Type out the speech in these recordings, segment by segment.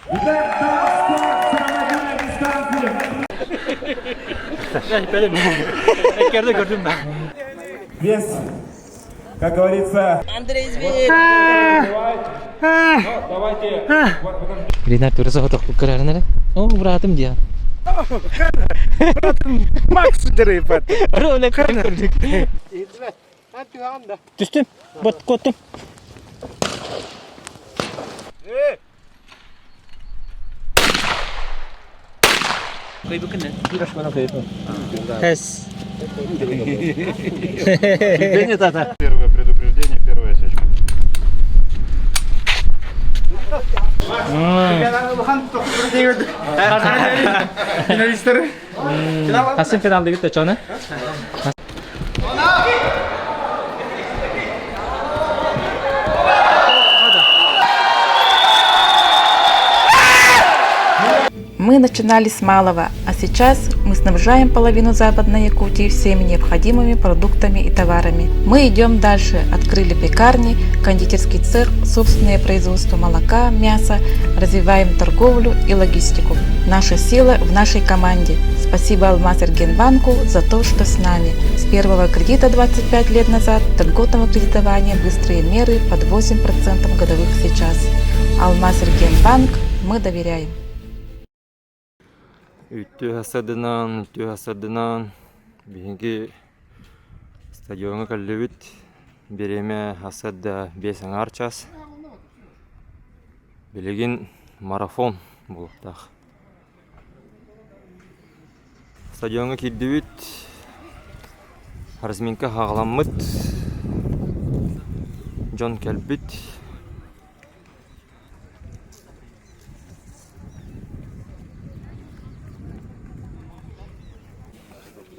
Итак, дал старт самая длинная дистанция. Эккерде көрдүм ben. Вес, как говорится... Андрей Зверь. Давайте... Ренат тура соҕотох көрөрүн эрэ. О, братым диэн. Братым Макс дырыпат. Ровно көрдүк. Түстүм. Бот коттум. Хэс. Первое предупреждение, первая осечка. Финалисттер. Хасын финалды бүт чоны. Мы начинали с малого, а сейчас мы снабжаем половину Западной Якутии всеми необходимыми продуктами и товарами. Мы идем дальше. Открыли пекарни, кондитерский цех, собственное производство молока, мяса, развиваем торговлю и логистику. Наша сила в нашей команде. Спасибо Алмаз-Эргенбанку за то, что с нами. С первого кредита 25 лет назад до льготного кредитования быстрые меры под 8% годовых сейчас. Алмаз-Эргенбанк мы доверяем. Үтүө садынан, үтүө садынан биһиги стадиоҥҥа кэллибит. Бириэмэ сарсыарда биэс аҥаар час. Билигин марафон буолуохтаах. Стадиоҥҥа киирдибит, разминка хаҕаламмыт, дьон кэлбит.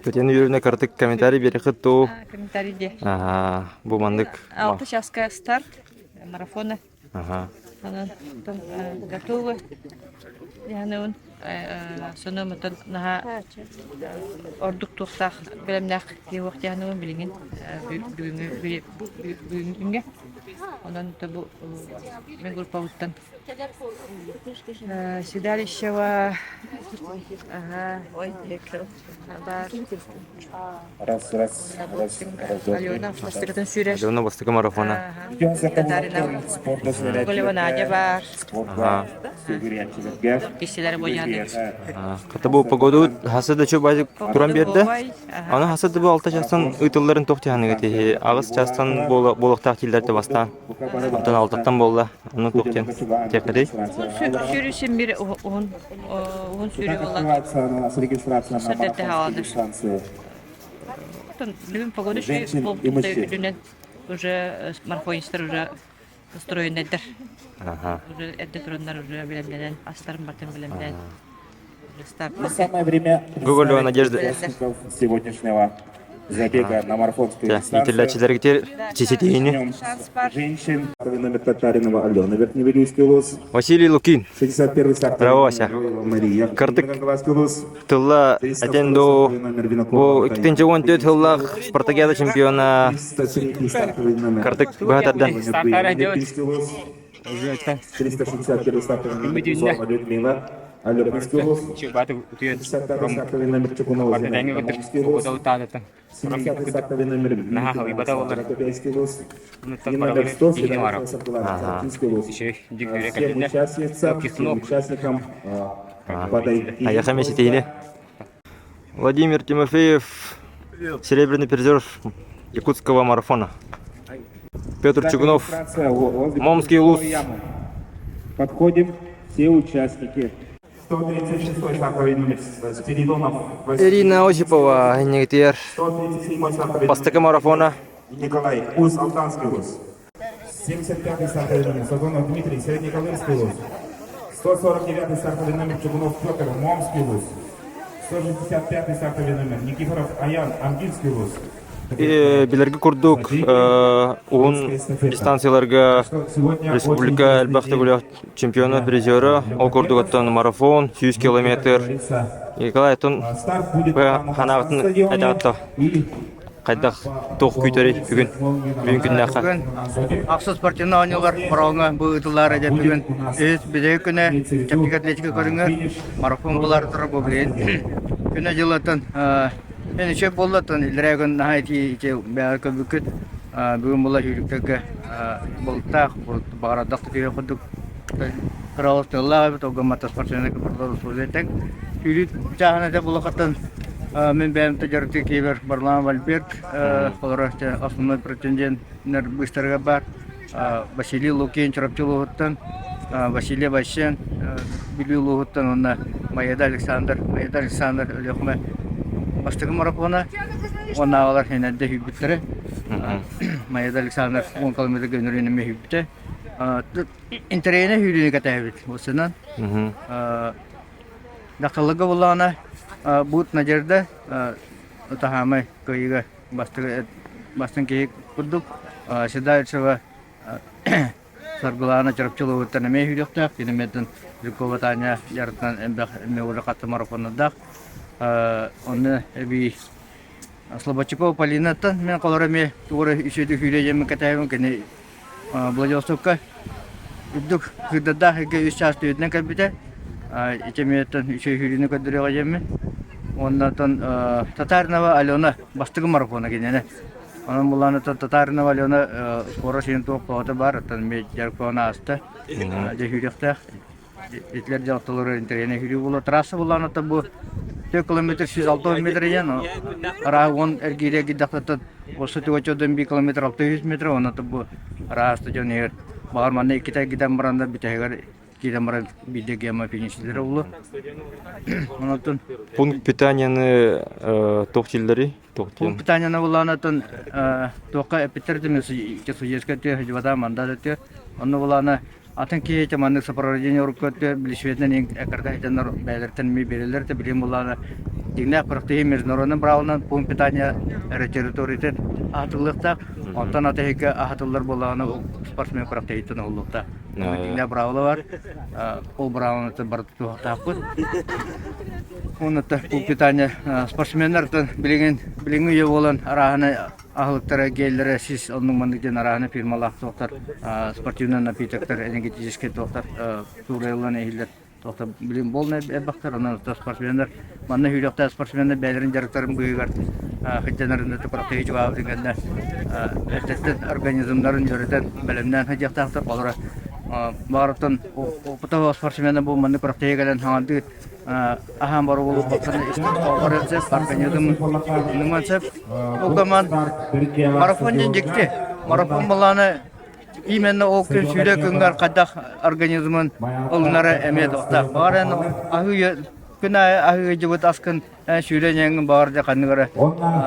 Татьяна Юрьевна кыратык комментарий биэрэххит дуу? Комментарий де. Аха, бу маннык. Алты часка старт марафона. Аха. Онон готовы. Яны сономутан наһаа ордук туохтаах бэлэмнээх диэуох диэханыбын билигин бүгүҥҥү бүгүҥҥэ Онон бу мин группабыттан Седалищева баар Раз, раз, раз, раз, Алена бастакытын сүүрэр. Алена бастакы марафона. Татарина. Гоголева Надя баар. Ага. Киселер бойааны. Хата бу погоду хасы да чубай туран биэрдэ. Аны хасы да бу алта частан ыытылларын туох тиһаныга тиһи аҕыс частан буолуохтаах тииллэрде бастаан. Онтон алтаттан буолла. Ону туох диэн тиэххитий? Сүүрүү син бир уһун уһун сүүрүү буолла. Регистрация хаалады. Бүгүн погода үрдүнэн уже марафонистар уже настроеннайдар. Ага. Уже эрдэ тураннар уже билэмнэнэн астарын бартын билэмнээн. Самое время Гоголева Надежда. участников сегодняшнего забега на марафонскую дистанцию. Иитиллээччилэргитир ситиһиини. Женщин. Номер Татаринова Алена, Верхневилюйский улус. Василий Лукин. 61 стартовый Браво, Вася. Мария. Кырдык. Кангаласский улус. Тылла этэн дуу бу 2014 сыллаах спартакиада чемпиона 303 стартовый номер. Кырдык быһатардан. Липинский улус. 361 стартовый номер Кузова Людмила. Алёпинский улус. 55 стартовый номер Чугунова Зинаида. Камовский улус. 70 стартовый номер Копейский улус. И номер 100 Седалищева Саргылана. Саркинский улус. Всем участницам, всем участникам подойти. Аяха меситиини. Владимир Тимофеев, серебряный призер якутского марафона. Петр Чугунов, Момский улус. Подходим все участники. 136 стартовый номер Спиридонов. Ирина Осипова, иннигитигэр 137 стартовый бастакы марафона. Николай Уз, Алтанский улус. 75 стартовый номер Сазонов Дмитрий, Среднеколымский улус. 149 стартовый номер Чугунов Петр, Момский улус. 165 стартовый номер Никифоров Аян, Амгинский улус. Билэргэ курдук уһун дистанцияларга республика элбэх төгүлээх чемпиона, призера, ол курдук оттон марафон, 100 километр. Николай, оттон Старт будет ханаабытын стадионе этэҕит и Хайдах туох күүтэрий бүгүн? Бүгүн күннээххэ. Бүгүн ахсыс спортивнай оонньуулар Хороҕоҥҥо бу ыытыллар дьэ бүгүн үһүс бүтэһик күнэ чэпчэки атлетика көрүҥэр марафон буолар турар бу билигин күнэ дьылаттан эн үчүгэй буоллаттан иллэрээ күн наһаа итии ити бэҕэ көрбүккүт бүгүн була сүүрүктэргэ бултаах баҕарадах түһүөх курдук кыраҕас тыаллаах эбит ол гыммата спортсменнар кыбырдар условия тэҥ сүүрүү чааһын этэ булахаттан мин бэйэм дьарыктыы киһибэр Варлам Альберт олоро основной претенденттэр быыстарыгар баар Василий Лукин Чурапчы улууһуттан Василий Васен Бүлүү улууһуттан уонна Майяда Александр Майяда Александр Өлүөхүмэ бастакы марафона уоннааҕылар эрдэ сүүрбүттэрэ Майяда Александр 10 километрга үнүрүүн эмиэ сүүрбүтэ интэриэһинэй сүүрүүнү кэтээбит осынан Дакыллыга буллаҕына Бут Надежда таһаамай кыайыыга бастакы бастыҥ киһи курдук Седальцева Саргылаана Чурапчы улууһуттан эмиэ сүүрүөхтээх. Кини эмиэ Жиркова Таня дьарыктан элбэх эмиэ улахан марафоннардаах. Онно эбии Слободчикова Полинаттан мен холоро эмиэ тугу эрэ үчүгэйдик сүүрэ диэммин кэтэһэбин. Кини Владивостокка үрдүк кыырдардаах сиргэ үс чаас түөтүнэн кэлбитэ. Ити эмиэттэн үчүгэй сүүрүүнү көрдөрүөҕэ диэммин. Уонна оттон Татаринова Алена бастакы марафона кинини. Онон булаан оттон Татаринова Алена скоро син туох тоҕото баар, оттон эмиэ дьарыктаан ааста. Дьэ сүүрүөхтээх. Итилэр дьалталары интэриэһинэй сүүрүү буолуо. Трасса булаан оттон бу 4 километр 106 метр диэн араа уон эргиирэ гидахтаттан осы түгөчөдөн 1 километр 600 метр онно бу араас дьон иһэр баҕар манна иккитэ гидэн барандар бүтэһигэр киирэн баран биирдэ гемма финишилэрэ булу. Онотон Пункт питанияны туох дииллэрий? Туох диэн? Пункт питанияны булаанатын туохха эппиттэр дэмэ судьуйска тыа хидьбата мандат тыа онно булаана Атын киһи маннык сопровождение урукку билисибэтинэн экарда сылдьаннар бэйэлэриттэн эмиэ биэрэллэр этэ. Билигин буоллаҕына дьиҥнээх күрэхтэһии международный правиланан пункт питания эрэ территориятын аһатыллыахтаах. Онтон аты иһиккэ аһатыллар буоллаҕына ол спортсмен күрэхтэһииттэн уһуллуохтаах. Дьиҥнээх правила бар. Ол правиланы бары тутуһуохтаахпыт. Уонна пункт питания спортсменнартан билигин билиҥҥи үйэ буолан арааһынай аһылыктара геллэрэ сис оннук-маннык диэн арааһына фирмалаах туохтар спортивный напитоктар энергетическэй туохтар туурайыллан иһиллэр туохтар билин буолна элбэхтэр онон спортсменнар манна сүүрүөхтээх спортсменнар бэйэлэрин дьарыктарын быыһыгар сылдьанарын күрэхтэһии чугаһаабытын кэннэ эрдэттэн организмнарын үөрэтэн бэлэмнээн сылдьыахтаахтар олоро баҕарыттан опыта спортсмена бу маннык күрэхтэһии кэлэн хаҥардыы аһаан барар организм сөп Ол марафон диэн дьикти. Марафон былаана именно ол күн сүүрэ күнгэр хайдах организмын ылынара эмиэ тохтоох. Баҕар эн аһыы күн аайы аһыы дьыбыт аскын сүүрэ ньэҥин баҕар дьэ ханнык эрэ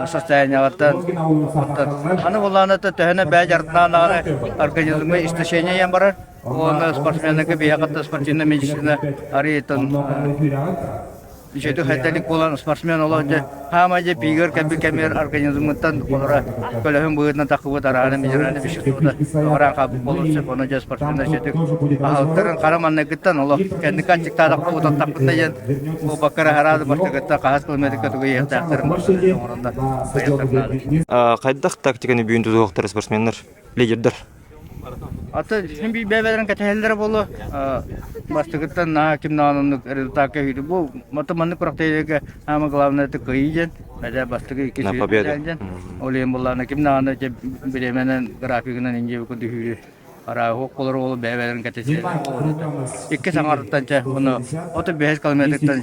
состояниеҕыттан аны былааната төһөнө бээ дьарыктаан даҕаны организмҥа истощение иһэн барар. Уонна спортсменнарга биһиэхэ спортивная медицина арыйтан Үчүгэй хайдалик буолан спортсмен олох дьэ хаамай дьэ пиигэр кэлбит кэмигэр организмыттан олоро көлөһүн быһыытынан таххыбыт арааны минеральный веществота араан хаалбыт буолуон сөп ону дьэ спортсменнар үчүгэй аһылыктарын хара маннайгыттан олох кэнники аччыктаатахха утаттахпытына диэн буолбакка эрэ араады бастакыттан хаһыс километрга тугу иһиэхтээхтэрин оҥороннор айахтарнаады. Хайдах тактиканы бүгүн тутуһуохтара спортсменнар, лидердэр? Аты син биир бэйэлэрин кэтэһэллэрэ буолуо. Бастакыттан наһаа ким даҕаны оннук результакка киирдэ. Бу мото маннык күрэхтэһиилэргэ самое главное это кыайыы диэн. Эдэ бастакы икки На победу. диэн. Ол иһин буоллаҕына ким даҕаны дьэ бириэмэнэн графигынан инньэ курдук сүүрүү арааһы олор уолу бэйэ-бэйэлэрин кэтэсэллэр. Икки саҥарыттан чэ ону 35 километртан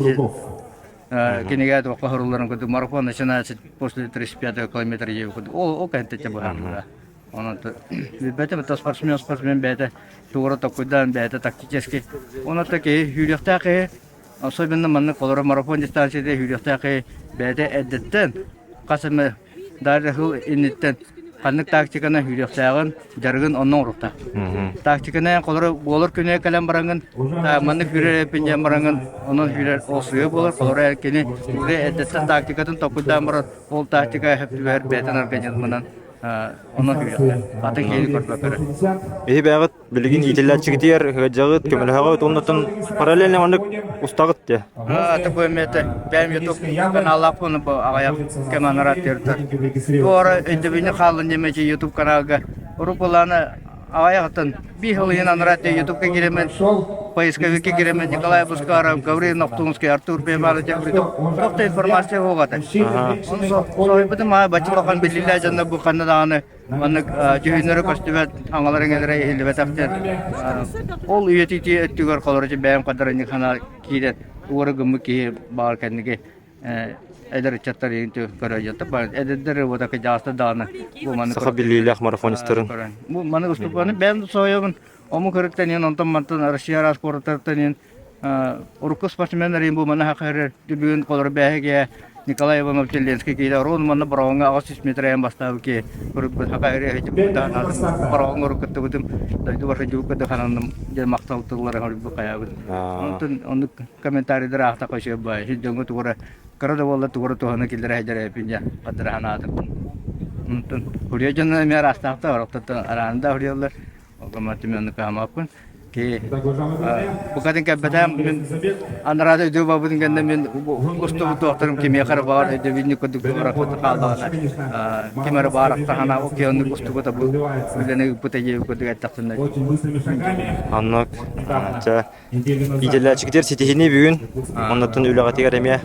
кинигэ туохха сурулларын курдук марафон начинается после 35 километра диэбит курдук ол ол кэнниттэн чэ быһаарыллара. Онон билбэтим это спортсмен спортсмен бэйэтэ тугура толкуйдаан бэйэтэ тактически. Онон киһи сүүрүөхтээх киһи особенно маннык олоро марафон дистанцията сүүрүөхтээх киһи бэйэтэ эрдэттэн хас эмэ даже сыл инниттэн ханнык тактиканы сүүрүөхтээҕин дьарыгын онно оҥоруохтаах. Тактиканы холоро буолар күнэ кэлэн бараҥын маннык сүүрэр эппин диэн бараҥын онон сүүрэр ол сыыһа буолар холоро кини эрдэттэн тактикатын толкуйдаан баран ол тактика сөп түбэһэр бэйэтин организмынан. Онон үөрдэ. Атын киһини көрбөккөрө. Биһи бэйэҕит билигин иитиллээччигитигэр ыалдьаҕыт, көмөлөһөҕүт уоннаттан параллельно маннык устаҕыт дии. Такой мета бэйэм YouTube каналлаахпын бу аҕыйах кэм анараа тиэрдэр. Туора өйдөбүнньүк хааллын диэмэчи YouTube каналга уруккулааны аҕыйахтан биир сыл иһин анараа ютубка киирэммин поисковикка киирэммин Николай Бускаров, Гаврил Нохтунский, Артур Пеймаров диэн туох да информация суох этэ. Соһуйбутум аа бачча улахан биллиилээх дьоннор бу ханна даҕаны маннык дьүһүннэрэ көстүбэт, аҥалара-иҥэлэрэ иһиллибэтэхтэр. Ол үйэтитии өттүгэр холорочу бэйэм хадарынньык санаа киирэн уора гыммыт киһи баар кэнники эдэр ыччаттар көрө эдэрдэр уота кыдьаастар даҕаны бу маны Саха биллиилээх марафонистарын. Бу маны уступаны бэйэм соһуйабын омук өрүттэн онтон мантан Россия араас куораттарыттан урукку спортсменнар бу маны хахырыр бүгүн холор бээһигэ Николай Иванов Ленский киирэ рон манна бороҕоҥҥо 800 метр бастаабы ки урукку хака өрө бороҕоҥ уруккуттубутум дойду барсыдьыбыкка дыхананным диэн махтал тыллары хорбу хайабыт онтон оннук комментарийдары аахтахха үчүгэй баай сир дьоҥҥо тугу эрэ кыра да буолла тугу эрэ туһаны киллэрэ сылдьар эбиппин дьэ хаддара санаатым онтон хуруйа дьоно эмиэ араастаахтар орохтортон арааны да хуруйаллар ол гымматым оннук аһамаппын ки букатын кэлбэтэм мин анараа дойду барбытын кэннэ мин устубут туохтарым кимиэхэ эрэ баар өйдөбүнньүк курдук барахпыт хааллаҕына ким эрэ баар ахтаһана окей оннук устубута бу үлэни ыыппыта диэбит курдук эттэхтинэ Оннук чэ Иитиллээччигитигэр ситиһиини бүгүн, оннуттан үлэҕитигэр эмиэ.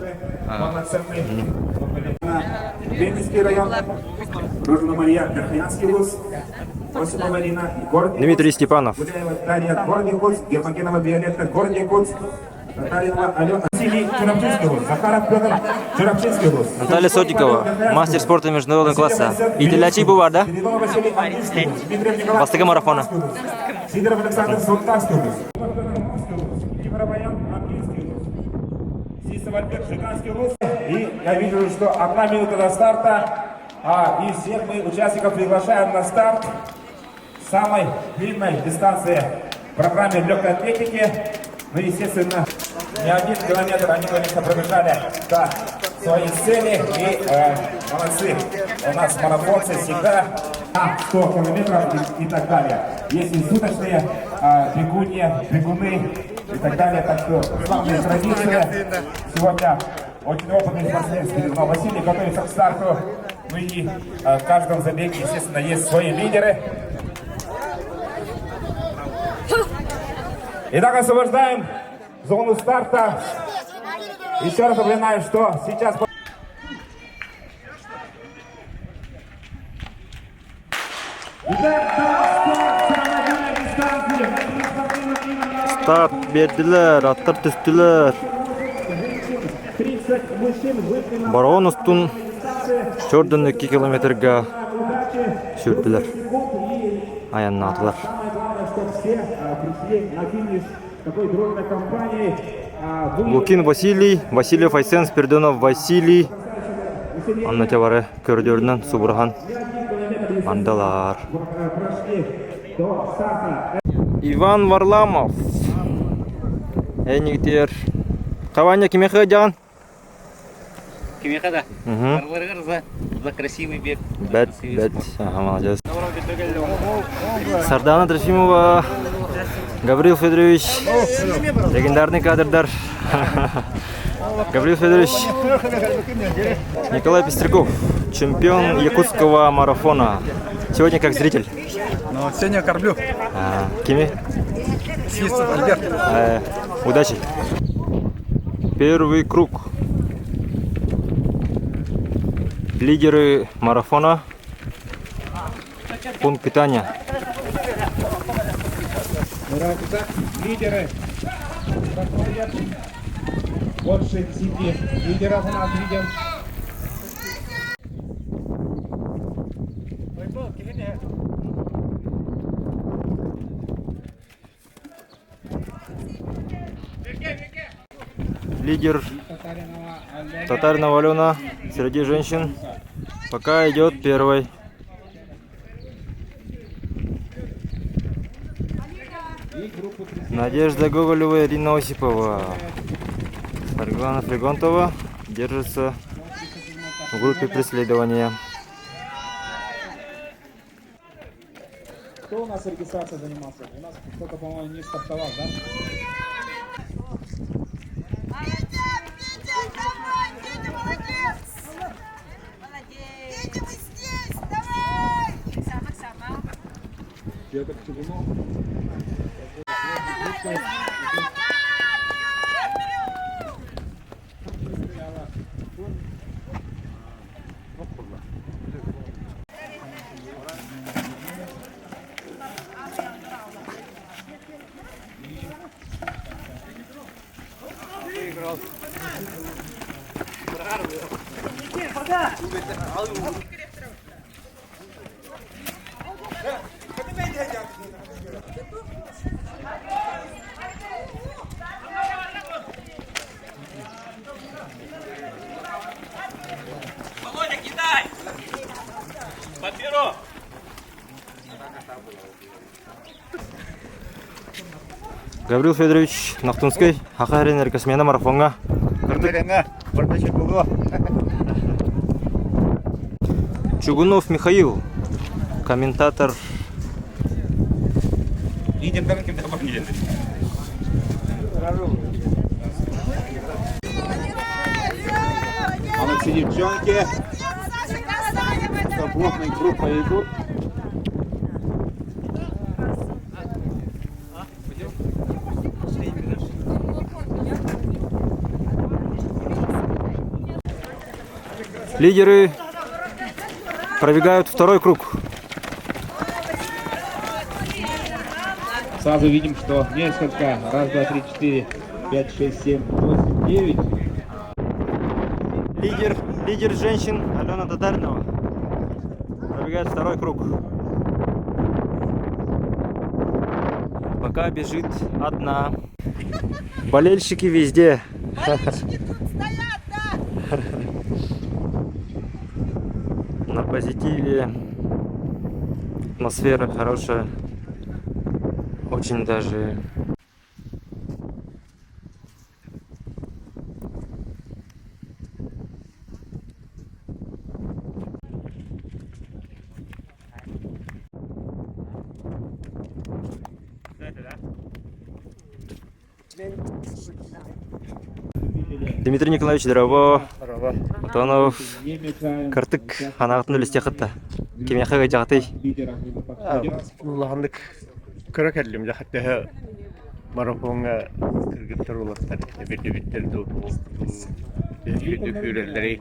Дмитрий Степанов. Наталья Сотикова, мастер спорта международного класса. Иитиллээччи бу бар да? Бастакы марафона. Сидоров Александр Султанский И я вижу, что одна минута до старта. А, и всех мы участников приглашаем на старт самой длинной дистанции в программе легкой атлетики. Ну, естественно, не один километр они, конечно, пробежали до своей цели. И э, молодцы, у нас марафонцы всегда на 100 километров и, и так далее. Есть и суточные э, бегуньи, бегуны и так далее. Так что славные традиции. Сегодня очень опытный спортсмен Спиридонов Василий готовится к старту. Ну и э, в каждом забеге, естественно, есть свои лидеры. Итак, освобождаем зону старта. Еще раз напоминаю, что сейчас... Старт биэрдилэр, аттар түстүлэр. Бороҕон устун чордон 2 километрга сүүрдүлэр. Айаннаатылар. Лукин Василий, Васильев Айсен, Спиридонов Василий, Анна бары көрдөрүнэн субураһан андалар. Иван Варламов. Энигитер. Хаваня кимиэхэ ыдьаҕын? Кимиэхэ да? Барыларыгар за, за красивый бег. Бэт, бэт. Ага, молодец. Сардана Трофимова, Гаврил Федорович, легендарный кадрдар. Гаврил Федорович, Николай Пестряков, чемпион якутского марафона. Сегодня как зритель. Ну, сегодня кормлю. А, кими? Свистов Альберт. Э, удачи. Первый круг. Лидеры марафона. Пункт питания. Лидеры проходят. Больше 10 лидеров у нас видим. Лидер Татаринова Алена среди женщин пока идет первой. Надежда Гоголева, Ирина Осипова. Сарглана Флегонтова держится в группе преследования. нас регистрацией занимался? У нас кто-то, по-моему, не стартовал, да? Петя, Петя, давай, Петя, молодец! Молодец! Петя, мы здесь, давай! Сама, сама. Петр Чугунов. Давай, давай, вперед, вперед! Володя, кидай! Под перо! Гаврил Федорович Нахтунский, Хаха энергосмена марафоҥҥа. Чугунов Михаил, комментатор. Молодцы, девчонки. Саша, красавица! Плотной группой идут. Лидеры пробегают второй круг. Сразу видим, что несколько. Раз, два, три, четыре, пять, шесть, семь, восемь, девять. Лидер, лидер женщин Алена Татаринова пробегает второй круг. Пока бежит одна. Болельщики везде. Болельщики тут стоят, да! На позитиве. Атмосфера хорошая. Очень даже. Дмитрий Николаевич Дорообо, Антонов, кырдьык санааҕытын үллэстиэххит Кимиэхэ ыалдьаҕытый? Улаханнык көрө кэллим дьэ төһө марафоҥҥа кыргыттар уолаттар биллибиттэр дуу төһө күүрэллэрий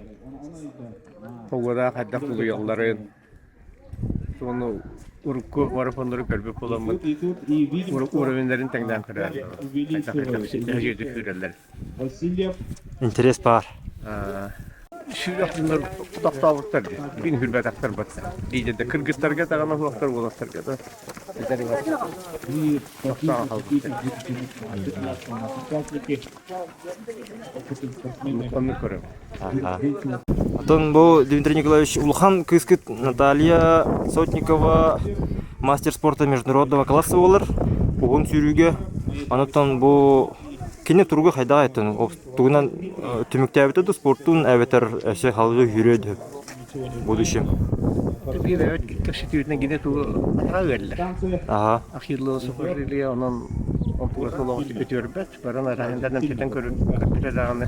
погода хайдах тулуйалларын Сону урукку марафоннары көрбүт буоламмыт уровеннарын тэҥнээн көрөөр. Сүүрэллэр. Интерес баар. Сүүрэх дьоннор тохтообуттар дии. Күн хүрбэтахтар батта. Биирдэ кыргыттарга даҕаны суохтар уолаттарга да. Тохтоон хаалбыттар. Оннук көрөбүн. Оттон бу Дмитрий Николаевич улахан кыыскыт Наталья Сотникова мастер спорта международного класса буолар. Уһун сүүрүүгэ. Онуттан бу кини туруга хайдах айттын? Тугунан түмүктээбитэ да спортун эбэтэр өссө халыгы үүрүө дөп в будущем. Биир эбэт кэпсэтиибитинэн кини тугу атаҕа үөллэр. Аха. Ахиллы сухожилие онон онтуга солоҕу үтүөрбэт. Баран араһындан эмтэтэн көрбүтэ даҕаны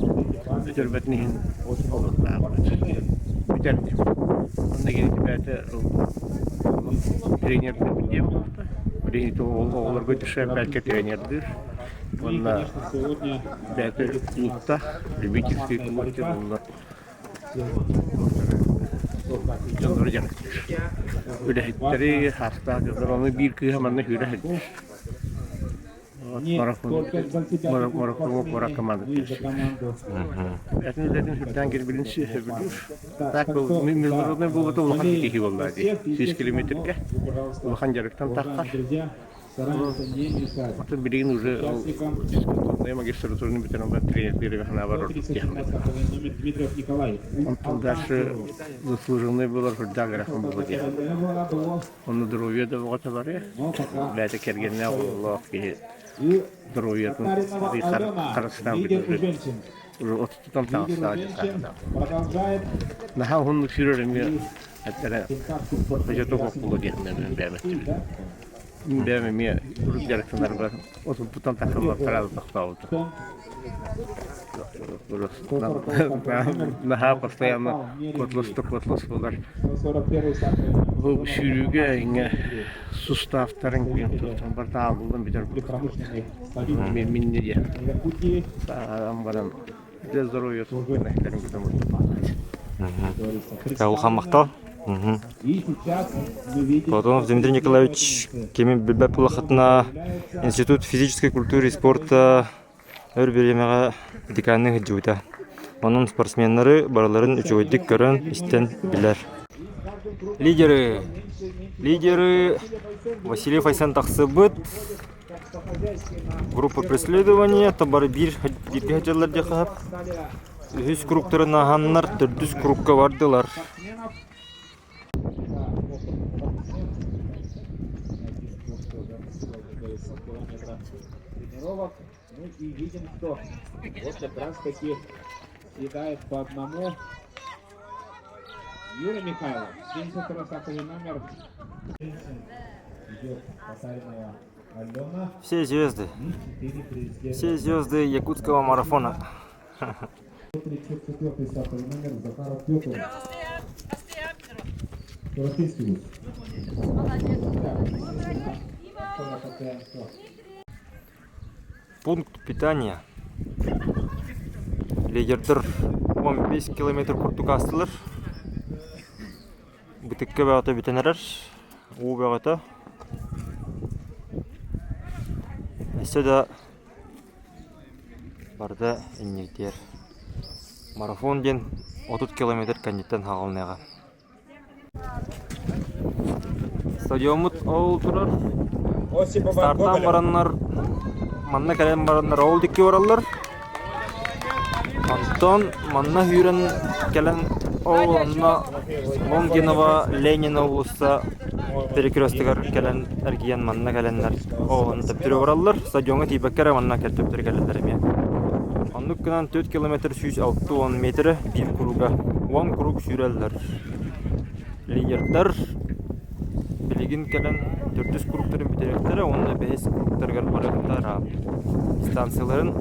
бүтэрбэтин иһин олохтообут. Бүтэрдим. Онно кини бэйэтэ тренердиир диэн буолта. Билигин оҕолорго дешевкэ тренердиир. Уонна бэйэтэ клубтаах, любительский клуб диэн онно дьоннору дьарыктыыр. Үлэһиттэри, хаастаах дьоннор ону биир кыыһа манна сүүрэ сылдьар. Марафон куорат командата Этин үлэтин сүрдээн кирбилин сөбүлүүр. Так международный буолбута улахан киһи буолла дии. 100 километргэ улахан дьарыктан таххар. Атын билигин уже физкультурная магистратураны бүтэрэн баран тренердиир ханаабар ордук диэхмин. Онтон дальше заслуженный буолар үрдээх ыарахан буолуо диэх. Онно доруобуйа да бөҕөтө барыа. Бэйэтэ кэргэннээх оҕолоох киһи доруобуйатын харыстаан уже отутутан таҕыстаҕа дьахтар. Наһаа уһуннук сүүрэр эмиэ эттэрэ хочотук буолуо диэхинэ бэйэм өттүбүн. Бэйэм эмиэ урут дьарыктанарбар отуппуттан тахсыбаттара тохтообутум. Наһаа постоянно котлус да котлус буолар. Бу сүүрүүгэ иҥэ суставтарын күйэн барыта аалыллан бүтэр Минни диэн. Сааһыран баран для здоровья Улахан махтал. Платонов Дмитрий Николаевич кими билбэт буоллаххытына Институт физической культуры и спорта өр бириэмэҕэ деканныы сылдьыбыта. Онон спортсменнары барыларын үчүгэйдик көрөн, истэн билэр. Лидеры Лидеры Василий Айсен тахсыбыт. Группа преследования табары биир бииргэ сылдьаллар диэххэ сөп. Үһүс кругтарын ааһаннар төрдүс кругка бардылар. Ну и видим, что вот как раз таки съедает по одному Юрий Михайлов, 72 номер. Идет Татаринова Алена. Все звезды. Все звезды якутского марафона. 34 стартовый номер Захаров Петр. Российский вуз. Пункт питания. Лидердер 15 километр курдук аастылар. Бытыкка бөҕөтө бүтэн эрэр. Уу бөҕөтө. Өссө да барыта инниктиэр. Марафон диэн 30 километр кэнниттэн хаалыныаҕа. Стадиоммут ол турар. Стартаан бараннар, манна кэлэн бараннар ол диэки бараллар. Онтон манна сүүрэн кэлэн ол онно Лонгинова Ленина уулусса перекрестыгар кэлэн эргийэн манна кэлэннэр ол онно төптөрү бараллар. Стадиоҥҥа тиийбэккэ эрэ манна төптөрү кэлэллэр эмиэ. Оннук гынан 4 километр 160 метрэ биир круга 10 круг сүүрэллэр. Лидердар билигин кэлэн төрдүс кругтарын бүтэриэхтэрэ уонна бэһис кругтарыгар барыахтара. Станцияларын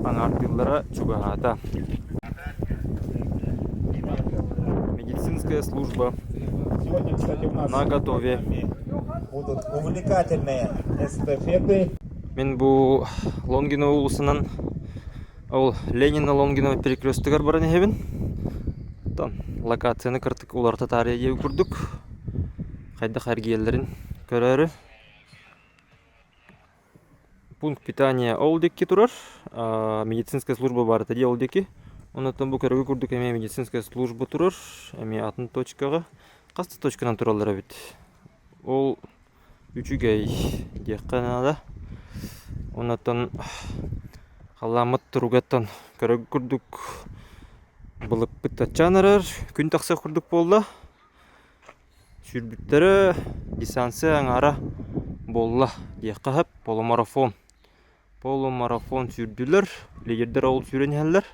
аҥаардыыллара чугаһаата. Медицинская служба Сегодня, кстати, у нас наготове. будут увлекательные эстафеты. Мин бу Лонгинова уулуссанан ол Ленина Лонгинова перекрестыгар баран иһэбин. Оттон локацияны кыртык уларыта таарыйа диэбит курдук хайдах эргийэллэрин көрөөрү. Пункт питания ол диэки турар, медицинская служба барыта дии ол диэки. Оннуттан бу көрөгү курдук эмиэ медицинская служба турар, эмиэ атын точкаҕа. Хас да точканан тураллар эбит. Ол үчүгэй диэххэ наада. Оннуттан халлааммыт туругаттан көрөгү курдук былыппыт аччаан эрэр, күн тахсыах курдук буолла. Сүүрбүттэрэ дистанция аҥаара буолла диэххэ сөп. Полумарафон. Полумарафон сүүрдүлэр. Лидердэр ол сүүрэн иһэллэр.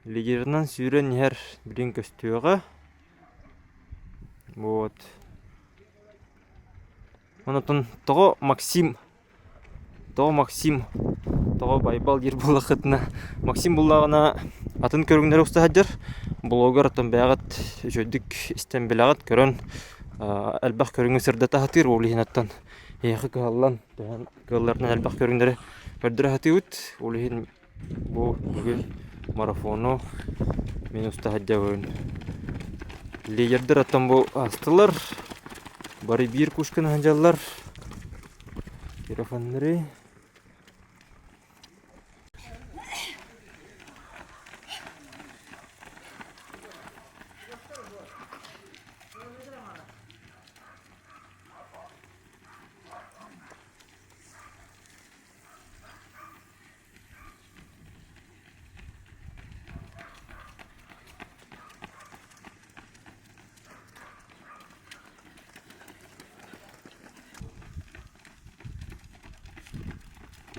Лидерынан сүүрэн иһэр билин көстүөҕэ. Вот. Онтон тоҕо Максим Тоҕо Максим, тоҕо Байбал диир буоллаххытына, Максим буллаҕына атын көрүҥнэри уста сылдьар, блогер оттон бэйэҕит үчүгэйдик истэн билэҕит, көрөн элбэх көрүҥү сырдата сатыыр, ол иһин оттон эһиэхэ кыһаллан төһөн кыалларынан элбэх көрүҥнэри көрдөрө сатыыбыт, ол иһин бу бүгүн марафону мин уста сылдьабын. Лидердэр оттон бу аастылар, бары биир кушканы сылдьаллар. Киров Андрей.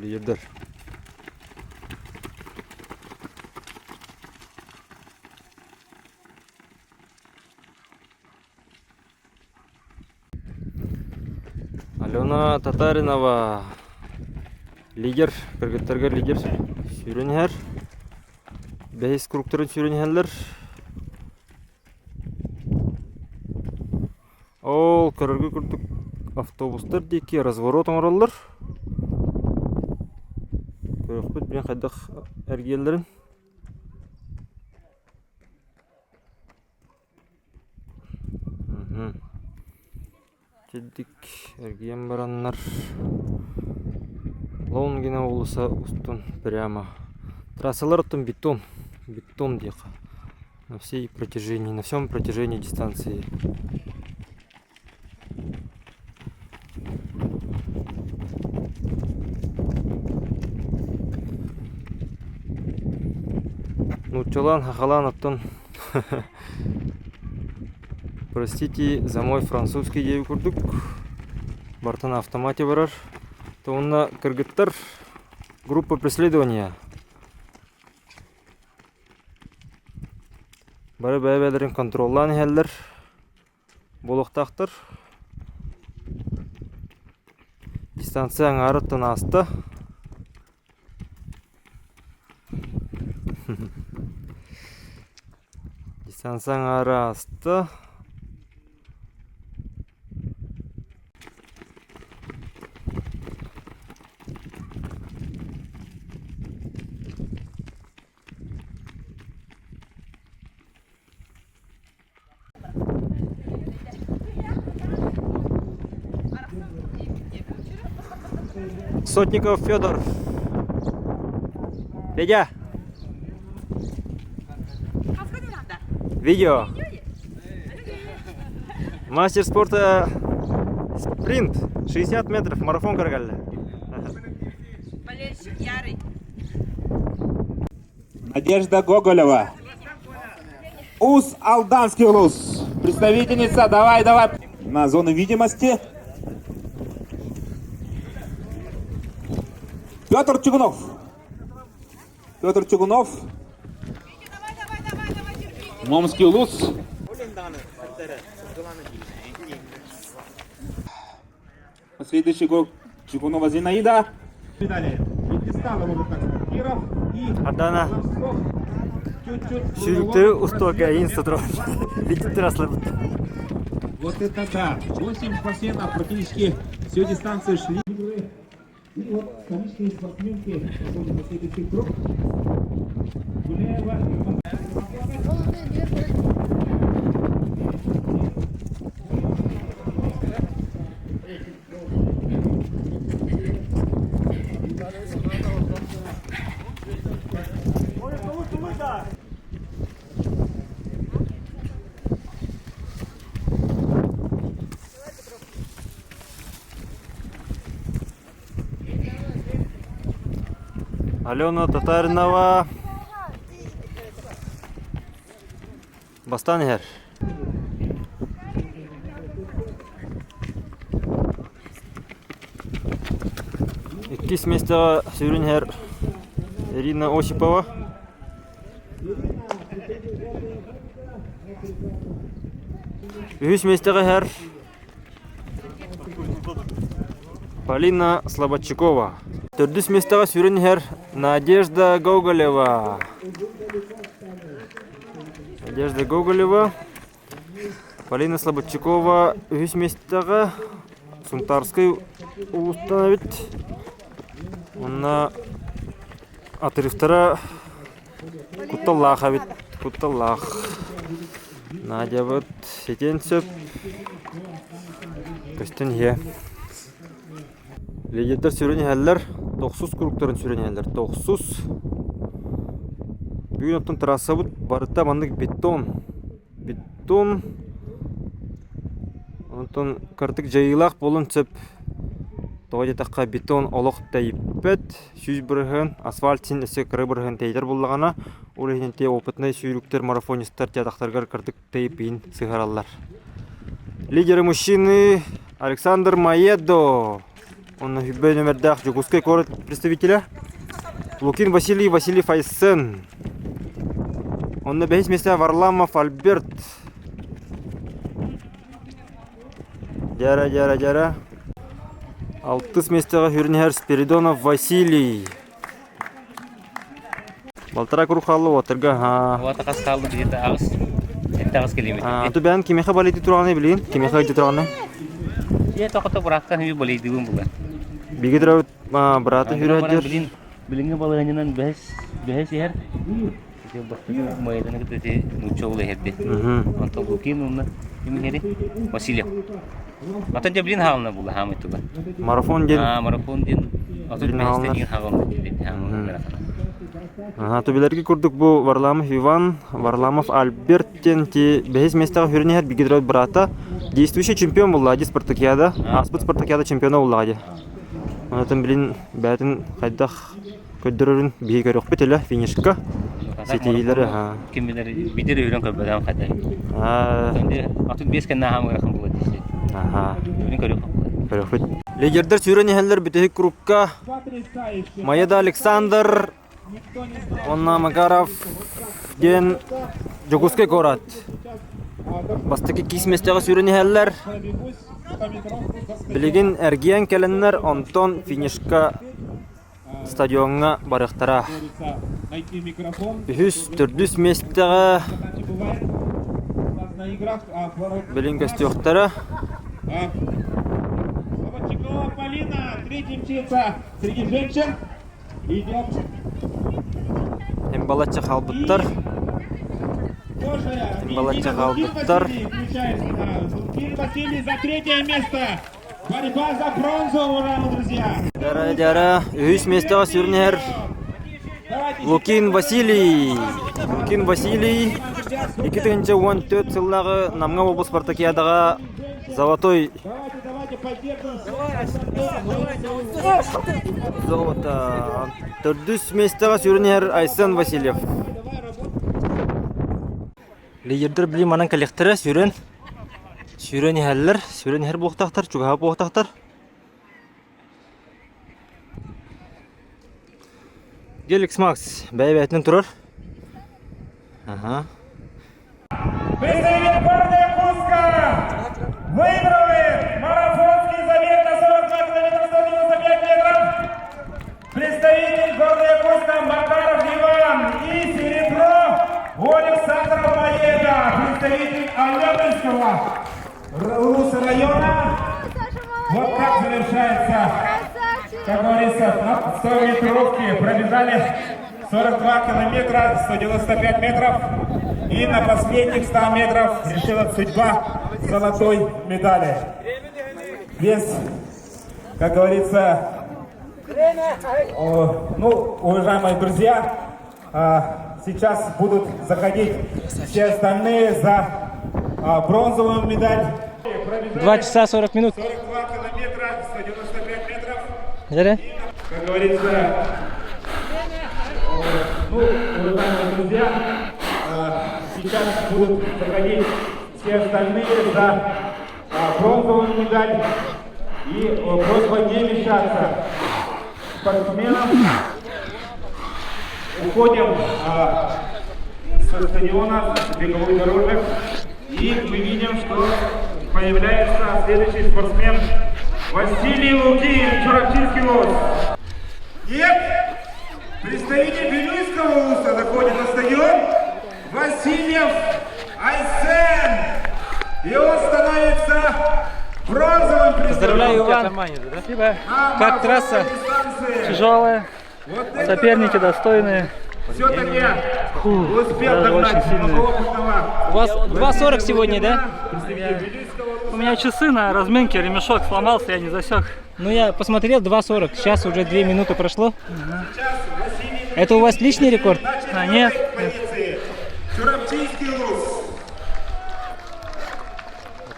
Лидердэр. Алена Татаринова лидер, кыргыттарга лидер сүүрэн иһэр. Бэһис кругтарын сүүрэн иһэллэр. Ол көрөргө курдук автобустар диэки разворот оҥороллор. Көрүөхпүт билэн хайдах эргийэллэрин. Итинник эргийэн бараннар Лонгина уулусса устун прямо трассалар оттон бетон бетон диэххэ на всей протяжении на всем протяжении дистанции. Нууччалаан хахалаан оттон Простите за мой французский диэби курдук бартан автомате барар. То уонна кыргыттар группа преследования бары бэйэ-бэйэлэрин контроллаан иһэллэр буолуохтаахтар. Дистанция аҥаарыттан ааста. Дистанция аҥаара ааста. Сотников Федор. Федя. Видео. Мастер спорта спринт 60 метров, марафон Каргалля. Болельщик ярый. Надежда Гоголева. Уз Алданский улус. Представительница, давай, давай. На зону видимости. Петр Чугунов. Петр Чугунов. Момский улус. Следующий гол Чугунова Зинаида. Ардана сүүрүктэри устуока эйин сотору видиттер асларбыт. Вот это да! 8 спортсменов практически всю дистанцию шли. И вот столичные спортсменки проходят на следующий круг. Гуляева Алена Татаринова бастаан иһэр. Иккис миэстэҕэ сүүрэн иһэр Ирина Осипова. Үһүс миэстэҕэ иһэр Полина Слободчикова. Төрдүс миэстэҕэ сүүрэн иһэр Надежда Гоголева. Надежда Гоголева. Полина Слободчикова үһүс миэстэҕэ Сунтарскай улуустан эбит. Уонна отрывтара кутталлаах эбит. Кутталлаах. Надябыт ситиэн сөп. Көстөн иһиэ. Лидердэр сүрүн иһэллэр. Тохсус кругтарын сүрүн иһэллэр. Тохсус. Бүгүн оттон трассабыт барыта маннык бетон. Бетон. Онтон кырдык дьайыылаах буолуон сөп. Тоҕо диэтэххэ бетон олох тэйиппэт. 100% асфальт син өссө кыра бырыһыан тэйитэр буоллаҕына, ол иһин те опытнай сүүрүктэр, марафонистар театахтарыгар кырдык тэйиппиин сыһараллар. Лидеры мужчины Александр Маедо, он хүббэ нөмердээх Дьокуускай куорат представителя, Лукин Василий Василий Файсен, онно бэһис миэстэ Варламов Альберт, Дьара, дьара, дьара. Алтыс миэстэҕэ сүүрэн иһэр Спиридонов Василий. Балтараа круг хаалла уоттарга. Уота хас хаалла где-то аҕыс сэттэ аҕыс километр. Ту бэйэн кимиэхэ балыйды тураҕыный билигин? Кимиэхэ ыйды тураҕыный? Дьэ тохото быраакка хүү балыйдыбын була. Биги дөрөбүт бырааты хүрөдүр. Билин билиҥҥи балаһанньанан бэһис бэһис иһэр. Ити бастакы майатаны кытта ити нуучча уола иһэрди. Онтон Лукин уонна ким иһэри? Васильев. Атын дьэ билин хаалына була хаамай туга. Марафон диэн. Аа, марафон диэн отут бэһистэн иһин хаалына диэн Ага, билэрги курдук бу Варламов Иван, Варламов Альберт диэн ти бэһис миэстэҕэ хүрэн иһэр биги брата действующий чемпион булла ди спартакиада, ааспыт спартакиада чемпиона буллаҕа ди. Онотон билин бээтин хайдах көрдөрөрүн биһи көрүөхпүт элэ финишка ситиһиилэри Ким билэр бидер үрэн көрбөтөм хата. Атын бес кэннэ хаамыгар була дии. Аха. Үрэн көрүөх Көрүөхпүт. Лидердер сүүрэн иһэллэр бүтэһик курукка Маеда Александр уонна Макаров диэн Дьокуускай куорат. Бастакы киис миэстэҕэ сүүрэн иһэллэр. Билигин эргийэн кэлэннэр, онтон финишка стадиоҥҥа барыахтара. Үһүс, төрдүс миэстэҕэ билин көстүөхтэрэ. Балачча хаалбыттар. Балачча хаалбыттар. Борьба за бронзу, уважаемые друзья! Дара, дара, үһүс миэстэҕэ сүүрэн иһэр Лукин Василий. Лукин Василий 2014 сыллааҕы Намҥа буолбут спартакиадаҕа золотой золото. Төрдүс миэстэҕэ сүүрэн иһэр Айсен Васильев. Лидердэр били манан кэлиэхтэрэ сүүрэн сүүрэн иһэллэр, сүүрэн иһэр буолуохтаахтар, чугаһа буолуохтаахтар. Геликс Макс бэйэ-бэйэтинэн турар. Ага. Представитель города Якутска выигрывает марафонский забег на 42 километра 195 метров. Представитель города Якутска Макаров Иван и серебро у Александра Маеда, представитель Алёнинского района. Вот так завершается, как говорится, на 100 метровке пробежали 42 километра, 195 метров. И на последних 100 метров решила судьба золотой медали. Без, как говорится, ну, уважаемые друзья, сейчас будут заходить все остальные за бронзовую медаль. 2 часа 40 минут. 42 километра, 195 метров. Зря. Как говорится, ну, уважаемые друзья, сейчас будут заходить все остальные за бронзовую медаль. И просьба не мешаться спортсменам. Уходим со стадиона, с беговых дорожек. И мы видим, что появляется следующий спортсмен Василий Лукин, Чурапчинский улус. Нет! Представитель Вилюйского улуса заходит на стадион Васильев Айсен. И он становится бронзовым призером. Поздравляю, Иван. Спасибо. Как трасса? Тяжелая. Соперники достойные. Все-таки успел даже догнать очень сильные. многоопытного У вас 2.40 сегодня, да? У меня часы на разминке, ремешок сломался, я не засек. Ну, я посмотрел, 2.40. Сейчас уже 2 минуты прошло. Это у вас личный рекорд? А, нет. позиции. Чурапчинский улус.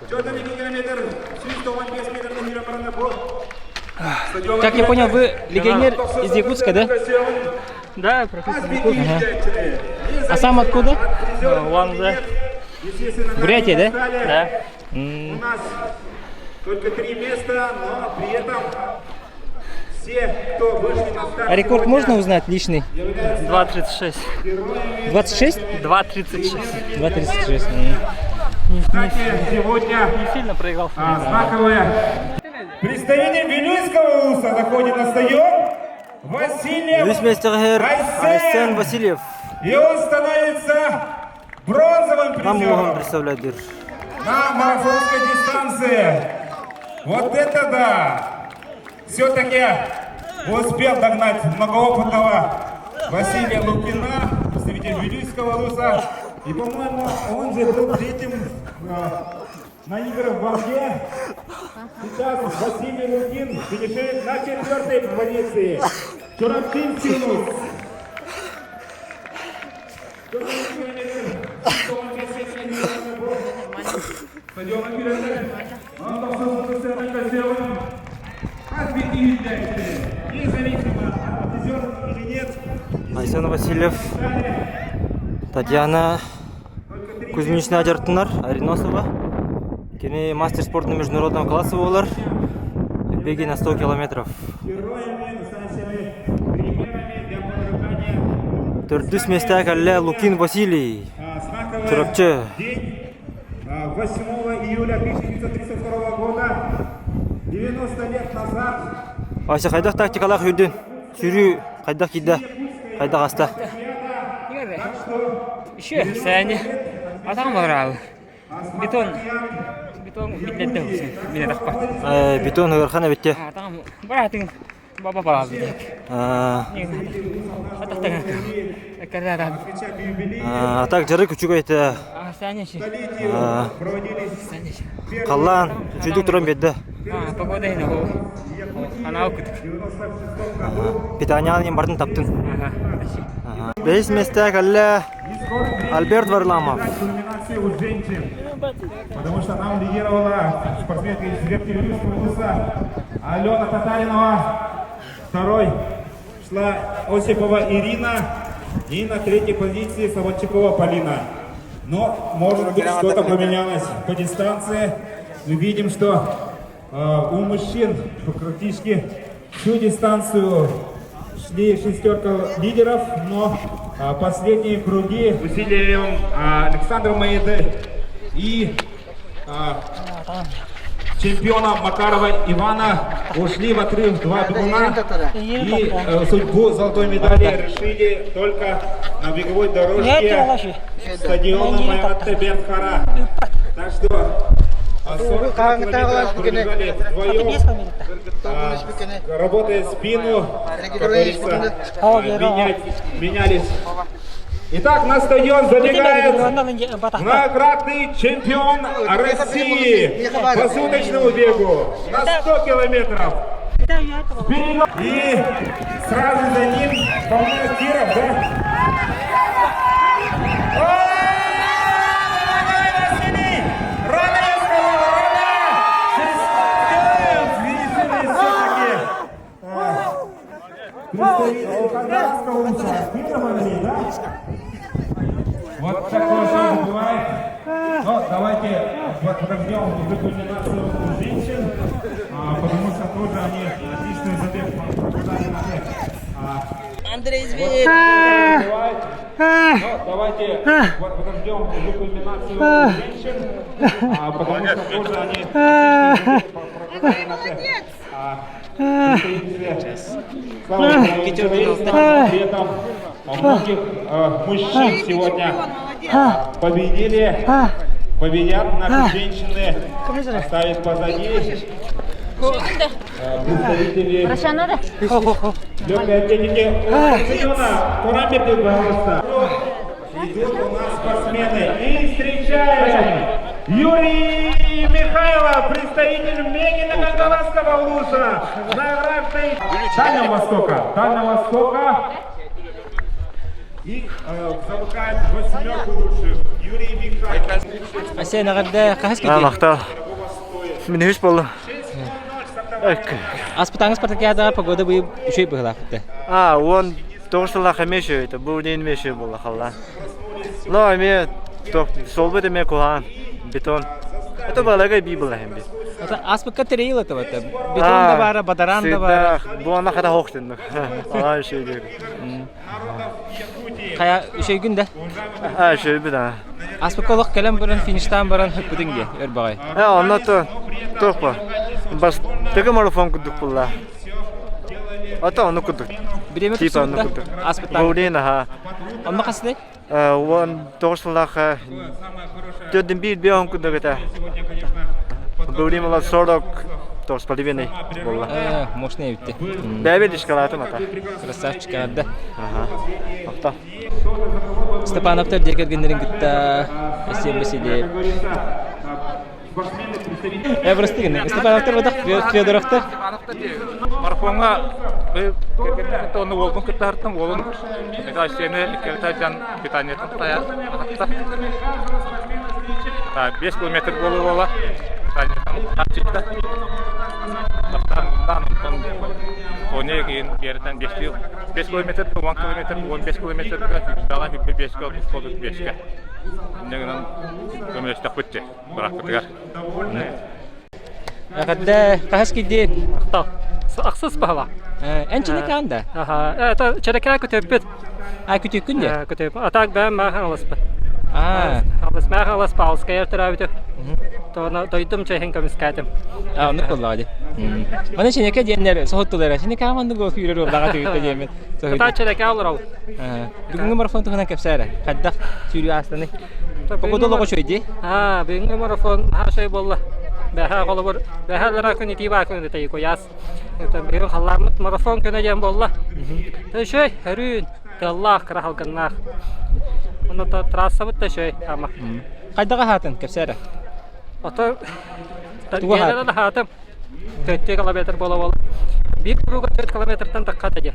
километр, 385 метров Как я понял, вы легионер из Якутска, да? Да, профессор Якутска. А сам откуда? Улан-Удэ. Бурятия, да? Да. У нас только три места, но при этом все, кто вышли на старт А рекорд сегодня, можно узнать личный? 2.36. 26? 2.36. 2.36. Кстати, сегодня Не сильно проиграл. знаковая. Представитель Вилюйского улуса заходит на стадион Васильев Үс миэстэҕэ Айсен Васильев. И он становится бронзовым Нам призером улуһун представляет. на марафонской дистанции. Вот это да! Все-таки успел догнать многоопытного Василия Лукина, представитель Вилюйского улуса. И, по-моему, он же был третьим на играх в Волге. Сейчас Василий Лукин финиширует на четвертой позиции. Чурапчинский улус. Айсен Васильев, Татьяна Кузьминична дьарыктанар, Ариносова. Кини мастер спорта международного класса буолар. Беги на 100 километров. Төрдүс миэстэҕэ кэллэ Лукин Василий. Чурапчы. 8 июля 1932 года, 90 лет назад. Ася хайдах тактикалаах үрдүн? Сүүрүү хайдах киирдэ? Хайдах аста? Еще сәне атаҕым бараалы. Бетон бетон биллэрдэ мин атахпар. Бетон ыархан эбитте. Атаҕым бараатын баба бараалы. А так дьарык үчүгэй этэ. Халлаан үчүгдүк туран биэрдэ. Погода анау күтүк. Питанияны бардын таптын. Бэһис миэстэ кэллэ Альберт Варламов. Потому что там лидировала спортсменка из Верхневилюйского Алена Татаринова. Второй шла Осипова Ирина. И на третьей позиции Саводчикова Полина. Но, может быть, что-то поменялось по дистанции. Мы видим, что э, у мужчин практически всю дистанцию шли шестерка лидеров, но э, последние круги усилием э, Александра Маеды и э, чемпиона Макарова Ивана ушли в отрыв два бегуна. И э, судьбу золотой медали решили только на беговой дорожке стадиона Майратте Бертхара. Так что 40 километров пробежали вдвоем, работая спину, как говорится, менять, менялись. Итак, на стадион забегает многократный чемпион России по суточному бегу на 100 километров. И сразу за ним, по-моему, Киров, да? Рано я сказал, рано! Шестой все-таки. Представитель улуса. Киров Андрей, да? Вот такое что бывает. Но давайте подождем уже кульминацию у женщин, а, потому что тоже они отличный забег показали на Андрей Зверь. Но давайте подождем уже кульминацию у женщин, а, потому что тоже они отличный забег показали на Слава При этом многих мужчин сегодня победили, победят наши женщины, оставив позади представители легкой атлетики стадиона Курамберды, пожалуйста. Идут у нас спортсмены. И встречаем Юрий Михайлов, представитель Мегино-Кангаласского улуса, награжденный Дальнего Востока. Дальнего Востока. И э, замыкает восьмерку лучших Юрий Михайлов. Асен эҕэрдэ хаһыс А, махтал. Мин үһүс буоллум. Ааспытааҥҥы спартакиадаҕа погода быйыл үчүгэй быһыылаах этэ. А, 19 сыллаах эмиэ үчүгэй этэ. Бу диэн эмиэ үчүгэй буолла халлаан. Но эмиэ суолбут эмиэ куһаҕан бетон. Это балага би была эмби. Это ааспыкка тэрийил это вот. Бетон да баара, бадараан да баара. Буана хата хоохтын. Аа үчүгэй. Хайа үчүгэйгин да? Аа үчүгэй да. Ааспыкка олох кэлэн баран фиништаан баран хыппытыҥ дии өр баҕайы. Э, онно то туох ба. Бастакы марафон курдук буолла. Ата ону курдук. Бириэмэ Типа ону тупсубута. курдук. Ааспыттаах. Баулин аха. Онно хасытай? 19 сыллаах төрдүн биир биэ он курдук этэ. Баулин була 40 тоҕус половиной буолла. Мощный эбитти. Бэйбит дискалаатым ата. Красавчик да. Аха. Охто. Степановтар дьиэ кэргэннэрин кытта Эсиэн Васильев. Э, прости гынна. Степановтар бадах Федоровтар. Марафоҥҥа кэргэннэр кытта уонна уолбун кытта артым. Уолум Николай иккилэтэ дьон питаниетын тутта. 5 километр буолуу буола. Питаниетын хапчытта. Бастаан мундаан онтон Тоня кийин биэртэн 5 километр, 10 километр, 15 километрга сүүрбэҕэ, 25-ке, 35-ке. Инньэ гынан көмөлөстөхпүт дии бырааппытыгар. Эҕэрдэ хаһыс кийдиин? Махтал. Ахсыс баһыла. Эн чинэкээн да? Аха, это чэрэкээ күтүппүт. А күтүккүн де? Күтүп. А так бэм maaхан аласпын. Аа. Алыс maaхан алас Павловская төрөөбүтү. Тоно дойдум чэһин көмүскээтим. А, оннук буоллаҕа дии. Маны чинэкэ диэннэр соһуттулар. Чинэкэ маннык күүрэр буоллаҕа түгүттэ диэммин. Кытай чэрэкээ олорол. Бүгүҥҥү марафон туһунан кэпсээ эрэ. Хайдах сүүрүү аастаны? Погода олоҕо үчүгэй дии. Аа, бүгүҥҥү марафон наһаа үчүгэй буолла. Бэһээ холобур, бэһээ лара күн итии баа күн итии куйаас. Бүгүн халлааммыт марафон күнэ диэн буолла. Үчүгэй, өрүүн, тыаллаах, кыра халгыннаах. Онно трассабыт да үчүгэй ама. Хайдах аһаатын кэпсээ эрэ. Ото Тугу аһаатын? аһаатым. 4 километр буола буола. Биир круга 4 километртан тахха да диэн.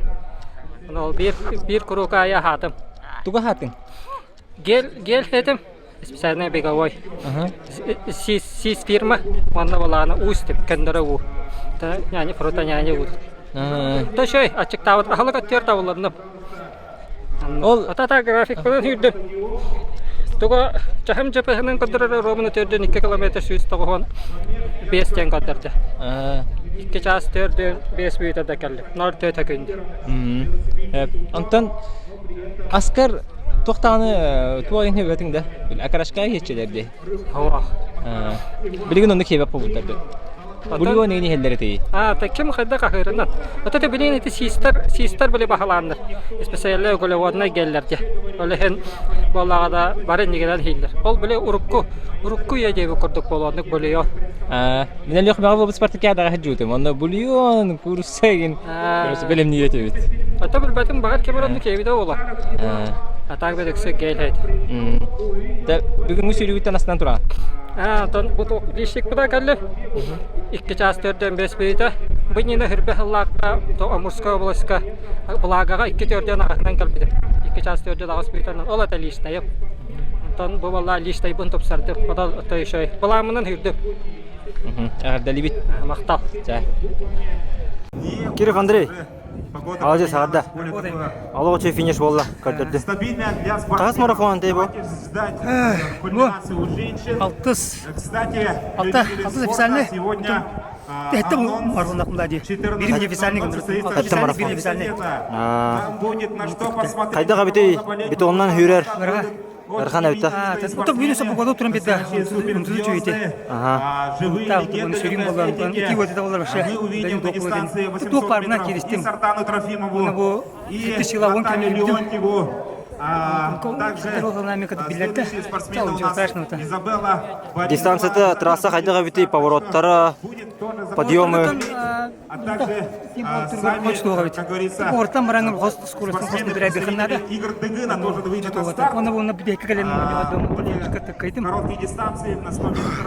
Ол биир биир круг аайы аһаатым. Тугу аһаатыҥ? Гель, гель этим, специальный беговой. Сис фирма, манна балаана уу истим, көннөрө уу. Няне фрута няне уу. То шөй, ачыктаабыт аһылык өттүөр табылланным. Ол Ата графикпынан сүүрдүм. Туга чаһым жапыһынан көрдөрөр ровно төрдүн 2 километр 195 диэн көрдөрдө. 2 час төрдүн 5 мүнөтэ да кэллим. Нор төтө күндү. Онтон Аскар туох даҕаны туох иһин өбөтүҥ да окрошка иһиэччилэр дии. Билигин оннук хиэбэп буолбуттар дии. Бульон игин иһэллэр этий. А, та ким хайдах аһыырынан. Ото те билигин ити систар систар били баһалааннар. Специально углеводнай геллэр дии. Ол иһин буоллаҕа да бары иннигинэн иһиллэр. Ол били урукку урукку үйэ диэби курдук буолуоннук бульон. Мин Өлүөхүмэҕэ буолбут спартакиадаҕа сылдьыбытым. Онно бульон, куурусса игин бэлэмниир этибит. Ата билбэтим баҕар ким оронну киэбитэ буола. А так бит өксө кээлһэт. Бүгүҥҥү сүүрүүгүттэн астынан тураҕын. Аа, тон бу лишник буда кэлли. 2 час төрдөн бес бүйүтэ. Бу нина хүрбэ хыллаакка то Амурская областька Благаҕа 2 төрдөн аҕаһынан кэлбитим. 2 час төрдөн аҕыс бүйүтэн ол это личное. Онтон бу балла личнайбын тупсардым. Одол то еще былаамынан хүрдүм. Эҕэрдэлиибит. Махтал. Чэ. Киров Андрей. Молодец, ағарда. Олох үчүгэй финиш буолла, көрдөрдү. Хаһыс марафон Андрей бу? Бу алтыс. Алта, алтыс официальный. Это марафон дии. Биир официальный Эттэ биир официальный. Хайдах эбитий бетонунан сүүрэр Ыарахан эбит да? Ото бүгүн өссө погода туран биэрдэ. Унтуу үчүгэйти. Аха. Так, оны сүрүн боллар, ити вот боллар вообще. Туох баарына кииристим. Уна бу 7 сила он километр. Дистанцията трасса хайдах эбитий повороттара, подъемы. Ортан бараңын хос скоростун хос бирәбихин надо. Оны оны бекке келен кайтым.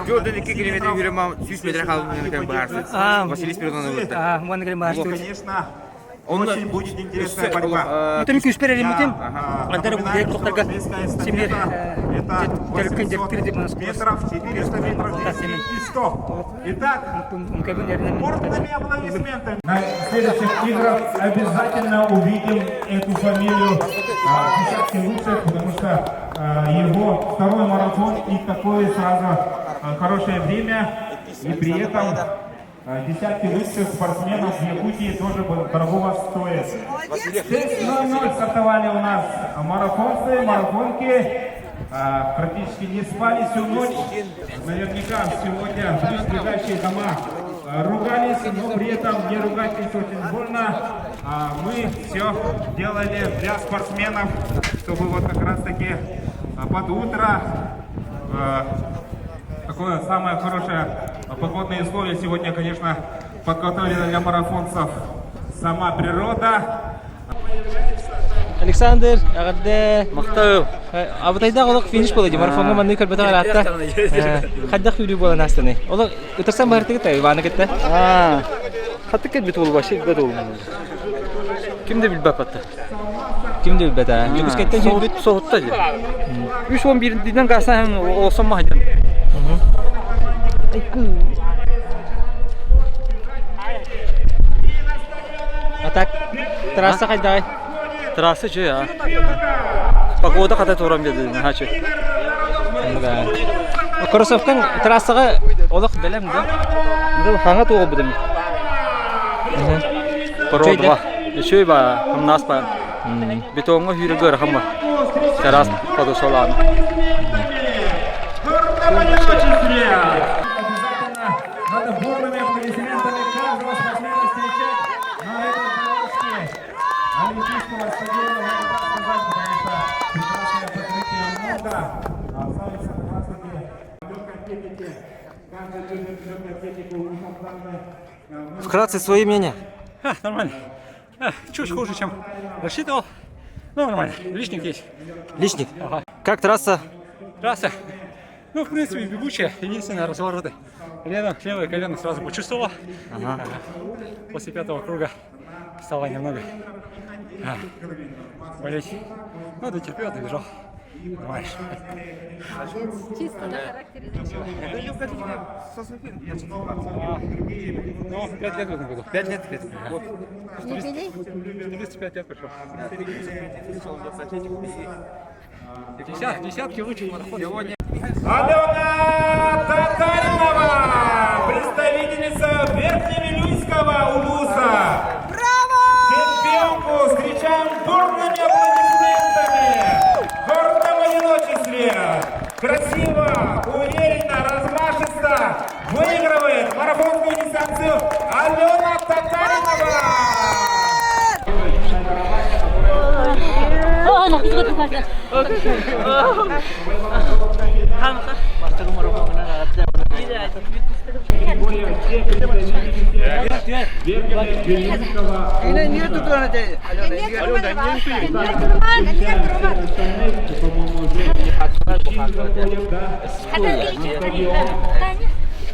Жолдан 2 километр жүрем, 100 метр қалып баарсыз. Василий Спиридонович. А, вон келен баарсыз. Очень будет интересная борьба. Өтөн күспер элемитин. Антара бу дек токтарга семер теркен дектир деп Метров, 400 метров, 10 и 100. Итак, бурными аплодисментами. На следующих играх обязательно увидим эту фамилию в десятке лучших, потому что его второй марафон и такое сразу хорошее время. И при этом десятки лучших спортсменов в Якутии тоже дорогого стоят. 6.00 стартовали у нас марафонцы, марафонки. Практически не спали всю ночь. Наверняка сегодня ближайшие дома. Ругались, но при этом не ругать очень больно. Мы все делали для спортсменов, чтобы вот как раз-таки под утро такое самое хорошее погодное условие сегодня, конечно, подготовлено для марафонцев сама природа. Александр, эҕэрдэ. Махтал. Абытайдаах олох финиш буолла дии, марафоҥҥа маннык көрбөтөх ыраатта. Хайдах сүүрүү буолан аастыный? Олох ытырсан баһыртыгыт Иваны кытта? Хатык кэлбит уол вообще билбэт уол. Ким да билбэт батта. Ким да билбэт аа. Дьокуускайтан сүүрбүт? Соһутта дии. 311-динэн гаасан олосон маһадьан. А так трасса хайдаҕай? Трасса үчүгэй аа. Погода хата туран биэрдэ наһаа үчүгэй. Кроссовкаҥ трассаҕа олох бэлэм да? Хаҥа туох бутум. Породова. Үчүгэй ба, хамнаас ба. Бетоҥҥа сүүрэргэ ыарахан ба. Чараас подошвалаан. Надо бурными аплодисментами каждого спортсмена встречать на этой дорожке Олимпийского стадиона, можно так сказать, потому что прекрасное покрытие много. Остается как раз таки легкой атлетике. Каждый любит легкую атлетику у Салтана. Вкратце свое мнение. А, нормально. А, чуть хуже, чем рассчитывал. Ну, нормально. Лишник есть. Лишник. Ага. Как трасса? Трасса. Ну, в принципе, бегучая. Единственное, развороты. Левое, левое колено сразу почувствовала. Ага. После пятого круга стало немного болеть. Ну, дотерпел, добежал. Нормально. Чисто на характере. Ну, 5 лет в этом году. 5 лет? Вот. Не пили? 35 лет пришел. Десятки лучших марафонов. Сегодня Алена Татаринова, представительница Верхневилюйского улуса. Браво! Чемпионку встречаем бурными аплодисментами. В гордом одиночестве. Красиво, уверенно, размашисто выигрывает марафонскую дистанцию Алена Татаринова.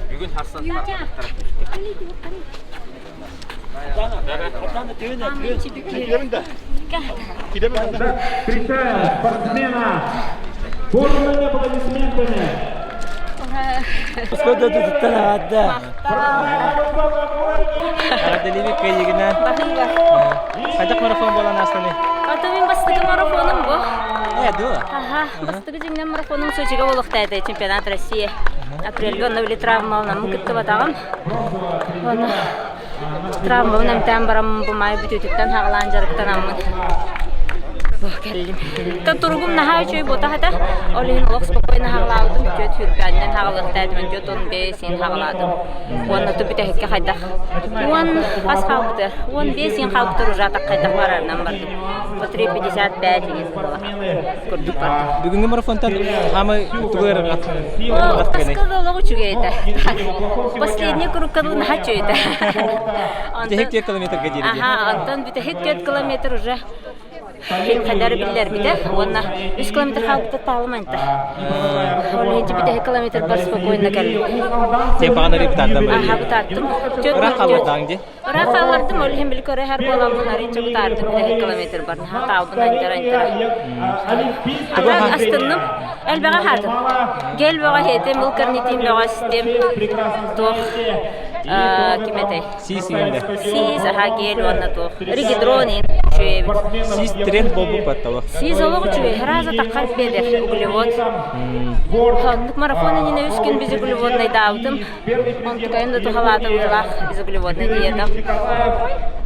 Бүгүн харсан Встречаем спортсмена бурными аплодисментами. Эҕэрдэ. Эҕэрдэлиибит кыайыыгынан. Хайдах марафон буолан аастыный? Ата мин бастакы марафоным бу. Э, дуо? Аха, бастакы дьиҥнэн марафоным Сочига буолуохтаах чемпионат России. Апрельга онно били травмаланаммын кыттыбатаҕым. Оны травмабын эмтээн бараммын бу маай бүтүүтүттэн хаҕалаан дьарыктанаммын бу кэллим. Туругум наһаа үчүгэй буотах этэ. Ол иһин олох спокойно хаҕалаабытым. Түөрт сүүрбээннэн хаҕалыахтаатым. 4-15 иһин хаҕалаатым. Уонна бүтэһиккэ хайдах 10 хас хаалбыта 15 иһин хаалбыта уже атах хайдах барарынан бардым. По 3.55 иһин буола курдук бардым. Бүгүҥҥү марафонтан хаамай тугу эрэ Таска да олох үчүгэй этэ. Последний кругка наһаа үчүгэй этэ. Бүтэһик 4 километрга диэри. Аха, онтон бүтэһик 4 километр уже хайдары биллэрбитэ уонна 3 километр хаалбыта таалыманта. Ол иһин бүтэһик километр бар спокойно кэллим. Сен паҕанары бытааттан бары. Аха, бытааттым. Ыраах хаалбатаҕыҥ дии. Ыраах хааллартым, ол иһин били көрө буоламмын арыйча бытаардым бүтэһик километр бар. Таалбын антара антара. Ата астынным. Элбэҕи аһаатым. Гель бөҕө иһэтим, ыл карнитин бөҕө истим. Туох ким этэй? Сис иҥинде. Сис, аха, гель уонна туох. Регидрон ин үчүгэйбит. Сис тренд буолбут баттала. Сис олох үчүгэй. Сразу таххар биэрэр углевод. Оннук марафон иннинэ үс күн безуглеводнайдаабытым. Онтукайын да туһалаата быһыылаах безуглеводный диета.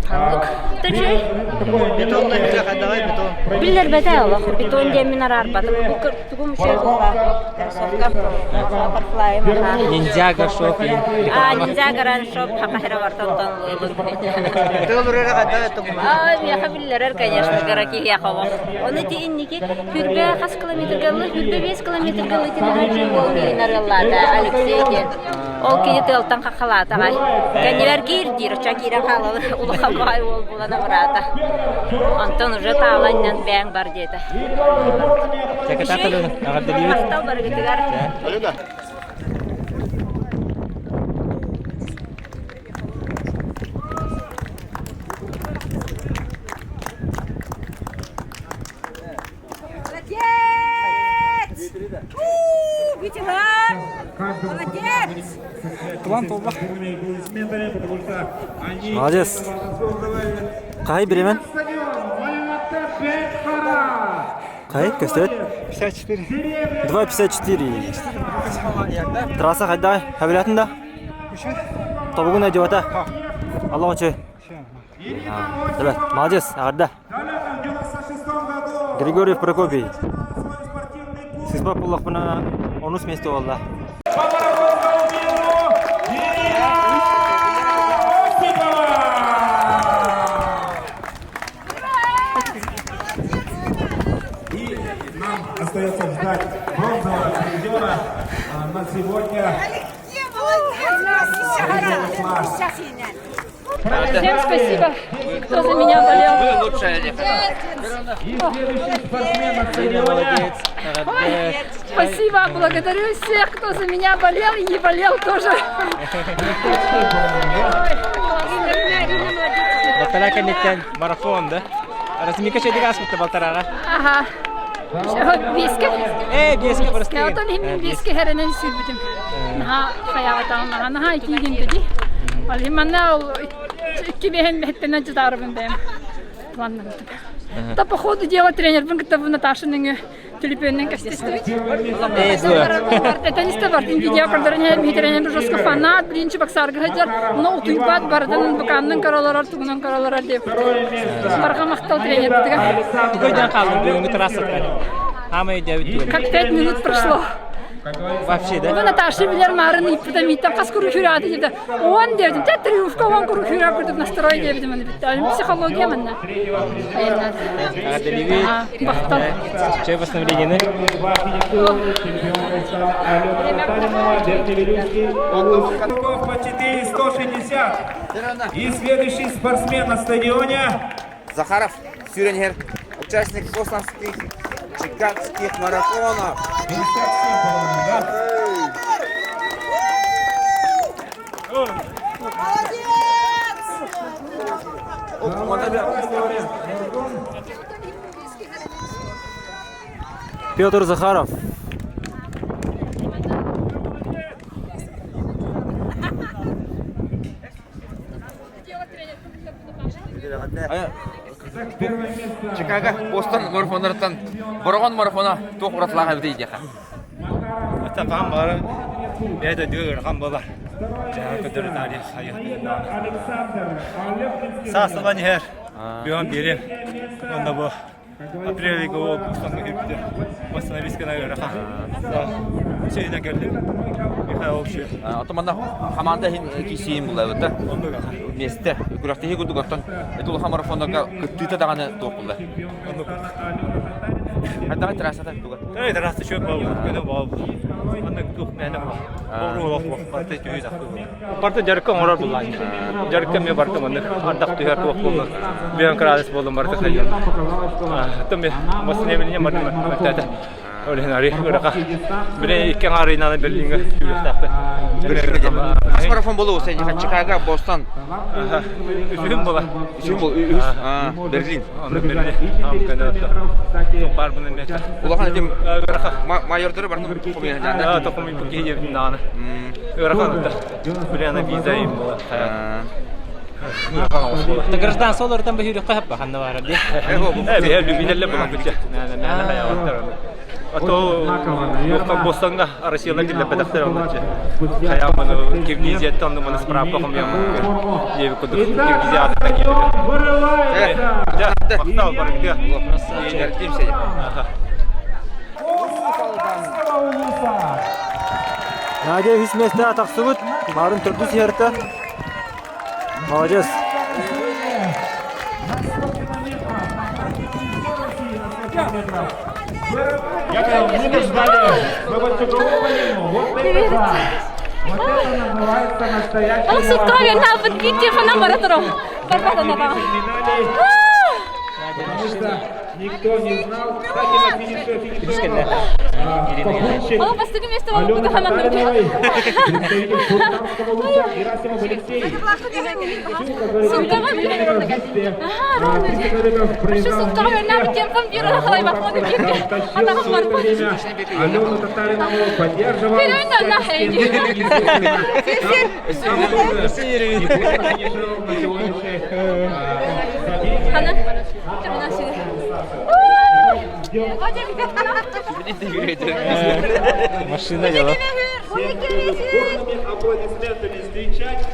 Ханнык. Төчүй. Бетонна үлэ хайдаҕай бетон? Биллэрбэтэ олох. Бетон диэммин араарбатым. Бу тугум үчүгэй буолла. Кроссовка. Vaporfly маха. Ниндзяго шоп. А, Ниндзяго ран шоп хапахера бартонтон Тыл үрэрэ хайдаҕай тугум? А, миэхэ биллэрэр, конечно, кыра киһиэхэ олох. Оны ти инники хүрбэ хас километрга ылы, хүрбэ 5 километрга ылы итин аһа уол миигин арыаллаата Алексей диэн. Ол кини тыалтан хаххалаата аҕай. Кэннибэр киир диир, оччо киирэн хаалабын улахан баҕай уол булан абыраата. Онтон уже тааланнан бэйэҥ бар диэтэ. Махтал барыгытыгар. Молодец! У, ветеран! Молодец! План толба. Молодец. Қай биремен? Қай көстөт? 54. 2.54. Трасса қайда? Хабилатын да? Тобугун өйдүбата. Аллах үчү. Ребят, молодец, ағарда. Григорьев Прокопий. Сыспа буллахпына онус месте болла. И нам остается ждать бронзового призера на сегодня. Всем спасибо, кто за меня болел. Вы лучшая, Олег. Молодец. Спасибо, благодарю всех, кто за меня болел и не болел тоже. Балтара кэнниттэн марафон да? Размика чэдик ааспытта балтараҕа. Ага. Биэскэ. Ээ, биэскэ барыстыгын. Отон иһин биэскэ хэрэнэн сүүрбүтүм. Наһаа хайаабатаҕым, наһаа наһаа итиигин дэди. Ол иһин манна ол икки биэһин бэһиттэнэн дьытаарыбын бэйэм планнаммытым. Та по ходу дела тренербин кытта бу Наташа нөҥүө түлүпүөннэн кэстистибит. Этэн истэ бардын видео көрдөрөн биһитеренен жестко фанат, блин, Чебоксарга сылдьар, но утуйбат барытын буканнан көрөлөрөр, тугунан көрөлөрөр деп. Барҕа махтал тренербитигэр. Тугу өйдөөн хааллыҥ бүгүҥҥү трассаттан? Хаамай өйдөөбүт Как 5 минут прошло. Вообще, да? Бу Наташа билэр маарын ыйыппыта мииттэн хас куру хүрээти диэтэ. Он диэбитим, те триумфка он куру хүрээ курдук настрой диэбитим аны бүттэ. Психология манна. Эҕэрдэлиибит. Махтал. Чэй восстановлениены. По 4,160. И следующий спортсмен на стадионе. Захаров Сюренхер, участник бостонских, чикагских марафонов. 57, по-моему, да? Молодец! О, команда Петр Захаров. Чикаго, Бостон марафоннарыттан Бороҕон марафона туох уратылаах эбитий диэхэ. Тахан бары бэйэ дойдуга ыарахан буолар. Дьаһан көтөрү таарыйа хайа. Саасталан иһэр. Бүөн биэрим. Онно бу апрельга ол Бостонга кэлбитэ. Восстановись гына ыарахан. Сүйүнэ кэллим. Михаил вообще. Оттон манна хамаанда иһин киирсиин булла да. Миэстэ күрэхтэһии курдук оттон ити улахан марафоннарга кыттыыта даҕаны туох булла. Хайдаҕай трассата туга? Эй, трасса чөп бол, көнө бол. Манна туох мээнэ бол. Оҕуруо олох барыта түһүү тахты. Барыта дьарыкка оҥорор буллаан. Дьарыкка эмиэ барыта маннык ардах түһэр туох буолла. Бүөн кыраадыс буоллун барыта хайан. Оттон мен восстановление барыта мөттөтө. Ол иһин ари ыраха. Биле икки аҥаарыйнааны Берлиҥҥэ сүүрүөхтээхпин. Хас марафон болу сен Чикаго, Бостон. Үсүһүм була. Үсүһүм бол, үһүс. Берлин. Онно Берлин. Барбын эмиэ. Улахан этим майордары барны хомуйа Да, тохомуй бу киһи диэбитин даҕаны. Ыарахан да. Биле виза им була. Та гражданство олорутан бөһүүрүххэ хаппа ханна баар дии. Э, бэйэ любителлер була быча. Нэ, нэ, хайаваттар. А то Бостонга Россиялар киллэрбэтэхтэр онноччу. Хайааманы Киргизияттан онну маны справка хомуйаммын диэби курдук Киргизия аатыттан киирбитим. Дьэ, махтал барыгытыа. Надя үс миэстэҕэ тахсыбыт, баарын төрдүс иһэртэ. Молодец. Суткаҕа наабыт биир телефоннан бара турам. Барбатан Никто не знал, кстати, на финише финишировал Ол бастакы место буолбута хананным. представитель Султанского лука Герасимов Алексей. Суткаҕа Суткаҕа өрнәбит темпом бир халайбаппын бирге. Атаҕым барбат. Алену Татаринову поддерживал. Хана. Машина дела. Аплодисментами встречать.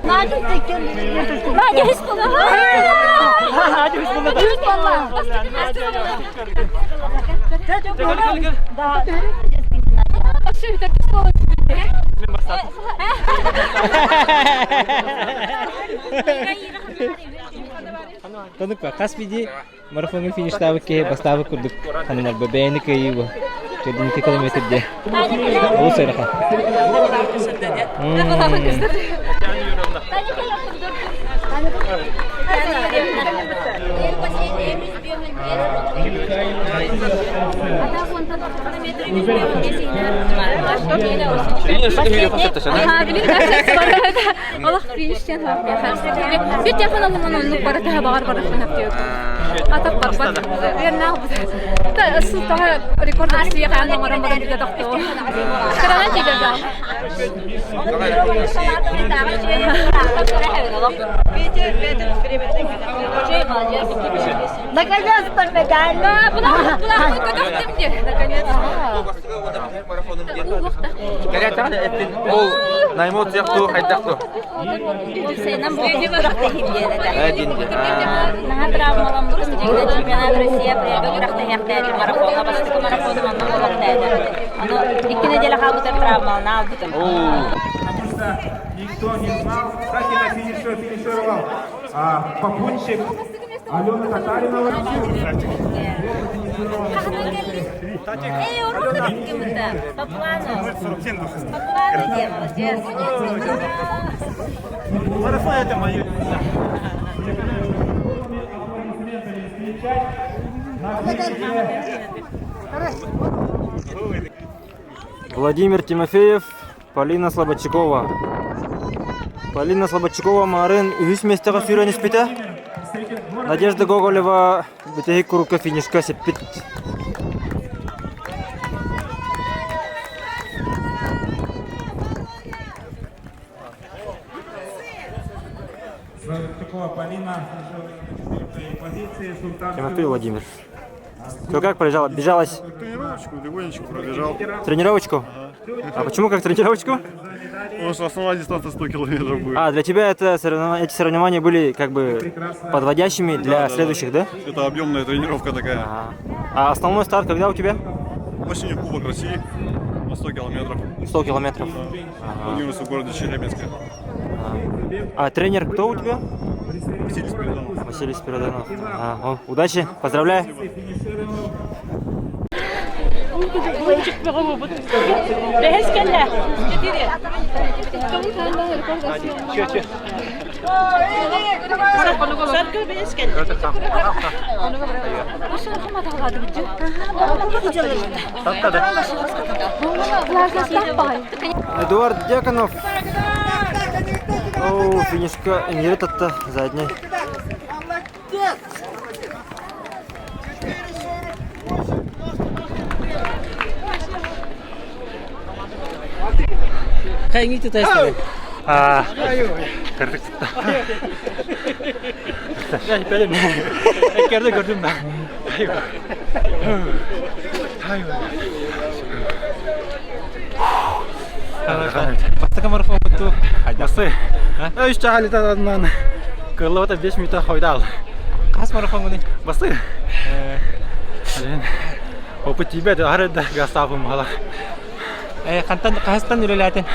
Надя үс буолла. Надя үс буолла. Үс буолла. Тонукпа, хас биди марафоҥҥа фиништаабыт киһи бастаабыт курдук хананарба бэйэни кыайыы бу. 42 километрде. Олус ыарахан. Олох фиништен Bir телефон алым оннук барата баҕар барахпын Атах барбат. Верна сылтаҕа рекорд Россия хаан оҥорон баран билэ тохтоо. Кыранан тиийдэ. Наконец-то медаль! Наконец-то. Ол наймот сияқтуу хайдахту. Наһаа травмаламмытым дьиҥнэ чемпионат Россия апрельга күрэхтэһиэхтээти марафоҥҥа бастакы марафону манна буолуохтаата. Аны икки неделя хаалбытар травмалана албытым. Никто не знал, кстати, на финише финишировал попутчик Алена Татаринова. Эй, урук По плану. По плану молодец. Марафон это мое. Владимир Тимофеев, Полина Слободчикова. Полина Слободчикова марын үһүс миэстэҕэ сүүрэн испитэ. Надежда Гоголева бүтэһик курукка финишка сиппит. Слободчикова Полина на позиции Султан. Тимофей Владимир. Ты как пробежала? Бежалась? Тренировочку, легонечко пробежал. Тренировочку? А почему как тренировочку? Потому что основная дистанция 100 километров будет. А, для тебя это соревнования, эти соревнования были как бы подводящими для следующих, да? Это объемная тренировка такая. А основной старт когда у тебя? Осенью Кубок России на 100 километров. 100 километров. Да. Планируется в городе Челябинске. А тренер кто у тебя? Василий Спиридонов. Василий Спиридонов. Ага. О, удачи, поздравляю. Бэһис кэллэ. Саргы бэһис кэллэ. Эдуард Дьяконов. О, финишка иҥири татта задний. Хайҥи тутайсың. Кырдык тутта. Эккерде көрдүм да. Бастакы марафон бутту. Басты. Үч чаҕалитанан кыллыбата 5 минута хойдаал. Хас марафон гыны? Басты. Опыт тиийбэт, аһар да гастаапым мала. Хантан хаһыстан үлэлээтин?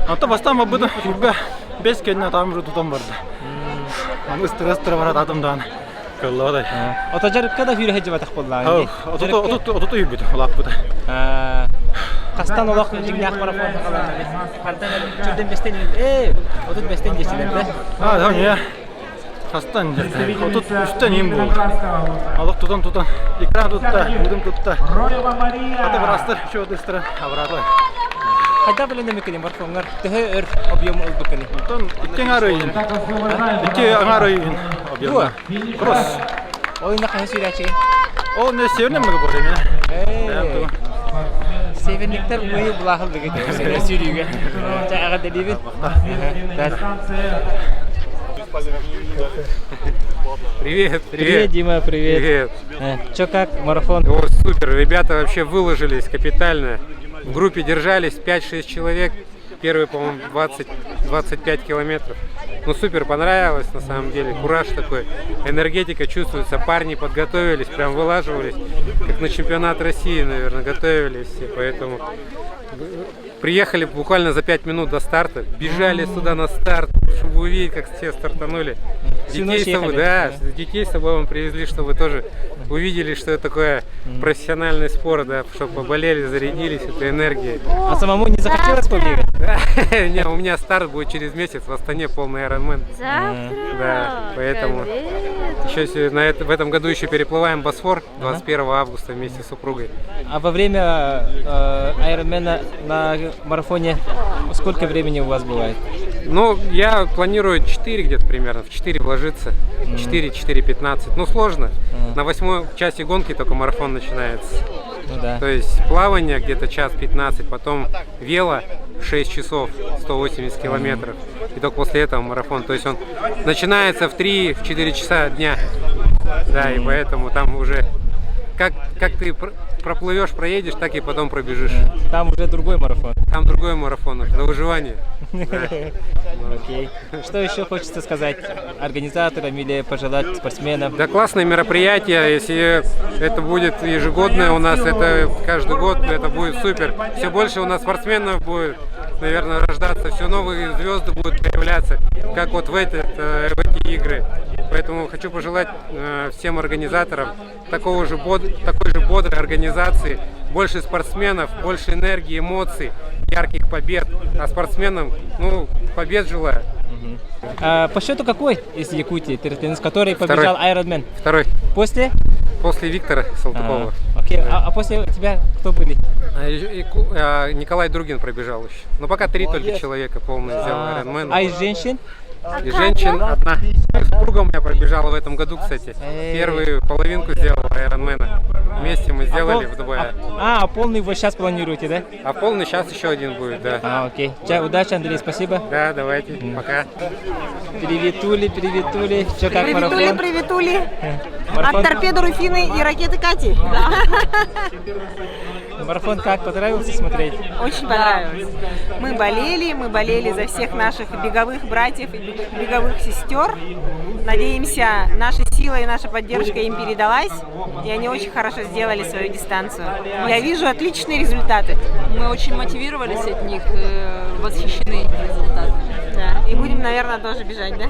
Ата бастаан барбытым сүүрбэ бэс кэннэ атаам тутан барда. Аны ыстыра-ыстыра барат атым даҕаны кыллыбатай. Ото дьарыкка да сүүрэ сылдьыбатах буоллаҕа. Отут үйбүт улааппыта. Хастан олох дьиҥнээх марафон саҕаланна. Хантан чүрдэн бэстен ээ 35-тен десилер да. А, да, Хастан 33-тен иин буолла. Алых тутан тутан экран тутта, будум тутта. Ата бырастар чуотыстара абыраатылар. Хайда билэн эмиккини марафоҥҥар төһө өр объем ылбыккыный? Онтон икки аҥаар ыйын. Икки аҥаар ыйын объемна. Кросс. Ол инна хаһы сүүрээччигин? Ол не северный многоборье меня. Северниктер мыйы булаахылдыгы сүүрүүгэ. Чааҕа дэлиибин. Привет, привет. Привет, Дима, привет. Привет. Че как, марафон? О, супер, ребята вообще выложились капитально. В группе держались 5-6 человек. Первый, по-моему, 20-25 километров. Ну, супер понравилось, на самом деле. Кураж такой, энергетика чувствуется. Парни подготовились, прям вылаживались. Как на чемпионат России, наверное, готовились все. Поэтому приехали буквально за 5 минут до старта. Бежали сюда на старт, чтобы увидеть, как все стартанули. Всю ночь Детей с собой, ехали. да, детей с собой вам привезли, чтобы тоже увидели, что это такое профессиональный спорт, да, чтобы поболели, зарядились этой энергией. А самому не захотелось побегать? Не, у меня старт будет через месяц в Астане полный Ironman. Завтра? Да, поэтому еще се- на это, в этом году еще переплываем Босфор 21 августа вместе с супругой. А во время Айронмена на марафоне сколько времени у вас бывает? Ну, я планирую 4 где-то примерно, в 4 вложиться, 4, 4, 15. Ну, сложно. На восьмой часе гонки только марафон начинается. Ну да. То есть плавание где-то час 15, потом вело 6 часов, 180 километров. И только после этого марафон. То есть он начинается в 3-4 часа дня. Да, и поэтому там уже как, как ты проплывешь, проедешь, так и потом пробежишь. Там уже другой марафон. Там другой марафон уже, на выживание. Да. Окей. Что еще хочется сказать организаторам или пожелать спортсменам? Да, классное мероприятие, если это будет ежегодное у нас, это каждый год, это будет супер. Все больше у нас спортсменов будет, наверное, рождаться, все новые звезды будут появляться, как вот в, этот, в эти игры. Поэтому хочу пожелать всем организаторам такого же такой же бодрой организации, больше спортсменов, больше энергии, эмоций, ярких побед. А спортсменам, ну, побед желаю. А, по счету какой из Якутии триатлонист, который побежал Ironman? Второй. После? После Виктора Салтыкова. А, окей, а, а после тебя кто были? А, Николай Другин пробежал еще. Но пока три только человека полный сделал Ironman. А из женщин? И женщин одна. Супруга у меня пробежала в этом году, кстати. Первую половинку сделала Айронмена. Вместе мы сделали в Дубае. А, полный вы сейчас планируете, да? А полный сейчас еще один будет, да. А, окей. Ча, удачи, Андрей, спасибо. Да, давайте, пока. Приветули, приветули. Че, как Приветули, марафон? приветули. Марафон? От торпеды Руфины и ракеты Кати. Марафон как, понравился смотреть? Очень понравилось. Мы болели, мы болели за всех наших беговых братьев и беговых сестер. Надеемся, наша сила и наша поддержка им передалась, и они очень хорошо сделали свою дистанцию. Я вижу отличные результаты. Мы очень мотивировались от них, восхищены результатами. Да. И будем, наверное, тоже бежать, да?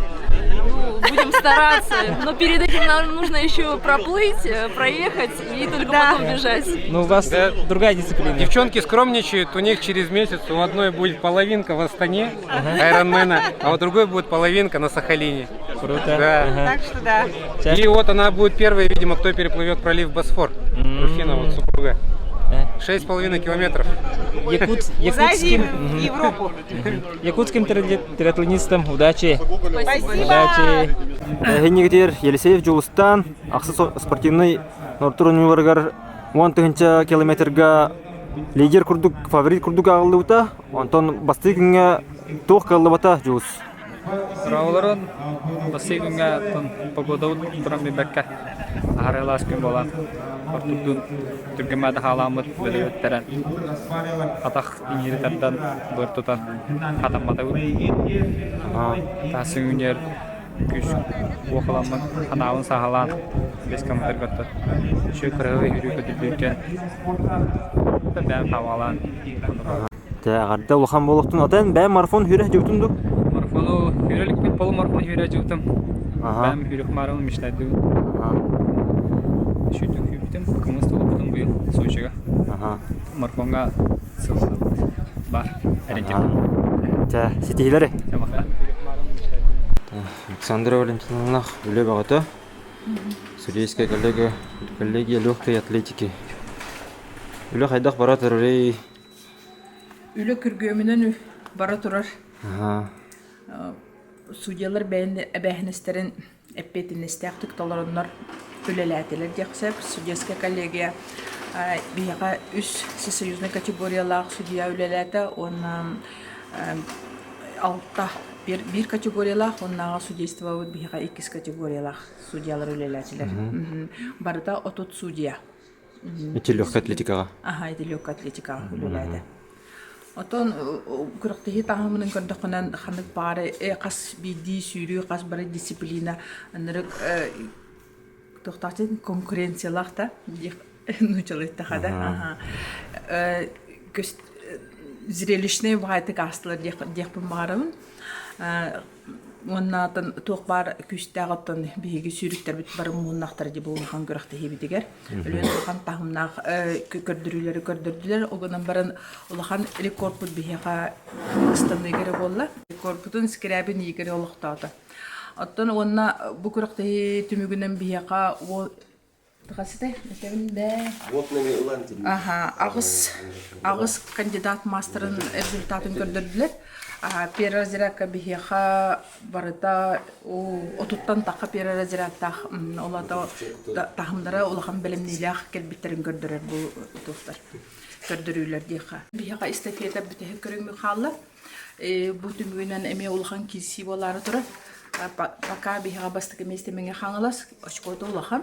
Ну, будем стараться, но перед этим нам нужно еще проплыть, проехать и только потом бежать. Ну, у вас другая дисциплина. Девчонки скромничают, у них через месяц у одной будет половинка в Астане Айронмена, а у другой будет половинка на Сахалине. Круто. Да. Ага. Так что да. И вот она будет первая, видимо, кто переплывет пролив Босфор. Руфина, вот супруга. 6,5 километров. Якут, Из Азии якутским, в Европу. якутским триатлонистам удачи. Спасибо. Удачи. Хиннигитер Елисеев Жулустан ахсы спортивный нортур оонньууларыгар 10 тыһыынча километрга лидер курдук фаворит курдук ааҕыллыбыта. Онтон бастакы күҥҥэ. Туох кыаллыбата Дьулус? Браvolарын бастакы күҥҥэ погодабыт туран билбэккэ аһарыалаас күн буолан ортурдуун түргэн маада хаалааммыт бөлөбүттэрэн атах иҥиири тардан быар тутан хатамматыбыт. Таас үүнэр күүс уохаламмын ханаабын сааһылаан бэс километрга үчүгэй кыраһыабай үрүү көтүрдүүттэн бэйэм хаамаалаан Тэ аҕарда улахан буолуохтун. Отон бэйэм марафон хүрэ дьыбытын ду? Марафону хүрэ иликпин, полумарафон хүрэ дьыбытым. Бэйэм хүрэх маарым мечтайдыбын. Сүүрдүк сүүрбүтүм, кымыс толорбутум быйыл Сочига. Марафоҥҥа сыл бар эрэнтим. Тэ ситиһилэри. Александра Валентиновна үлэ бөҕөтө. Судейская коллега, коллегия легкой атлетики. Үлэ хайдах бара турарый? Үлэ күргүөмүнэн бара турар. Судьялар бэйэн эбээһинэстэрин эппиэтинэстээхтик толороннор үлэлээтилэр диэх сөп. Судейская коллегия биһиэхэ үс всесоюзнай категориялаах судья үлэлээтэ уонна алта биир категориялаах уоннааҕы судействобыт биһиэхэ иккис категориялаах судьялар үлэлээтилэр. Барыта 30 судья. Ити легкая атлетикаҕа. Аха, ити легкая атлетикаҕа үлэлээтэ. Оттон күрэхтэһии таһымынан көрдөххүнэн ханнык баары хас биирдии сүүрүү, хас бары дисциплина ынырык туохтаах конкуренциялаах да нуучалыйдаха да зрелищный баҕайытык аастылар диэхпин баҕарабын. Уонна туох баар күүстээх оттон биһиги сүүрүктэрбит бары муһуннахтара дии бу улахан күрэхтэһиибитигэр. Өлүөн улахан таһымнаах көрдөрүүлэри көрдөрдүлэр. Ол гынан баран улахан рекордпут биһиэхэ ыстаныыга эрэ буолла. Рекордпутун Скрябин Игорь олохтоото. Оттон уонна бу күрэхтэһии түмүгүнэн биһиэхэ Хасытай, этэбин бээ. Аха, аҕыс кандидат маастарын результатын көрдөрдүлэр. Первый разрядка биһиэхэ барыта отуттан тахха первый разрядтаах олото таһымнара улахан бэлэмниилээх кэлбиттэрин көрдөрөр бу туохтар көрдөрүүлэр диэхэ. Биһиэхэ эстафета бүтэһик көрүҥмүт хаалла. Бу түмүгүнэн эмиэ улахан киирсии буолаары турар. Пока биһиэхэ бастакы миэстэ Мэҥэ Хаҥалас, очкота улахан.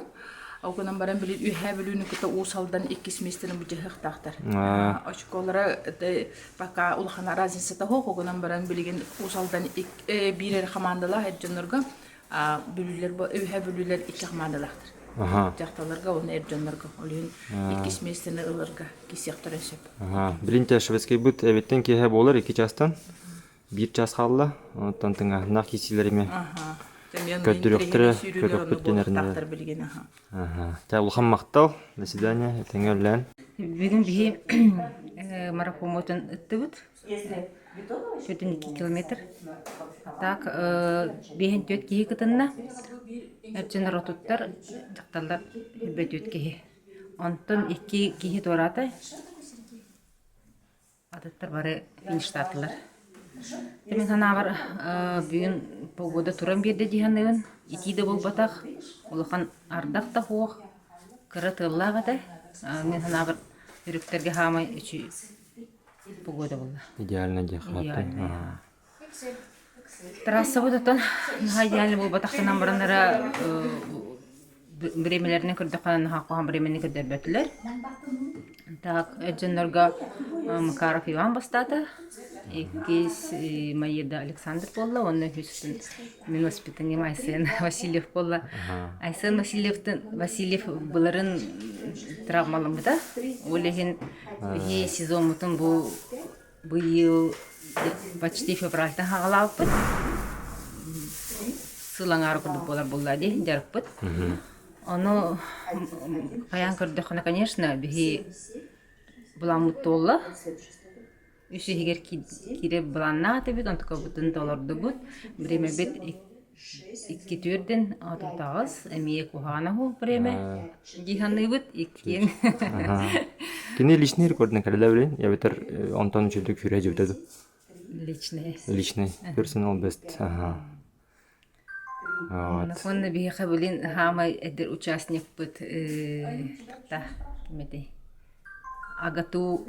Ол гынан баран били Үөһээ Бүлүүнү кытта Уус Алдан иккис миэстэни былдьаһыахтаахтар. Очколара пока улахан разницата суох, ол гынан баран билигин Уус Алдан биир эрэ хамаандалаах эр дьоннорго, Бүлүүлэр Үөһээ Бүлүүлэр икки хамаандалаахтар. Дьахталларга уонна эр дьоннорго. Ол иһин иккис миэстэни ыларга киирсиэхтэрин сөп. Билин шведскайбыт эбиттэн киэһэ буолар икки чаастан. Биир чаас хаалла. Оттон тыҥааһыннаах киирсиилэр эмиэ көрдөрүөхтэрэ, көрүөхпүт диэн билигин. Тэ улахан махтал. До свидания. Этэҥҥэ үлэлээн. Бүгүн биһи марафоммутун ыттыбыт. Бүтүн 2 километр. Так, биэһин түөрт киһи кытынна. Эрчен ротуттар, дьахталлар бөтүт киһи. Онтон икки киһи туораата. Атыттар бары фиништаатылар. Мин санаабар бүгүн погода туран биэрдэ дии саныыбын. Итии да буолбатах, улахан ардах да суох, кыра тыаллаах этэ. Мин санаабар өрүктэргэ хаамай үчүгэй погода буолла. Идеально диэх Идеальная. Трассабыт оттон наһаа идеальный буолбатахтынан бараннара бириэмэлэринэн көрдөххө наһаа куһаҕан бириэмэни көрдөрбөтүлэр. Так, дьоннорго Макаров Иван бастаата, иккис Маеда Александр буолла уонна үһүс мин воспитанием Айсен Васильев буолла. Айсен Васильевтын Васильев быларын травмаламмыта. Ол иһин биһи сезоммутун бу Быйыл почти февральтан хаҕалаабыппыт. Сыл аҥаара курдук буолар буолла дии дьарыкпыт. Ону хайаан көрдөххүнэ, конечно, биһи былааммыт туолла. Үс иһигэр киирэр былааннаах этибит, онтукабытын толордубут. Бириэмэбит Икки түөрдэн отутаҕыс эмиэ куһаҕана уһул время дии саныыбыт иккиэн Кини личный рекордун кэллэ билин, эбэтэр онтон үчүгдүк сүүрэ дьүбүтэ ду? Личный. Личный. Personal best. Ага. Вот. Уонна биһиэхэ билин хаамай эдэр участникпыт та ким этэй? АГАТУ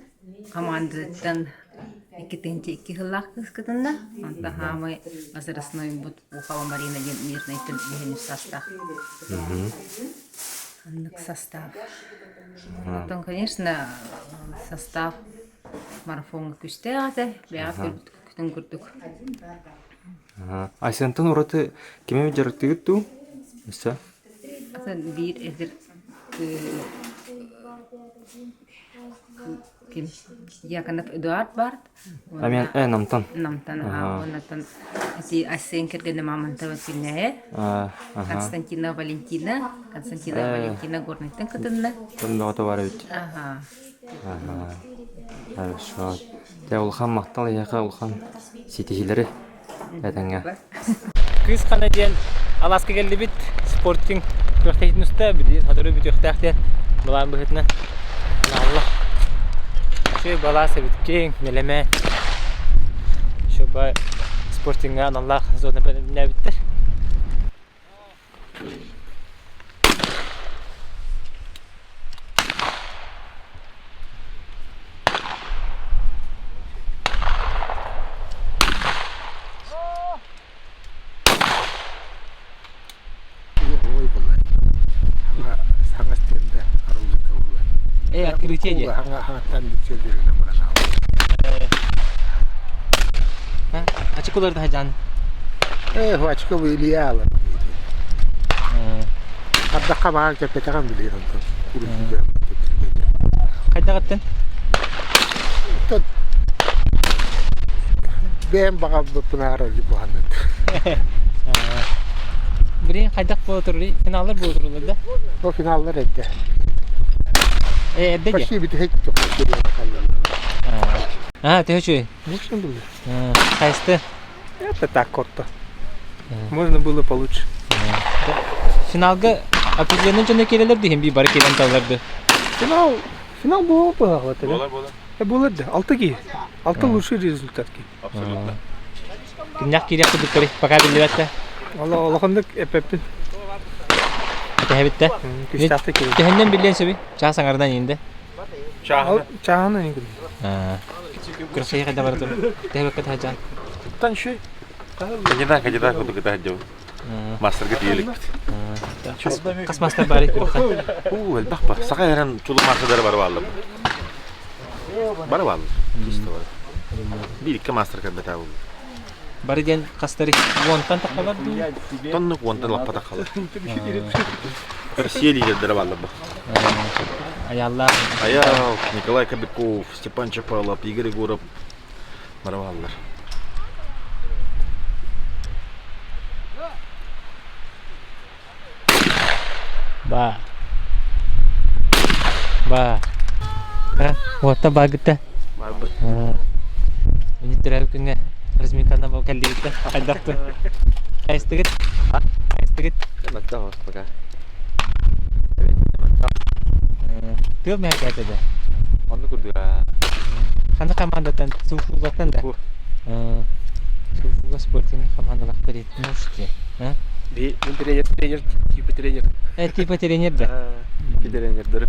хамаандатыттан Икки сыллаах кыыс кытынна. Онтон хаамай возрастной бут Ухова Марина диэн мирнайтан биһини састаах. Оннук состав. Оттон, конечно, состав марафоҥҥа күстээх этэ. Бэйэҕэ көрбүткүтүн курдук. Айсентан ураты кими дьарыктыгыт дуу? Өссө? Атын биир эдэр ким Дьяконов Эдуард баар. Амен э Намтан. Намтан уоннаттан ити Айсен кэргэнэ Мамонтова күннээйэ. Константина Валентина, Константина Валентина Горнайтан кытынна. Тонноҕото бар эбит. Аха. Хорошо. Те улахан махтал эйиэхэ улахан ситиһиилэри этэҥҥэ. Кыыс Хана диэн алааска кэллибит. Спортинг күрэхтэһиитин уста билигин сотору бүтүөхтээх диэн былаан быһыытынан аналла. Үчүгэй балаас эбит киэҥ, нэлэмэ. Шуба спортиҥҥа аналлаах зона бэлэмнээбиттэр. Саҥа стенда арыллыыта буолла. Э, открытие диye. Хаҥаттан бүтсэлдэринэн баран Ачыкулар да жан. Э, очко Илья алар. Ардахха баҕар кэппэтэҕим билигин онтон. Хайдаҕыттан? Бэйэм баҕарбыппын аарар буһанныт. Билигин хайдах буола турар? Финаллар буола тураллар да? Ол финаллар эрдэ. Э, эрдэ дии? Почти бүтэһик Аа, төһө үчүгэй? Лучше было. Хайысты? Это так коротко. Можно было получше. Финалга определенный дьоно киирэлэр диһин би бары киирэн талларды. Финал, финал буола буолар. Буолар, буолар. Буолар да. Алты киһи. Алты лучший результат ки. Абсолютно. Кимнээх киириэх курдуктары пока биллибэт да. Олохоннук эппэппин. Этэһэбит да. Күстээхтик киирэр. Төһөннөн биллиэн сөбүй? Чаас аҥарынан иинде. Чааһына. Чааһына иин курдук. Күрэхтэһии хайда бара турар? Тэһэбэккэ таһаджаан. Танши. Кандидат, кандидат курдук ытаһдьабын. Мастерга тиийэликпит. Хас мастер баар күрэххэ? Уу, элбэх бар. Саха эрэн чулу мастerdары бары бааллар. Бары бааллар. Чисто бары. Биир икки мастер кэлбэтэ буолла. Бары диэн хастары уонтан тахалар дуу? Тоннук уонтан лаппа тахалар. Россия лидердері бааллар бу. Аяллаах. Аял, Николай Кобяков, Степан Чапалов, Игорь Егоров бары бааллар. Ба. Ба. Уотта баагытта. Барбыт. Мини төрөөбүт күҥҥэ разминканы бу кэллигиттэ. Хайдахты? Хайыстыгыт? Хайыстыгыт? Маттах пока. Тыал мэһэйдээтэ да? Онну курдуга. Ханна командаттан? Суфугаттан да? Суфуга спортивный командалахтар можете, а? Би, мен тренер, тренер, типа тренер. Э, типа тренер да? Тренердер.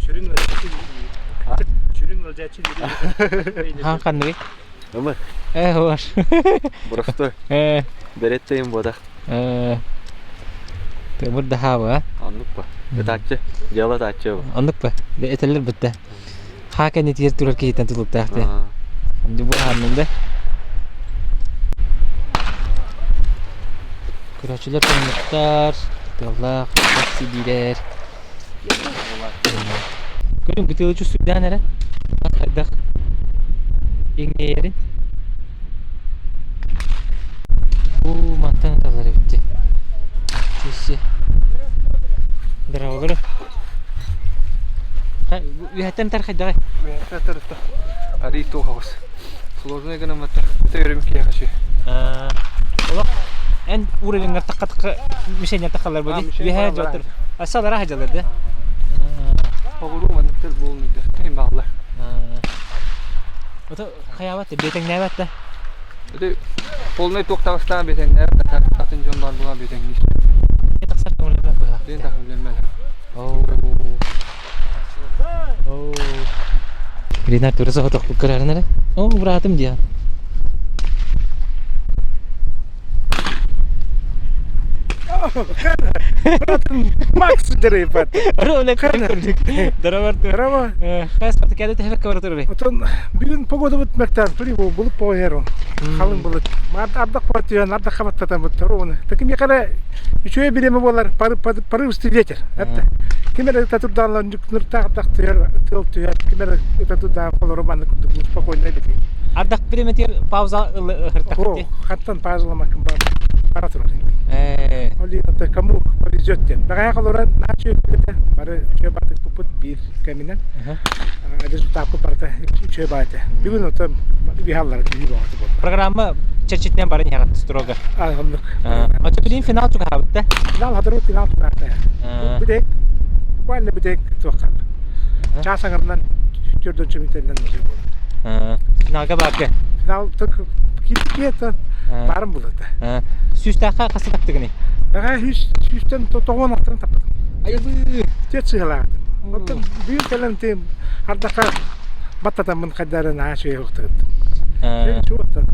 Сүрүн сүрүн ылдьааччы Хаан ханныгый? Ымы. Э, хош. Простой. Э. Береттейин бодах. Э. Тымыр да хаабы, а? Оннук па. Ытааччы. Дьыала ытааччы. Оннук па. Этэллэр бытта. Хаа кэннитигэр турар киһиттэн тутулуктаах дии. Бу аһаннын да. Көрөөччүлэр тоҥмуттар, тыаллаах, сибиирэр. Көрүҥ бытыылычы сүрдээн эрэ. Хайдах иҥнэйэрин. Бу мантан ыталлар эбит дии. Чүсси. Дороголору. Үһэттэн тар хайдаҕай? Үһэттэн тарытта. Арый туох оҕус. Сложный гынаммата. Это өрүм киһиэхэ үчүгэй. Олох эн уровеньгар тахха-тахха мишенья тахалар бу дии. Үһэ дьотор. Асалара хадьалар да. Оҕуруу манныктар буолунуйдар. Тайм бааллар. Ото хайаабат да, бэтэҥнээбэт да. Это полный туох таҕыстаан бэтэҥнээбэт атын дьон баар буолан бэтэҥниир. Тахсар көҥүллэммэт быһа. Ден тахсар көҥүллэммэт. Оо. Оо. Ринат тура соҕотохпут көрөөрүн эрэ. О, быраатым диэн. Макс дырыйбат. Здорово, Здорово. Хас кәде тәһәк кабар туры. Отон бүгүн погодабыт мектан тури бу булып поһерон. Халын булып. Ардак батыян, ардак хабаттатан буттар оны. Таким якара үчүгэй биреме болар, порывистый ветер. Это. Ким эрэ татурдаанлар ныртаах ардах түһэр, тыал түһэр, ким эрэ татурдаан холору маннык курдук спокойно бити. Ардах биреметигэр пауза ылыртахти. Хаттан паузаламаккын бара турар. Ол это кому повезет диэн. Бэҕэһээ холорон наачы үппүтэ, бары үчүгэй баатыкпыт биир кэминэн. Результаппыт барыта үчүгэй баайта. Бүгүн оттон биһаллара түһүү баҕата буолла. Программа чэрчитинэн баран иһэҕит строго. Оннук. Оччо билигин финал чугаһаабыт да? Финал хатыры финал чугаһаата. Бүтэк буквально бүтэк туох хаалла. Чаас аҥарынан төрдөнчө мүнүүтэнэн уже буолар. Финалга баарга. Финал киирбит баарым булата. Сүүстээххэ хас таптыгыный? Бэҕээ сүүс сүүстэн тоҕуон алтан таппытым. Айыбыы! Түөрт сыһалаатым. Оттон бүгүн кэлэн тиим ардахха баттатаммын хайдары наһаа үчүгэй уктугуттум. Сен чуоттан.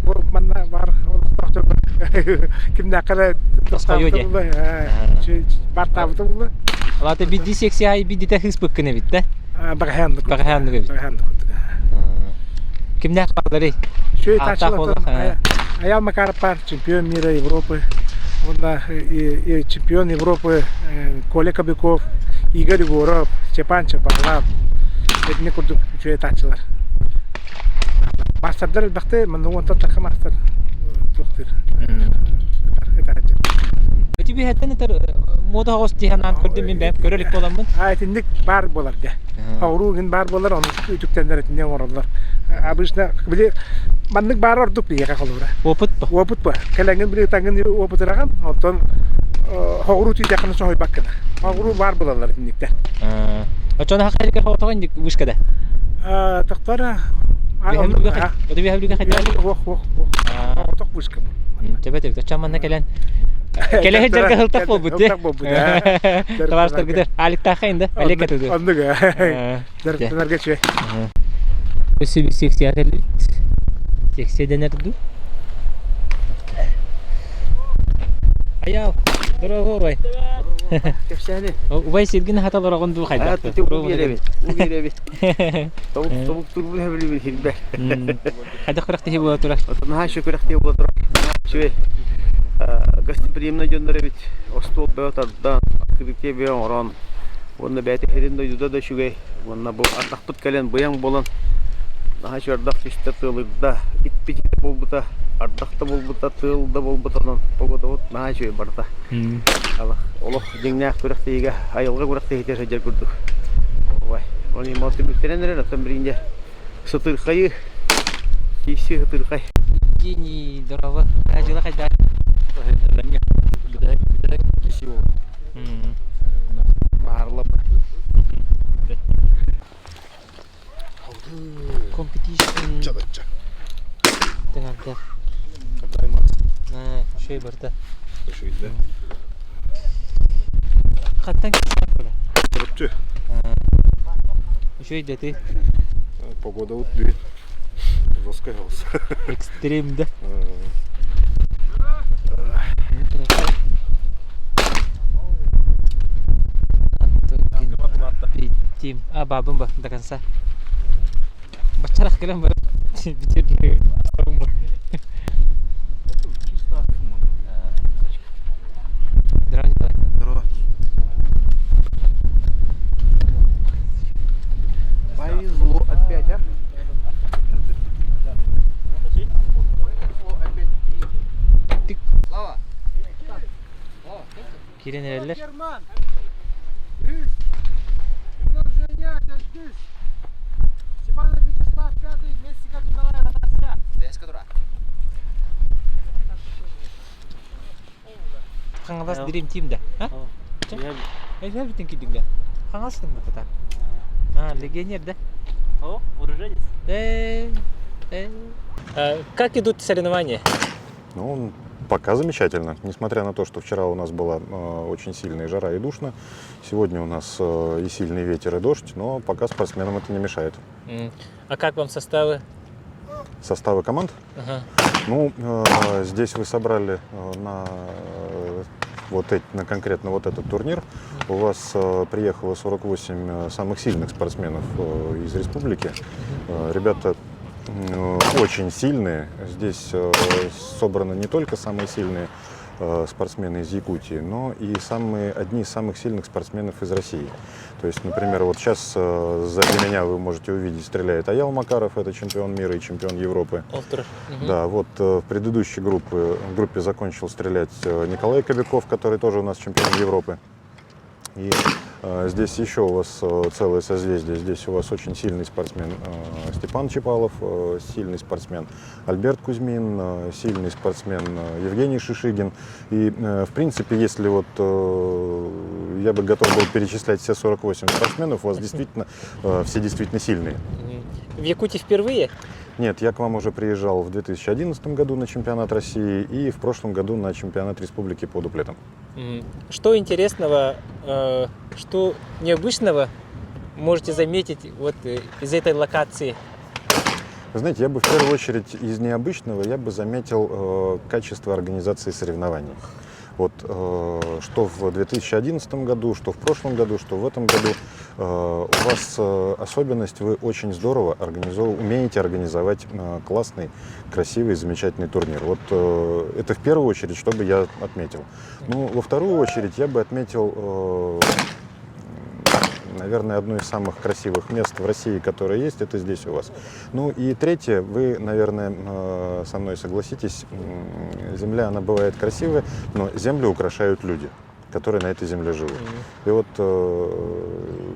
Бу манна бар олохтоохтор кимнээххэ эрэ Тосхойуо тохтообута бартаабыта булла. Алата бидди секция ай биддите хыспыккын эбит да? Бэҕэһээн Бэҕэһээн эбит. Бэҕэһээн курдук. Кимнээх баалларый? Үчүгэй таачылаттан Аял Макаров бар, чемпион мира Европы. Уонна чемпион Европы Коля Кобяков, Игорь Егоров, Степан Чапалов. Итини курдук үчүгэй тааччылар. Маастардар элбэхтэ, манна уонтан тахха маастар туохтуур. Ытааччы. Ити биһэттэн этэр мода оҕус диһанаан көрдүм мин бэйэм көрө илик буоламмын. А итинник баар буолар дьэ. Оҕуруу гин баар буолар, ону үтүктэннэр итинник оҥороллор. Обычно били маннык баар ордук биһиэхэ холобура. Опыт ба. Опыт ба. Кэлэҥҥин били ытаҥҥын опытыраҕын, онтон хоҕуруу тиийдэххинэ соһуйбаккына. Хоҕуруу баар буолаллар итинниктэр. Оччону хахайга хоҕотоҕун ник вышкада. Тохтор Өтө хайда. Ох, ох, ох. Хоҕотох вышка. Төбө төбө. Оччон манна кэлэн Кэлэ сылдьарга һылтах буолбут дии. Һылтах буолбут. Табаарыстаргытыр Аликтаахха инде. Алик этэ Оннук. Дьарыктанарга үчүгэй. Өссө bir секция кэлбит. Секция дэнэр дуу? Айаал, дорогой убай. Кэпсээни. Убай сиргин хата олороҕун дуу хайдах? Уу биэрэбит. Уу биэрэбит. Тобук тобук турбун хэбилибит хирбэ. Хайдах күрэхтэһии буола турар? Наһаа үчүгэй күрэхтэһии буола турар. Үчүгэй. Гостеприимный дьоннор эбит. Остуол бөҕө тардан, открытие бөҕө оҥорон, уонна бэйэтэ сирин дойдута да үчүгэй. Уонна бу ардахпыт кэлэн быйаҥ буолан, наһаа үчүгэй ардах түстэ, тыалырда, иппит буолбута, ардах да буолбута, тыал да буолбута, онон погодабыт наһаа үчүгэй барыта. Олох дьиҥнээх күрэхтэһиигэ, айылҕа күрэхтэһиитэ сылдьар курдук. Ой, оны мал түмүктэнэн эрэр, оттон билигин дьэ сытырхайы, киирсии сытырхай. Евгений, здорово. Дьыла хайда? Competition. Тыҥардар. Үчүгэй барда. Хаттан кэлэ? Чурапчы. Үчүгэй да ты. Погода вот бүгүн жесткая голос. Экстрим да. Тим. А бабым ба до конца. Бачарах кэлэн баран бүтүөр Здорово, Николай. Здорово. Повезло опять, а? Слава! Киирэн эрэллэр. Хаҥалас Dream Team да? Эйфел бүтүн киирдиҥ да? Хаҥаластыҥ бу А, легионер да? О, вооруженец. Э, э. Как идут соревнования? Ну, он Пока замечательно. Несмотря на то, что вчера у нас была очень сильная жара и душно, сегодня у нас и сильный ветер, и дождь, но пока спортсменам это не мешает. А как вам составы? Составы команд? Ага. Ну, здесь вы собрали на, вот эти, на конкретно вот этот турнир. У вас приехало 48 самых сильных спортсменов из республики. Ребята очень сильные. Здесь собраны не только самые сильные спортсмены из Якутии, но и самые, одни из самых сильных спортсменов из России. То есть, например, вот сейчас сзади меня вы можете увидеть, стреляет Аял Макаров, это чемпион мира и чемпион Европы. Автор. Да, вот в предыдущей группе, группе закончил стрелять Николай Кобяков, который тоже у нас чемпион Европы. И здесь еще у вас целое созвездие. Здесь у вас очень сильный спортсмен Степан Чепалов, сильный спортсмен Альберт Кузьмин, сильный спортсмен Евгений Шишигин. И, в принципе, если вот я бы готов был перечислять все 48 спортсменов, у вас действительно все действительно сильные. В Якутии впервые? Нет, я к вам уже приезжал в 2011 году на чемпионат России и в прошлом году на чемпионат республики по дуплетам. Что интересного, что необычного можете заметить вот из этой локации? Вы знаете, я бы в первую очередь из необычного я бы заметил качество организации соревнований. Вот что в 2011 году, что в прошлом году, что в этом году у вас особенность, вы очень здорово умеете организовать классный, красивый, замечательный турнир. Вот это в первую очередь, что бы я отметил. Ну, во вторую очередь я бы отметил, наверное, одно из самых красивых мест в России, которое есть, это здесь у вас. Ну и третье, вы, наверное, со мной согласитесь, земля, она бывает красивая, но землю украшают люди, которые на этой земле живут. И вот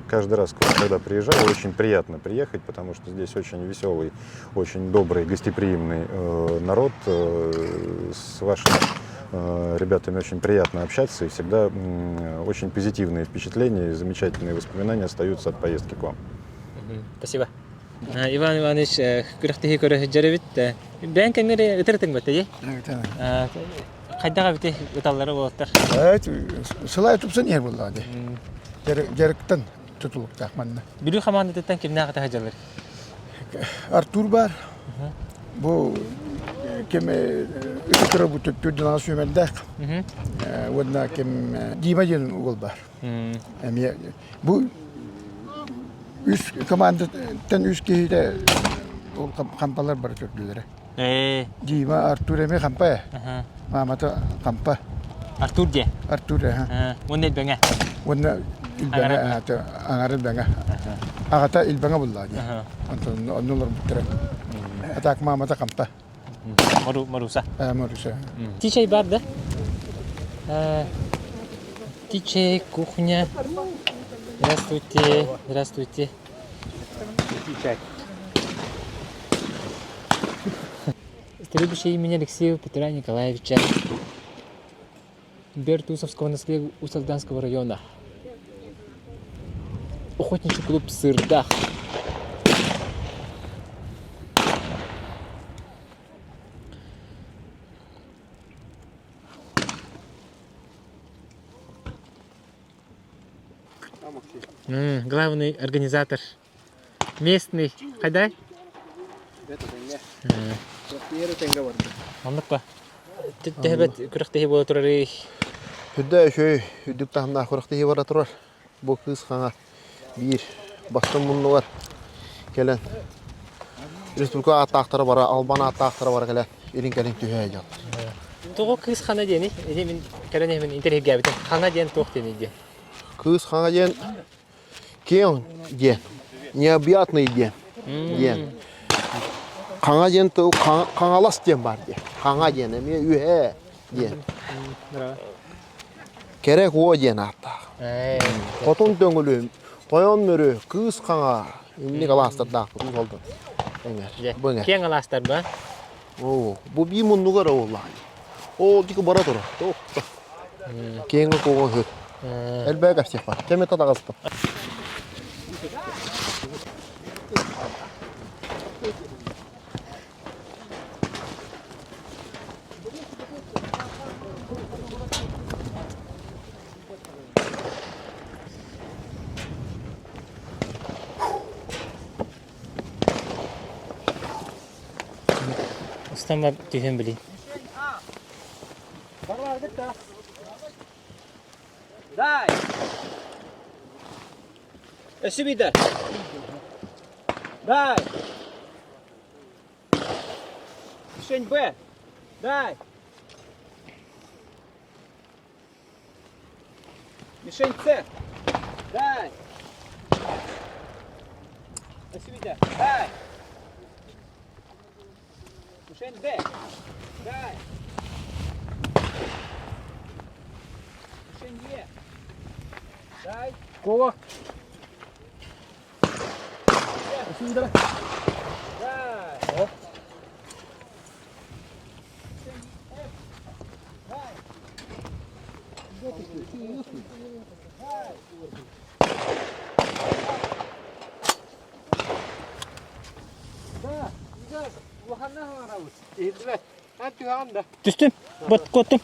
каждый раз, когда приезжаю, очень приятно приехать, потому что здесь очень веселый, очень добрый, гостеприимный народ. С вашими ребятами очень приятно общаться, и всегда очень позитивные впечатления и замечательные воспоминания остаются от поездки к вам. Спасибо. Иван Иванович, күрэхтэһии көрө сылдьар эбит. Бэйэҥ кэмҥэр ытар этиҥ бата дии? Хайдах эбити ыталлара уолаттар? Сылай тупсан иһэр буоллаҕа дии. Дьарыктан тутулуктаах манна. Бүлүү хамаандатыттан кимнээх ытаһа дьаллар? Артур бар. Бу ким ытытыра бу түптүр сүүмэрдээх. Уонна ким Дима диэн уол бар. Эмиэ бу үс командаттан үс киһитэ ол хампалар бары төрдүлэрэ. Дима Артур эмиэ хампа Маамата хампа. Артур диэ? Артур э. Уонна Илбэҥэ. Уонна Илбэҥэ аҥара Илбэҥэ. Аҕата Илбэҥэ буллаа дии. Онтон онно олорбуттара. А так маамата хампа. Маруса. Маруса. Тичей бар да? Тичей, кухня. Здравствуйте, здравствуйте. Чай. Стрельбище имени Алексеева Петра Николаевича. Бертусовского наследия Усть-Алданского района. Охотничий клуб «Сырдах». Главный организатор. Местный. Хайдай? Оннук па. Төһөбөт күрэхтэһии буола турарый? Үрдэ үчүгэй үрдүк таһымнаах күрэхтэһии бара турар. Бу кыыс хаҥа биир бастыҥ муннугар кэлэн республика ааттаахтара бара, албан ааттаахтара бара кэлэн илин-кэлин түһэ дьон. Тоҕо кыыс хана диэний? Ити мин кэлэн иһэмин интэриэһиргээбитим. Хана диэн туох диэний диэн? Кыыс хаҥа диэн киэҥ диэн, необъятный диэн диэн. Хаҥа диэн тыл хаҥалас диэн баар диэн. Хаҥа диэн эмиэ үһээ диэн. Кэрэ куо диэн ааттаах. Хотун төҥүлү, тойон мөрү, кыыс хаҥа инник алаастардаахпыт олдун. Эҥэр. Бу эҥэр. Киэҥ алаастар ба? Оо, бу бии муннугар ооллаан. Ол дику бара тура. Тоқта. Киэҥ куоҕа үһү. Элбэҕи кэпсиэх бар. Кэми тадаҕастым. Устан бар түһүөн билин. Дай! Өссө биирдэ. Дай! Мишень Б. Дай! Мишень С. Дай! Өссө биирдэ. Дай! Мишень Д. Дай! Мишень Е. Дай! Кова. Дай! Түстүм. Бот куоттум.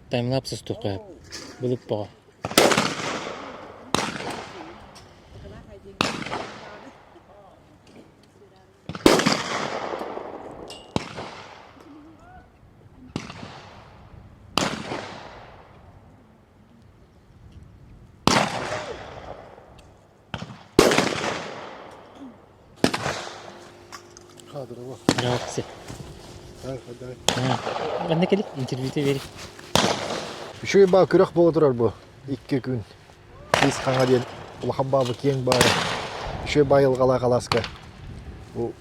Таймлапс устуохха былыт боҕо. Здравствуйте. Манна кэлик интервью бери. Үчүгэй баа күрэх буола турар бу икки күн. Кыыс Хаҥа диэн улахан баабы киэҥ баара. Үчүгэй баай ылҕалаах алааска. Бу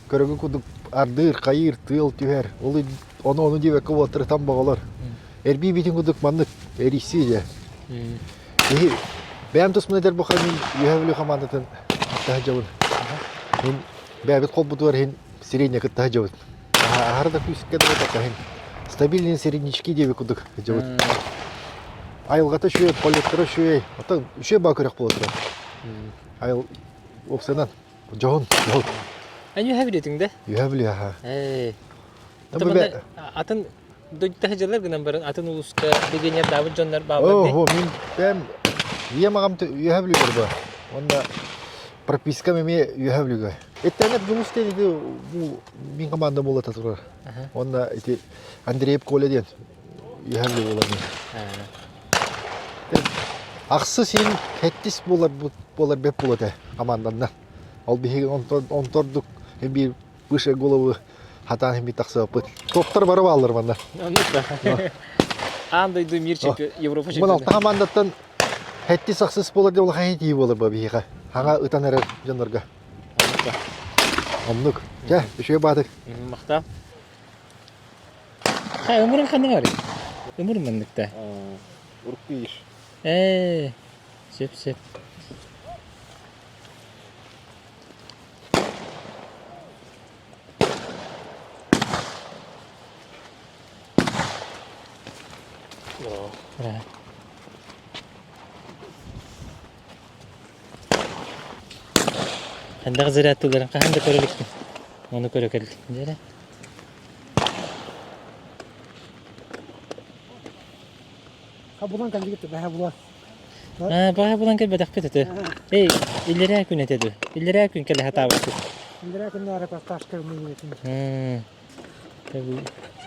көрөгү курдук ардыыр, хайыыр, тыал түһэр. Ол ону ону диэбэккэ уолаттары там боҕолор. Эрбии битин курдук маннык эрийсии дьэ. Киһи бэйэм туспун этэр бу мин Үөһээ Бүлүү хамаандатын кытта сылдьабын. Мин бэйэбит холбутугар иһин сиренья кытта сылдьабыт. Аһара да күүскэ да буолбакка иһин стабильный середнячки диэбит курдук сылдьабыт. Айылҕата үчүгэй, полеттара үчүгэй. Оттон үчүгэй баа күрэх буола турар. Айыл уопсайынан дьоһун, дьоһун. Эн үөһэ билетиҥ да? Үөһэ Бүлүү аха. Ээ. Атын дойдута дьыллар гынан баран атын улууска легионердаабыт дьоннор бааллар Оо, мин бэйэм ийэм аҕам Үөһээ Бүлүүгэ бу. Уонна пропискам эмиэ Үөһээ Бүлүүгэ. Эттэнэп Дьулус диэн ити бу мин команда буолата турар. Уонна ити Андреев Коля диэн Үөһээ Бүлүү буолар. Ахсыс син хэттис буолар буолар бэп буолата команданна. Ол биһиги онтон онтордук биир выше головы хатаан иһин тахсыбаппыт. Топтар бары бааллар манна. Оннук да. Аан дойду мир чемпион, Европа Мын чемпиона. алта хамаандаттан хэттис ахсыс буолар диэн улахан тии буолар ба биһиэхэ. Хаҥа ытан эрэр дьоннорго. Оннук. Чэ, үчүгэй баатык. Махтал. Хай, ымырын ханнык барый? Ымыр маннык да. Урукку иш. Ээ, сөп сөп. Хандаах зарядтыыларын хаһан да көрө иликпин. Ону көрө кэллим. Дьэ Булан кэллигит бэһэ булан. Аа, баҕа булан кэлбэтэхпит этэ. Эй, иллэрээ күн этэ дуо? Иллэрээ күн кэлэ сатаабыппыт. Иллэрээ күн аэропорташка миинэтин.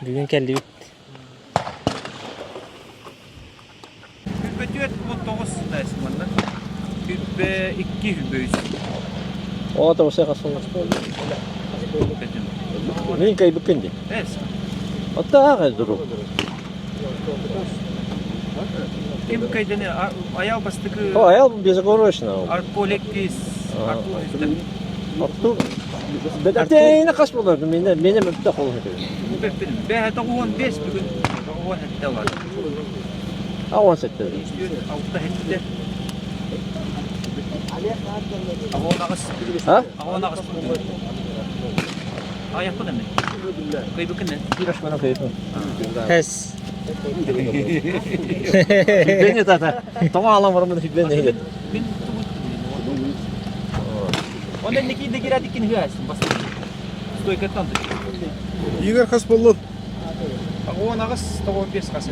Бүгүн кэллибит. Күбэ 49 дайс манна. Күбэ 2 күбэ 3. О, тоҕуса хасыл. Мин кайбыккын ди. Эс. Отта аҕай дуру. Ким кайданы аял бастыкы О, аял безоговорочно. Арполеккис Артур Бэтэйне хас болар мене мене мөптө холун Бэппин. Бэһэ 95 бүгүн 97 олар. А 17. Алта хетте. Агон агыс. А? Агон агыс. Аяқпын эми. Кыйбыкын Бирашмана кыйбын. Хэс. Хүлбэни тата. Тоҥо алан барамын хүлбэни иһит. Мин Онон неки дегират иккин хыайсын басты. Стойкаттан Игорь хас боллун? Агон агыс 95 хас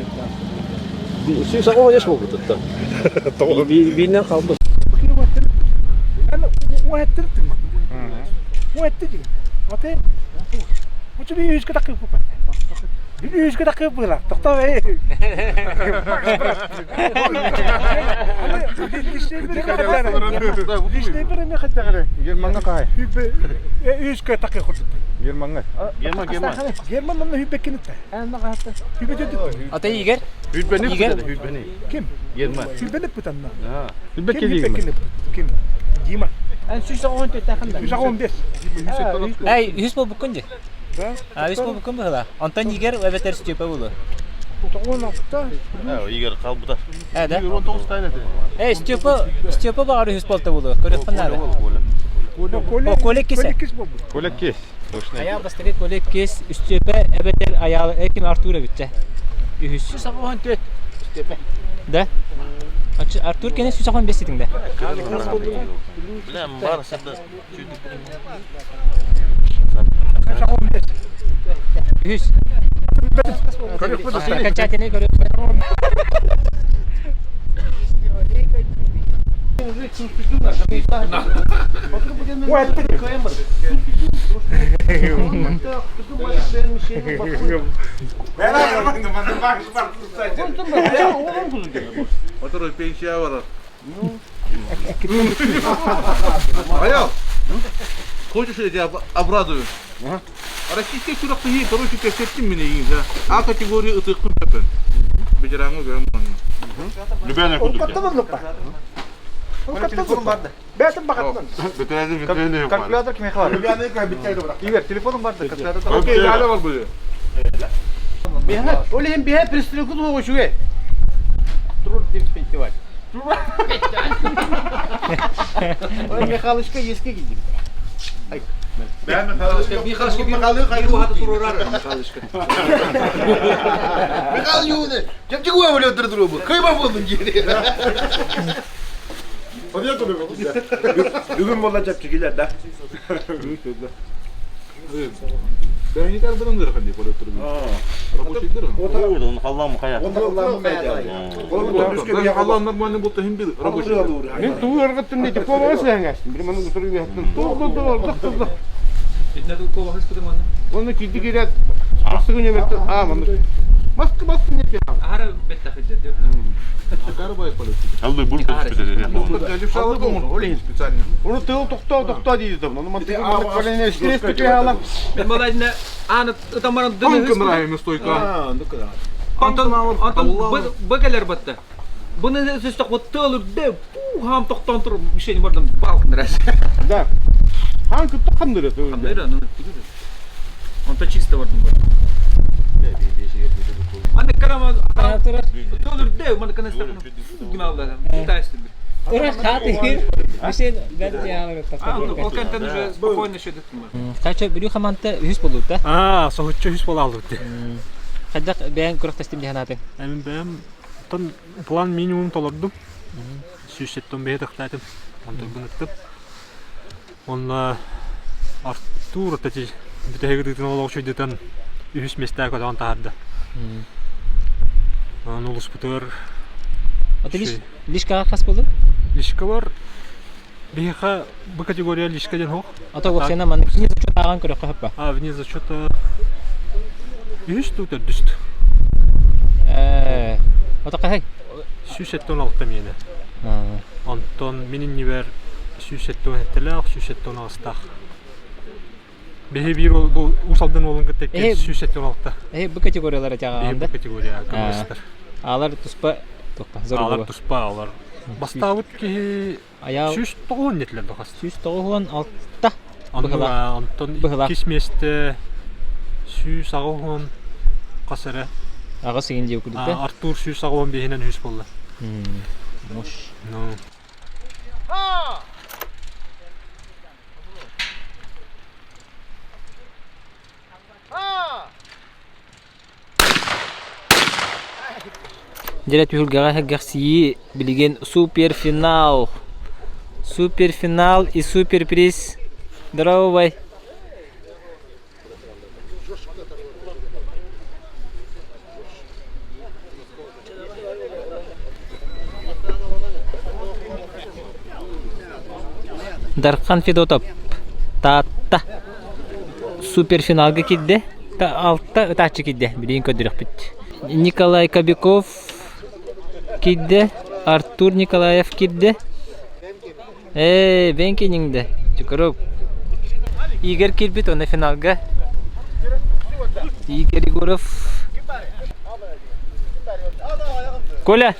Сүүс аҕыс еш болбут Бииринэн халбыт. Германга кай? Германга. Герман, Герман. Герман манна хүббеккин Ата Игорь? Хүббени Игорь? Хүббени. Ким? Герман. Хүббени пытанна. Хүббек Ким Ким? Дима. Эн Үс аҕа он бес. Эй, үһүс буолбуккун дии. А, үс буолбуккун быһыла. Онтон Игорь эбэтэр Степа буолуо. Игорь қалбыта. Э, да? Игорь 19 тайна ты. Эй, Степа, Степа баҕар үһүс буолта буолуо. Көрүөххүн наада. О, Коля кисе. Коля кес. Точно. Аял бастакы Коля кес, Степа эбэтэр Аял, э, ким Артур эбитчэ. Үһүс. Степа. Да? Артур кene 115 ситиң да. Билем бар сырда. Үһүс. Окончательный көрүөх. Otur пенсия барар. Аял, хочешь, я тебя обрадую? Российский күрэхтэһии, короче, кэпсэттим мин эйигин, А категория ытыыкпын пөпөн. Бежараңы көрөм онно. Любяна кудук. Телефонум барды. Бәтин бақатынан. Калькулятор кимеха бар? Игорь, телефонум барды, калькулятор. Окей, яда бар бу. Ол hem биһэ пристрелку туһугу үчүгэй. Турур деп фестиваль. Ой, Михалышка еске кидим. Ай. Михалышка, Михалышка, Михалышка. Михаил Юны, чепчик ой өлө турдуру. Кыйба болдун жери. Бүгүн болла чепчикилер да. Бәһитер бынан дырхан дип ойлоп турдум. Рабочий дыр. Ой, халлам кая. Халлам нормальный болта хим бил рабочий. Мен туу ыргыттым дейт, колуңа сәңәстим. Бир маны утуруп яттым. Туу туу туу туу. Оны кийди кирет. Басты күнө бетти. А, маны. Маска басты не пия. Ара бетте хыджа. Алды бул специально. Оны тыл токто токто дейди там. Оны мантыгы маны колене стресс пе алам. Мен балайна аны тамаран Тонко нравимый стойка. Антон Антон бөгелер батты. Буны сөз вот тыл үрдө, хам токтон туруп мишень бардым балкын рас. Да. Хан күттө кандыр это. Кандыр, ну. Онто чисто бардым. Аны карама тыл үрдө, маны канаста гналда. Китайский. Ура, хаты. Мишень бәт яны Ол кантан уже спокойно еще деттим. Кача бүрү хаманта үһүс болду да? А, соһуччу үһүс бола алды. Хайдах бэйэн күрэхтэстим диэн атын. Мен бэйэм тон план минимум толордум. Сүүсеттон бэйэ тахтаатым. Онтон быныттым. Онна Артур тати бүтэһигитин олох чуйдытан үһүс местää көтөҕөн таһарда. Аны улуспутугар Аты лиш лишкаға хас болду? Лишка бар. Биһиэхэ бу категория лишка диэн хоох. Ата уопсайынан маннык вне зачета ааҕан көрөххө хөп ба? А, вне зачета үһүс туу төрдүст. Э, ата хаһай? 176 миэнэ. Онтон мин иннибэр 177-лээх, 176-таах. Биһи биир бу Уус Алдан уолун кытта 176. Эһи бу категориялар этяҕаҕан да? Бу категория көмөстөр. Алар туспа туспа Алар туспа алар. Бастаабыт киһи 109 нетилер дохас. 196. Онтон иккис миэстэ 180 хас эрэ. Аҕыс игин диэбит курдук да? Артур 185-инэн үһүс буолла. Муш. Ну. Дьэ түһүлгэҕэ сэргэхсийии билигин суперфинал. Суперфинал и суперприз. Здорово, Дархан Федотов Таатта суперфиналга киирдэ. Алта ытааччы киирдэ. Билигин көрдөрүөхпүт. Николай Кобяков киирдэ. Артур Николаев киирдэ. Ээ, бэҥкиниҥ Чукурук. Игорь киирбит уонна финалга. Игорь Егоров. Коля!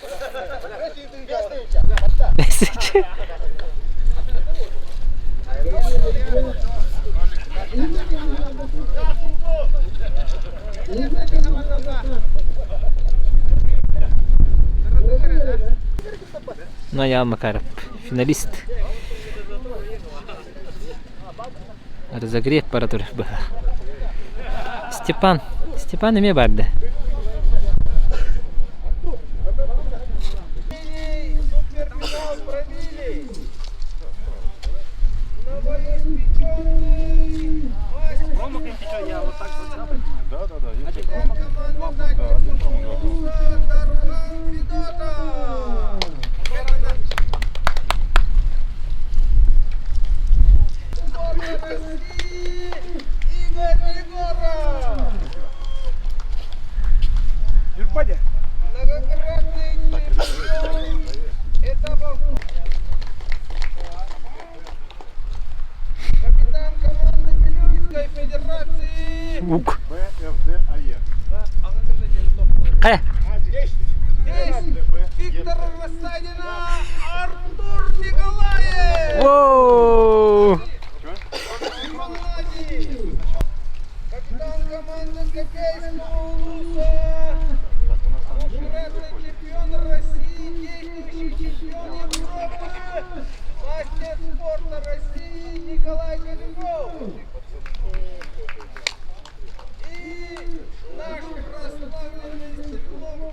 Ная Макаров, финалист. Разогрев бара турар быһа. Степан, Степан эмиэ барды. Ук. Хайа. Виктор Рассадина, Артур Николаев! Воу! Капитан команды Копейского улуса, двукратный чемпион России, действующий чемпион Европы, мастер спорта России Николай Кобяков. И наш прославленный стрелок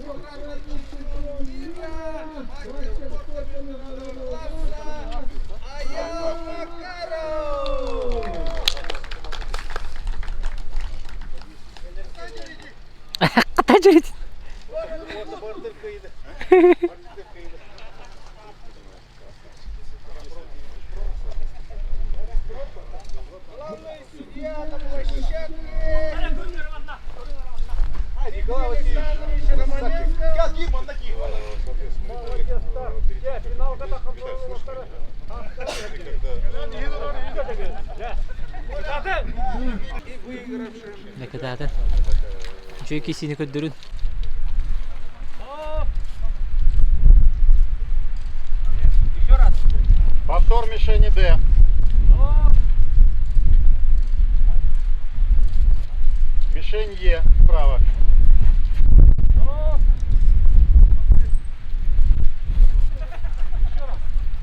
стократный чемпион мира, мастер спорта международного класса Аял Макаров! Ката Главный судья на площадке Николай Александрович Романенко. И выигравшим Дакытаатын. Үчүгэй киисини көрдөрүн. Повтор мишени Д. Мишень Е справа.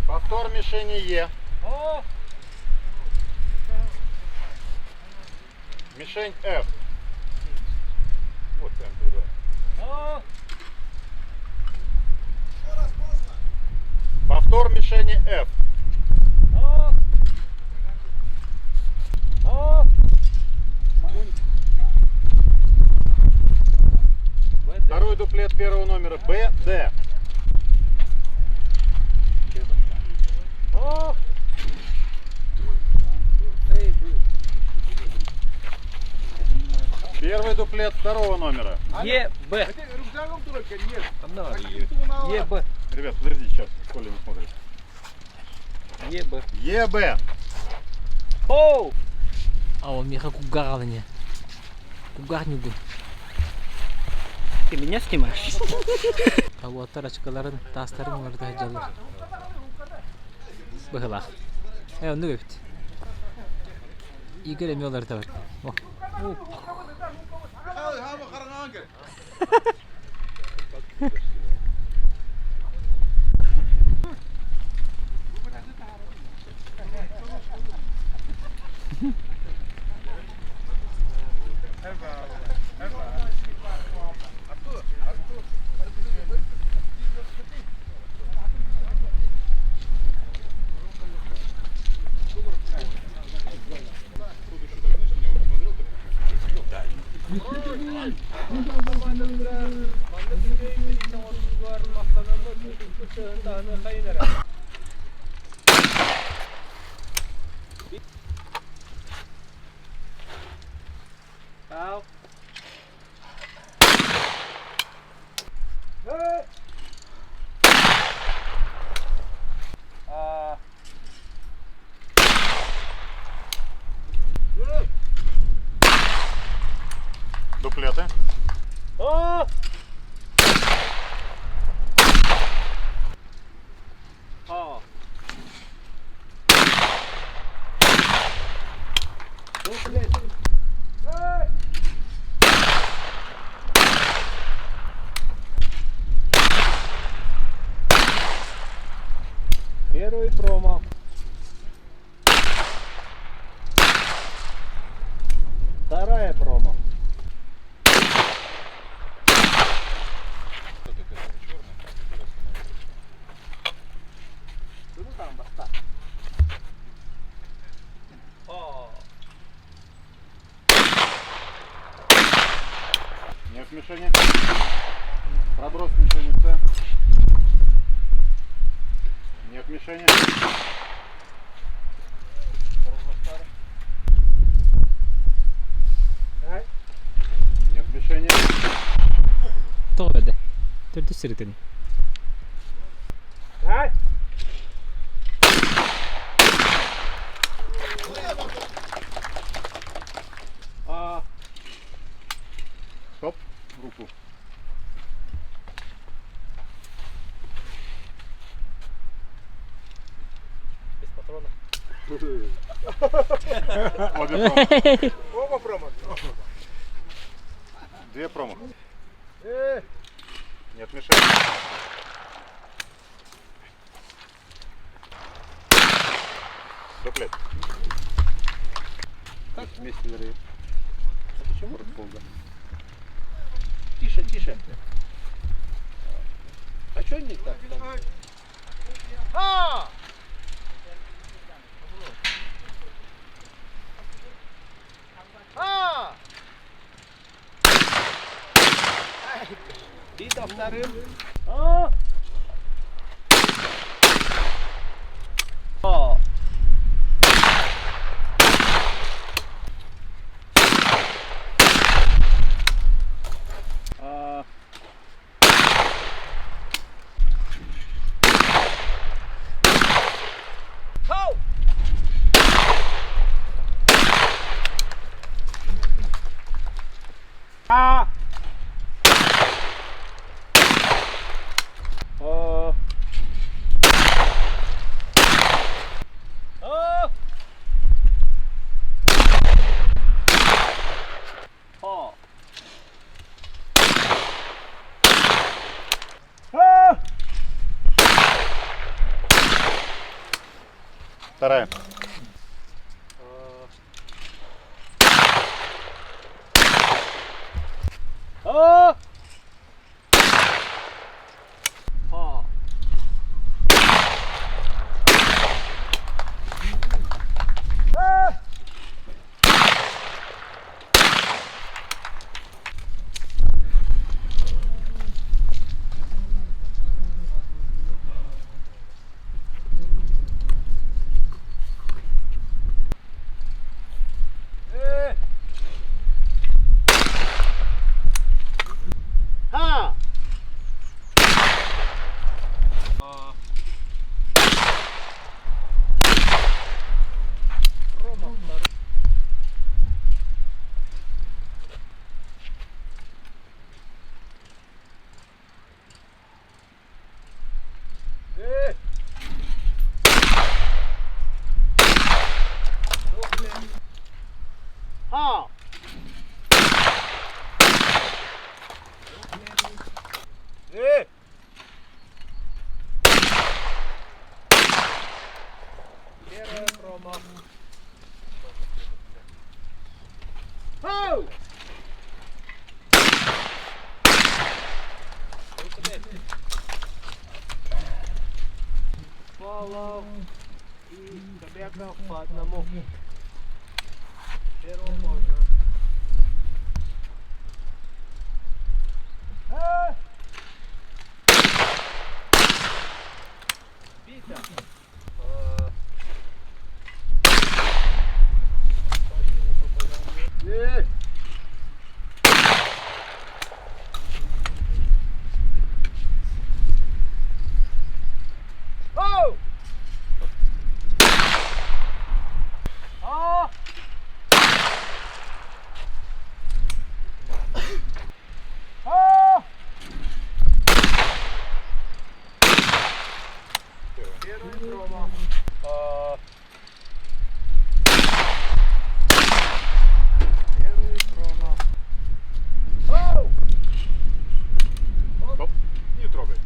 Повтор мишени Е. Мишень F. Вот прям перед вами. Повтор мишени F. Второй дуплет первого номера Б, Д. Первый дуплет второго номера. Е, Б. Е, Б. Ребят, подожди, сейчас, Коля не смотрит. Е, Б. Е, Б. Оу! А он меха кугаралыне. Кугар нюгу. Ты меня снимаешь? Уоттар ачыкаларын, таастарын уларыта сылдьаллар. Быһылаах. Э, оннук эбит. Игорь эмиэ уларыта бар. О. Дуплеты. Первый промах. Вторая промах. Нет мишени. Проброс мишени С. Нет мишени. Нет мишени. Тоҕо бэрдэ. Төрдүс сиритин. Стоп. Руку. Без патрона. Обе промах. Оба промах. Две промах. Нет мишени. Дуплет. Как вместе нарыли? Почему полда? Тише, тише. А что не так там? Бита вторым. Вторая. Павлов и Кобяков по одному. Первого можно. Бита. Стоп, не трогай.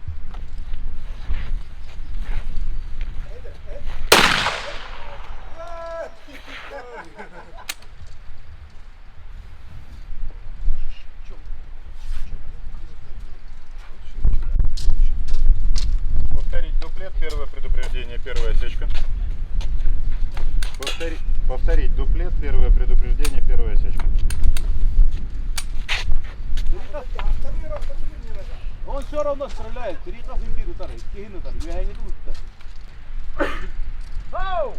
Повторить дуплет, первое предупреждение, первая осечка. Повтори, повторить дуплет, первое предупреждение, первая осечка. Он все равно стреляет. Криков им бир утары, кихин утары, не тут. Ау!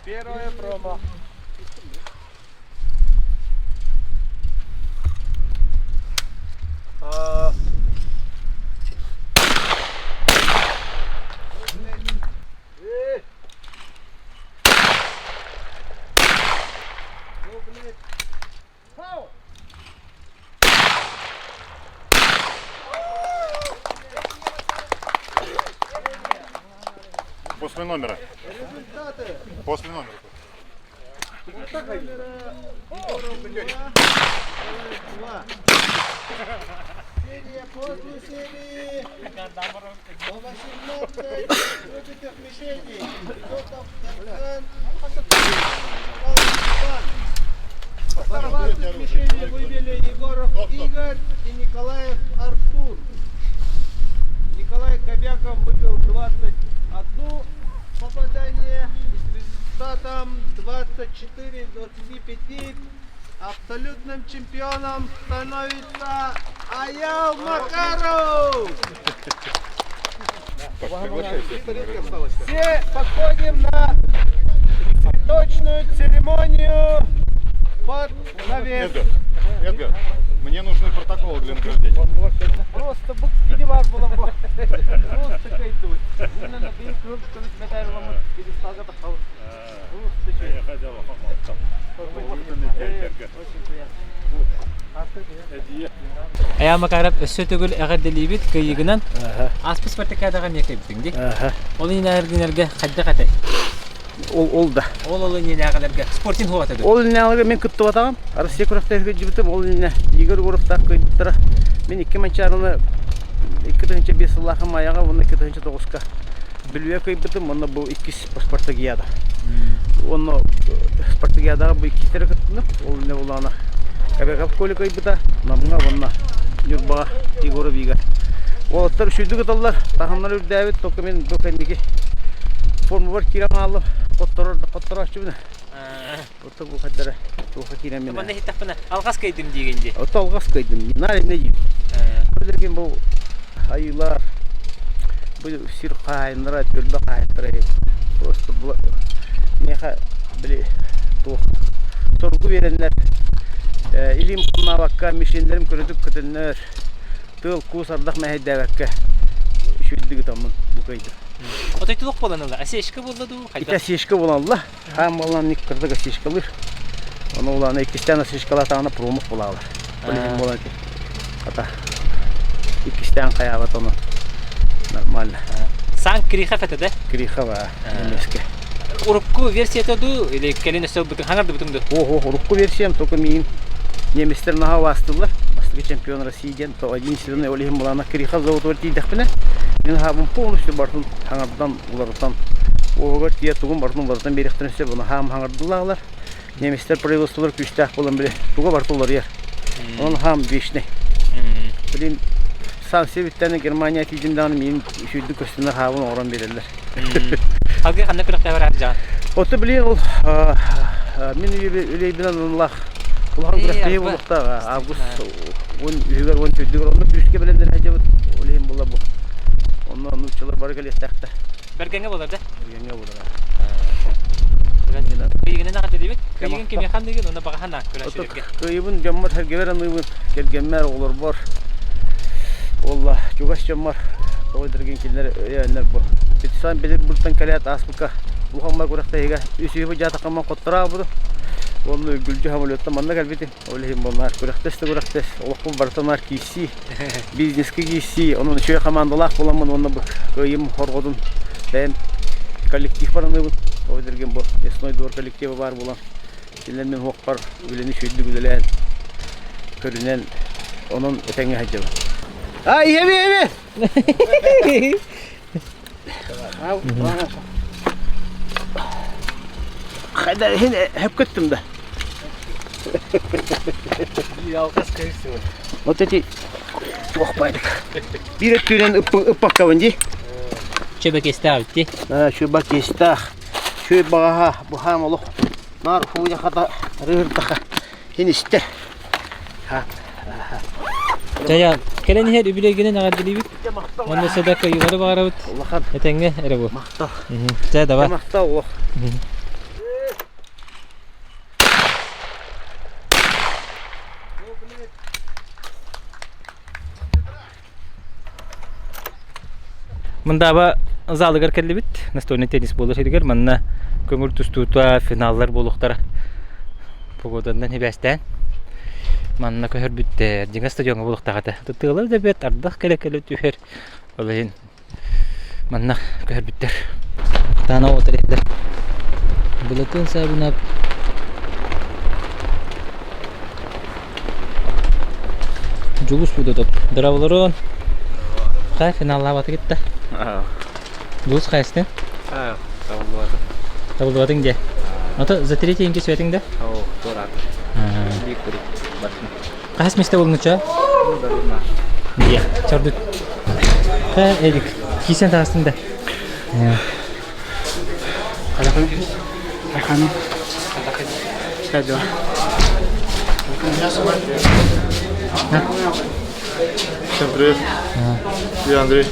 Первое промо. После номера. После номера. Серия после серии по 18 выбитых мишеней. Федотов Тархан. 20 мишеней выбили Егоров Игорь и Николаев Артур. Николай Кобяков выбил 21 попадание и с результатом 24-25 абсолютным чемпионом становится Аял Макаров! Все подходим на цветочную церемонию под навес. Эдгар, Эдгар, мне нужны протоколы для награждения. Просто bu gidi var bulan bu. Просто кайдуй. Bundan bir kırıp kırıp medal alamı bir salga da kalır. Очень приятно. Айаал Макаров өссө төгүл эҕэрдэлиибит кыайыыгынан ааспыт спартакиадаҕа эмиэ кэлбитиҥ дии. Ол иннинээҕилэргэ хайдах этэй? Ол ол да. Ол ол иннинээҕилэргэ спортинг хуота дуо? Ол иннинээҕилэргэ мин кыттыбатаҕым. Россия күрэхтэһиигэ кыдьыбытым. Ол иннинэ Игорь Егоровтаах кыайбыттара. Мин икки Манчаарыны 2005 сыллаахы Майаҕа уонна 2009-ка Бүлүүгэ кыайбытым. Уонна бу иккис спартакиада. Уонна спартакиадаҕа бу иккистэрэ кыттыным. Ол иннинэ булаана Кобяков Коля кыайбыта. Намҥа уонна Ньурбаҕа Егоров Игорь. Уолаттар үчүгэйдик ыталлар, таһымнара үрдээбит, только мин бу кэнники формабар киирэн хааллым. Хотторор да хотторооччубун. Ото бу хайдара туохха киирэн мин. Манна иһиттэхпинэ алҕас кыайдым диигин дии. Ото алҕас кыайдым. Наар иннэ диибин. Билигин бу айыылар бу сир хаһаайыннара, түөлбэ хаһаайыттара просто миэхэ били туох торгу биэрэннэр илиим хамнаабакка мишеннэрим көрөтүк көтөннөр тыал куус ардах мэһэйдээбэккэ үчүгэйдик ытаммын бу кыайдым. Отой туох буолан ылла? Осечка буолла дуу? Ити осечка буолан ылла. Хаан буолан ник кырдык осечкалыыр. Ону улаана иккистээн осечкалаатаҕына промах булаалар. Ол иһин буолан ити хата иккистээн хайаабат ону нормально. Сан Крихов это да? Крихова немецкий. Урукку версията дуу или кэлин өссө ылбытыҥ хаҥардыбытыҥ дуу? Ого, урукку версиям только миин немецтэр наһаа убаастыыллар. Бастакы чемпион России диэн то единственный ол иһин булаана Крихов заводугар тиийдэхпинэ мин хаабын полностью бартын хаҥардан уларытан уоһугар тиийэ тугун барытын уларытан биэриэхтэрин сөп ону хаам хаҥардылаалар немецтэр производстволар күүстээх буолан били туга барыта уларыйар онон хаам вечный блин. Санкция бүттэнэ Германия тиийдим даҕаны миин үчүгүйдүк көстүнэр хаабын оҥорон биэрэллэр. Алгы ханна күрэхтэһэр аһар Отто билигин ол мин үлэйбинэн ыллах улахан күрэхтэһии буолуохтаах август 10 үһүгэр 14-үгэр онно күүскэ бэлэмнэнэ сылдьабыт ол иһин буолла бу онно нууччалар бары кэлиэхтээхтэр Бэргэҥҥэ буолар да? Бэргэҥҥэ буолар. Кыйыгынан аҕа дедибит. Кыйыгын кимиэхэ аныыгын уонна баҕаһан көрөөччүлэргэ. Кыйыбын дьоммор сэргэбэр аныыбын, кэргэммэр, оҕолорбор, уолла чугас дьоммор тоҕо дэргин кинилэр өйөөннөр бу. Сан Петербургтан кэлээт ааспыкка улахан күрэхтэһиигэ үс үһү дьаатаххаман хоттороо Уонна үргүлдьү самолеттан манна кэлбитим. Ол иһин буоллар күрэхтэс да күрэхтэс, олохпун барыта наар киирсии, бизнеска киирсии, онон үчүгэй хамаандалаах буоламмын уонна бу кыайыым хорҕотун бэйэм коллектив бараныыбын. Ол эргин бу лесной двор коллектива баар буолан, кинилэр мин уһуохпар үлэни үчүгэйдик үлэлээн, көрүнэн, онон этэҥҥэ сылдьабын. А, иһэби, иһэби! Хайда иһин хөп көттүм да. Вот эти туох байдык. Биир өттүнэн ыппаккабын дии. Чөбөкестаах дии. Чөбөкестаах. Чөй баҕаһа быһаам олох наар хууйа хата рыырдаха хин истэр. Чая, кэлэн иһэр үбүлүөйгүнэн эҕэрдэлиибит. Уонна садака югары баҕарабыт. Улахан. Этэҥҥэ эрэ бу. Махтал. Чэ, давай. Махтал олох. Мындааба залыгар кэллибит. Настольный теннис буолар сиригэр манна көҥүл тустуута финаллар буолуохтара. Погоданан хибээстээн манна көһөрбүттэр. Дьиҥэ стадиоҥҥа буолуохтаах этэ. Тыала да бэрт, ардах кэлэ-кэлэ түһэр. Ол иһин манна көһөрбүттэр. Таана отар иһэллэр. Былатын Саабынап Дьулус будут Дравлорон. Хай финаллаабаты кытта. Дьулус хайыстын? Табыллыбатым. Табыллыбатыҥ дии. Ото за третий инки сүэтиҥ да? Оо, туораат. Биир курик бартым. Хас месте болнуча? Дия, чордут. Ха, Эдик, кисен тағыстың да. Всем привет. Я Андрей.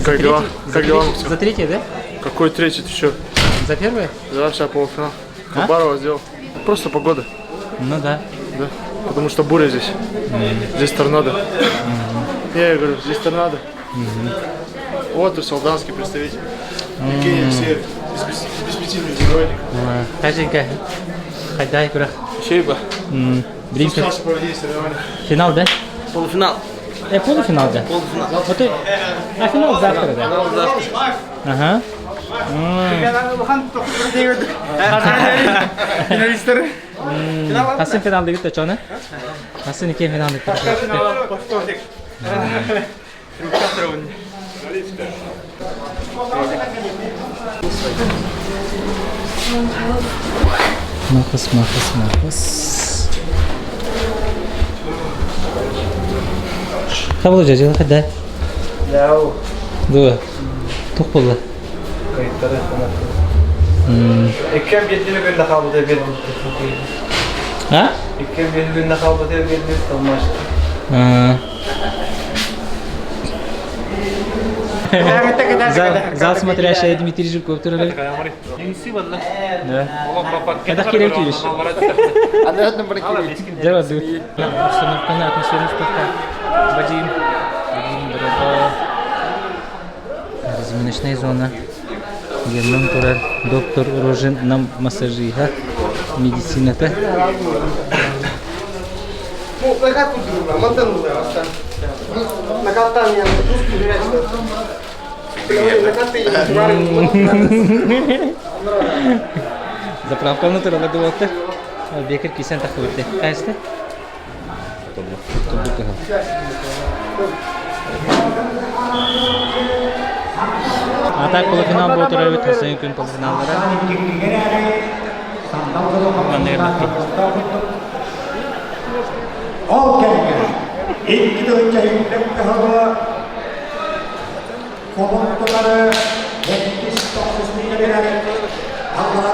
Как дела? Как дела? За третье, да? Какой третий ты что? За первое? Да, сейчас полуфинал. Хабарова сделал. Просто погода. Ну да. Да. Потому что буря здесь. Здесь торнадо. Я ей говорю, здесь торнадо. Вот и солданский представитель. Евгений Алексеев из без пяти герой. Каженька, хайдай күрэх. Шейба. Блин, Финал, да? Полуфинал. Полуфинал, да? Полуфинал. Вот и... А финал завтра, да? Финал завтра. Ага. Финалисттер. Хасын финал дегит точоны? Хасын ике финал дегит. Махыс, махыс, махыс. Хабыл жажыл хада. Яу. Дуа. Тух болла. Кайттары Иккен бетini günde kaldı bir. А? Иккен бетini günde kaldı bir тамашты. Зал, зал смотрящий Дмитрий Жуков туралы. Да. Когда Кирилл кириш? Дело дует. Установка на атмосферу стопка. Вадим. Вадим, дорогой. Разминочная зона. Герман турар доктор Рожин нам массажиха. Медицината. Заправканы турала дуоттар. Бекер кисен тахыбытты. Кайсты? А так полуфинал будет турабит, Хасен күн полуфиналдара. Ол кэмҥэ Икки тылынча иһиттэн кыһылы Холонтолары сэттис тохсус миҥэлэрэ аллара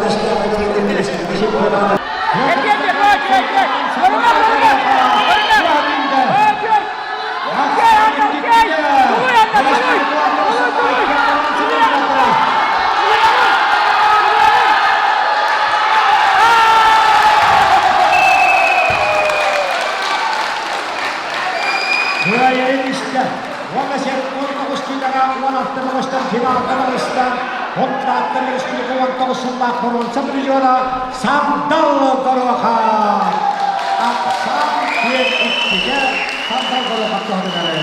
Кыайарын истэ уонна 79 киилэҕэ 16 бөҕөстөн финалга таҕыста. Онтааттан республика 19 сыллаах боруонса призера Сандал Горуоха. Ахсаан диэн иккигэ Сандал Горуоха туһатыгары.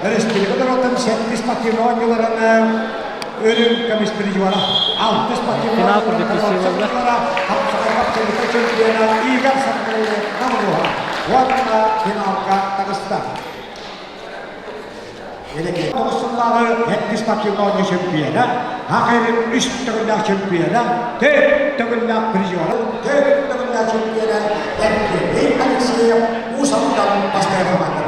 Республика норуотун сэттис спортивнай оонньууларын өрүн көмүс призера, алтыс спортивнай Финал курдук киирсии чемпиона Игорь Сакрылов Намылуха уонна финалга таҕыста. Тоҕус сыллааҕы сэттис спортивнай оонньуу чемпиона, Хахайрын үс төгүллээх чемпиона, төрт төгүллээх призера, төрт төгүллээх чемпиона Евгений Алексеев Уус Алдан бастакы командата.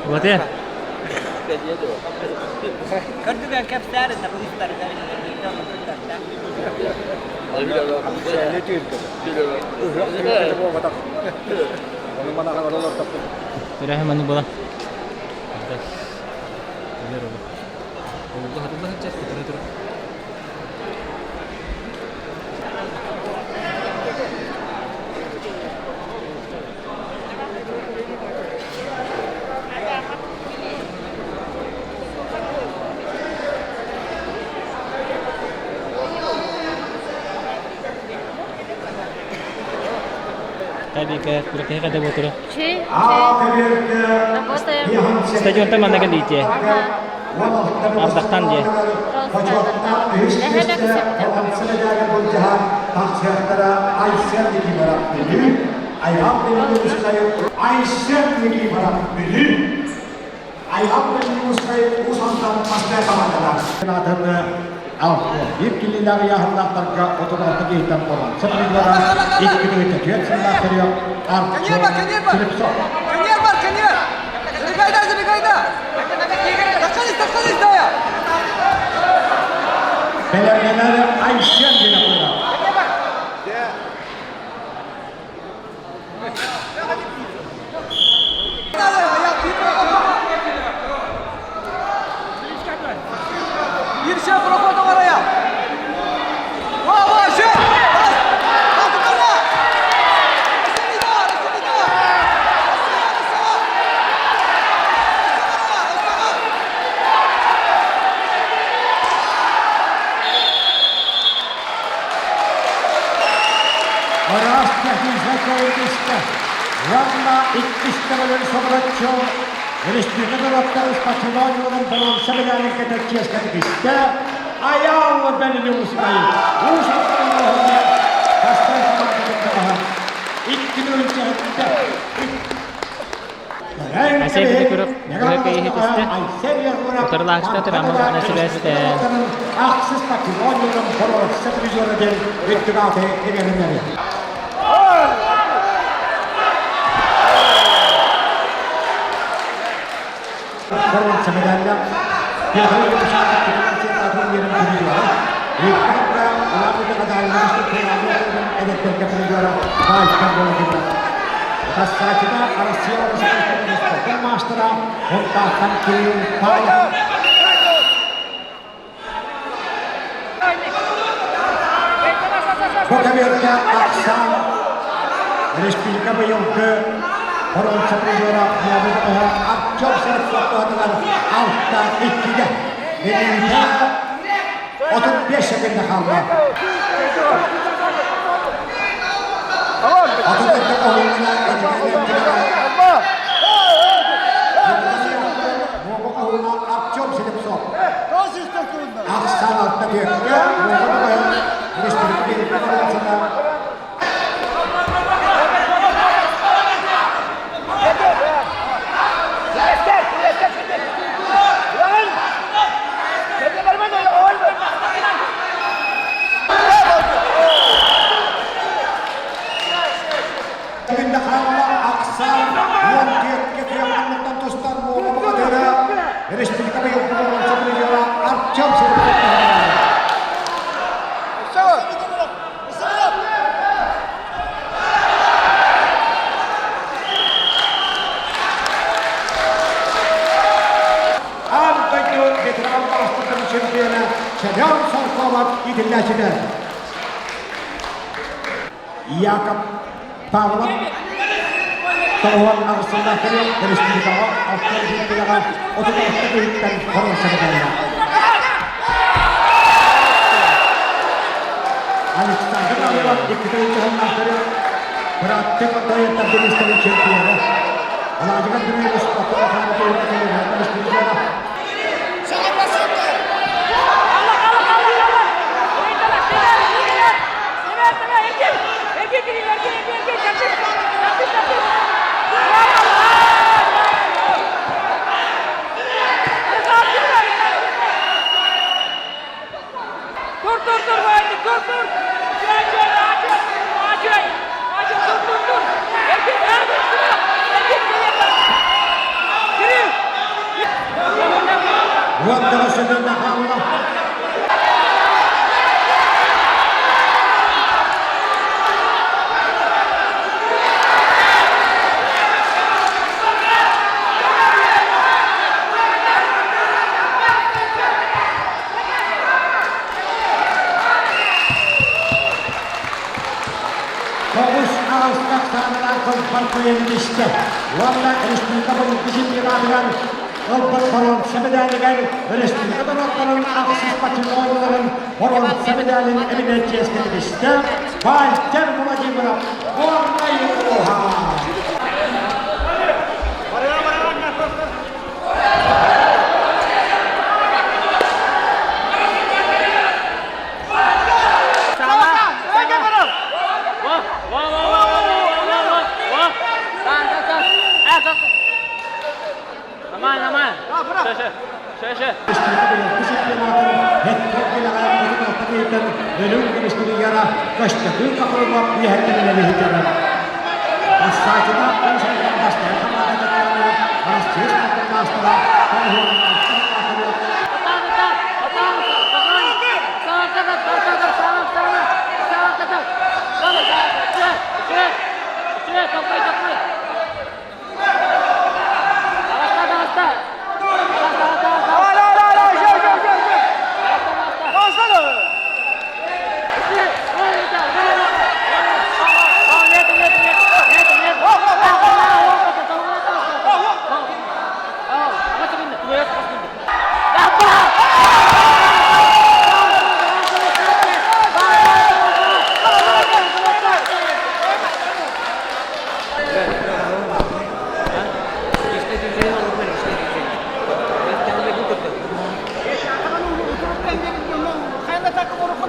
Вот я. Төрөһө маны була. Стадионта манна кэлиитиэ. Ардахтан диэ. Биир киллилээх ыйааһыннаахтарга 36 киһиттэн боруонса призера, икки тыһыынча түөрт сыллаах төрүөх Артем Слепцов. Бэлэмнэнэр Айсен Винокуров. Араас техническэй көрүҥүстэ уонна иккис төгүлүн соҕураччы республика норуоттарын спортивнай оонньууларын боруонса медалын кэтэр чиэскэ тигистэ Айаал Бэлилиускай Уус Алдан улууһугар Бастыҥ хамаандатын бөҕөһө икки төгүл Айсен Винокуров быһа киһи Утарылааччыта Трамбо сибээстээн. Ахсыс патримониум боруонса призера диэн үрдүк ааты иҥэриннэри. боронса медаллаах Петр Ильич атын иэрин призера. Иккэ Улан-Удэҕэ дальнобойщик эдэрдэргэ призера Вальтер Владимиров. Тассаачыта Россия спортын маастара Онтаахтан Кирилл Павлов. Бу кэмиэргэ ахсаан республика быйылгы боруонса призера Муомут оһо Артем Сарыктатыгар 6-2-гэ билиитэ 35 секунда хаалла. 32 оһуҥна Артем Слепцов. Ахсан алта түөккэ, республика Күндэ хаалла ахсаан уон түөрткэ күөх тустар буола бухатыыра республика быйылгы боруонса Артем Аан дойду ветеран маастарын чемпиона Семен Сорколов иитиллээччитэ. Яков Павлов тоҕуон аҕыс сыллаах республикаҕа алта республикаҕа 36 киһиттэн боруонса медаллаах. Александр Павлов иккитэ сыллаахтары бырааттык Тоеттар министрин чемпиона. Алаадьыгар Дмитриевич республикаҕа Тур, тур, тур, тур, тур! Тур, тур, тур! Уоттара сөтөллө хаалла. Тоҕус аҕыстах саамалаах кылбар куйан түстэ. Уонна республика быйылгы чемпионатыгар ылбыт боруонса медалигэр республика норуоттарын ахсыс патриоттарын боруонса медалин эмиэ чиэскэ тигистэ Вальтер Владимиров Горнай улууһа. Нормально, нормально. Ше, ше, ше.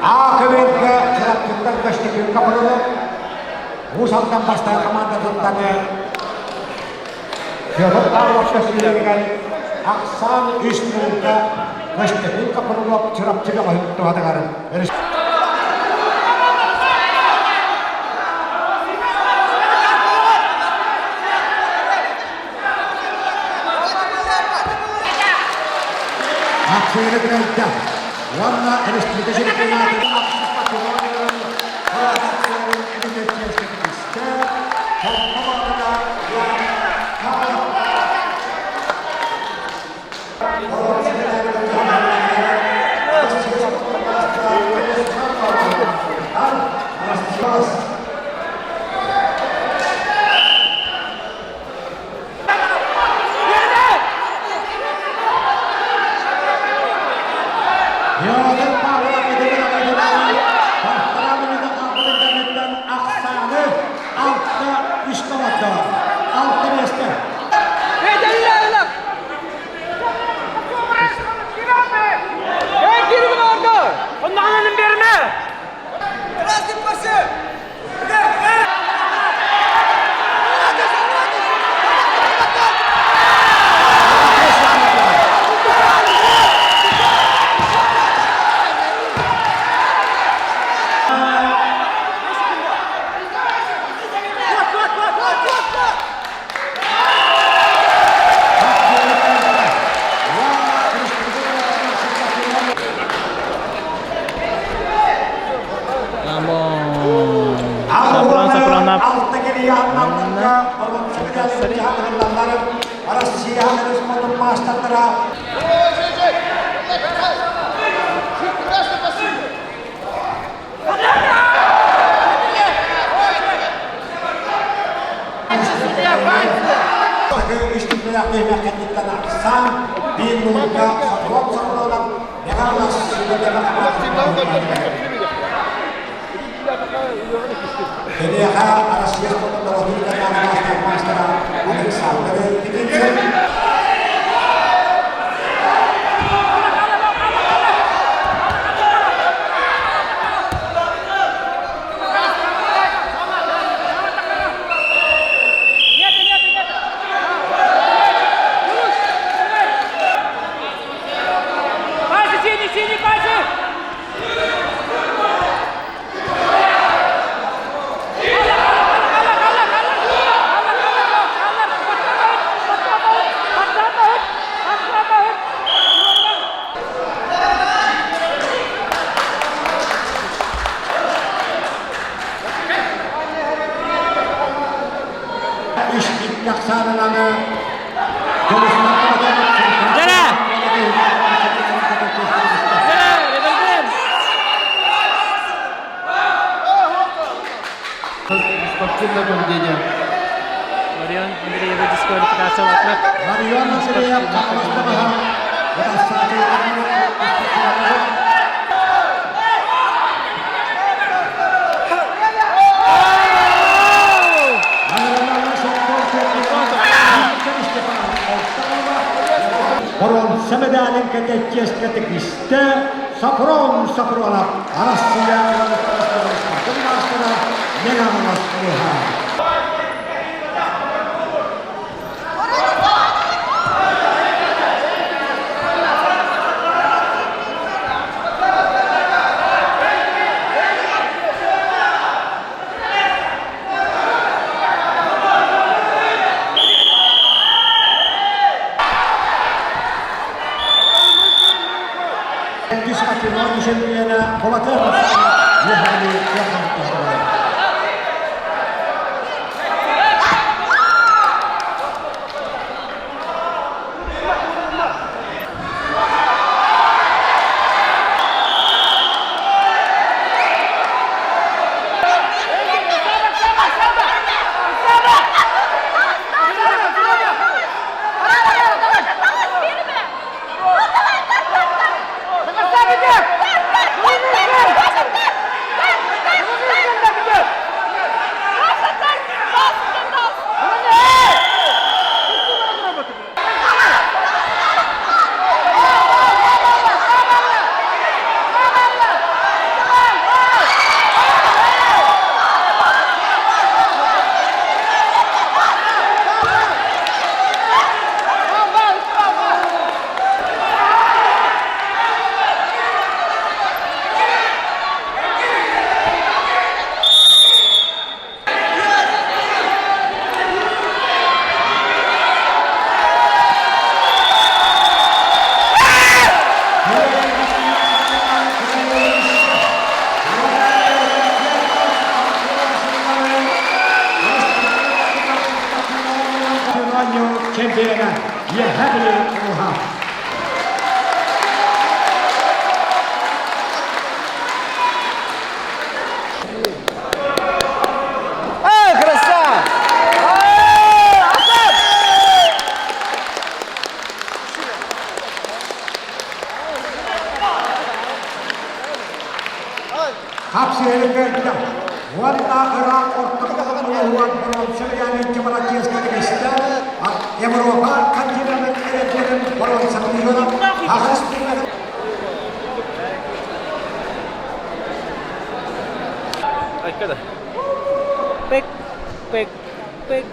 Аакыбырга Чурапчыттан көстөкүүккэ барылы Уус Алдан бастакы хамаандатыттан Федор Павлов көстүүлэригэр ахсаан үс нуурга Көстөкүүн Копырылов Чурапчы бөҕөһүн туһатыгар Россияны кыайда. Уонна республика чемпионатын Сафран Сафронов. Спортивное поведение. Марион Андреева дисквалификациялатына. Марион Андреев Боруонса медалин кэтэччиэскэ тикистэ Сафрон Сафронов Арассыйа маастара Мегаҥҥа улуһа. оонньуу чемпиона Үөһээ Бүлүү улууһа. Хапсыһары көрдө. Уонна ыраах ортоку улууһугар боруонса медалин Чебарачевскай тигистэ. Европа континенын эрэгийиэнин боруонса призера аҕыс Айкада. Пек, пек, пек,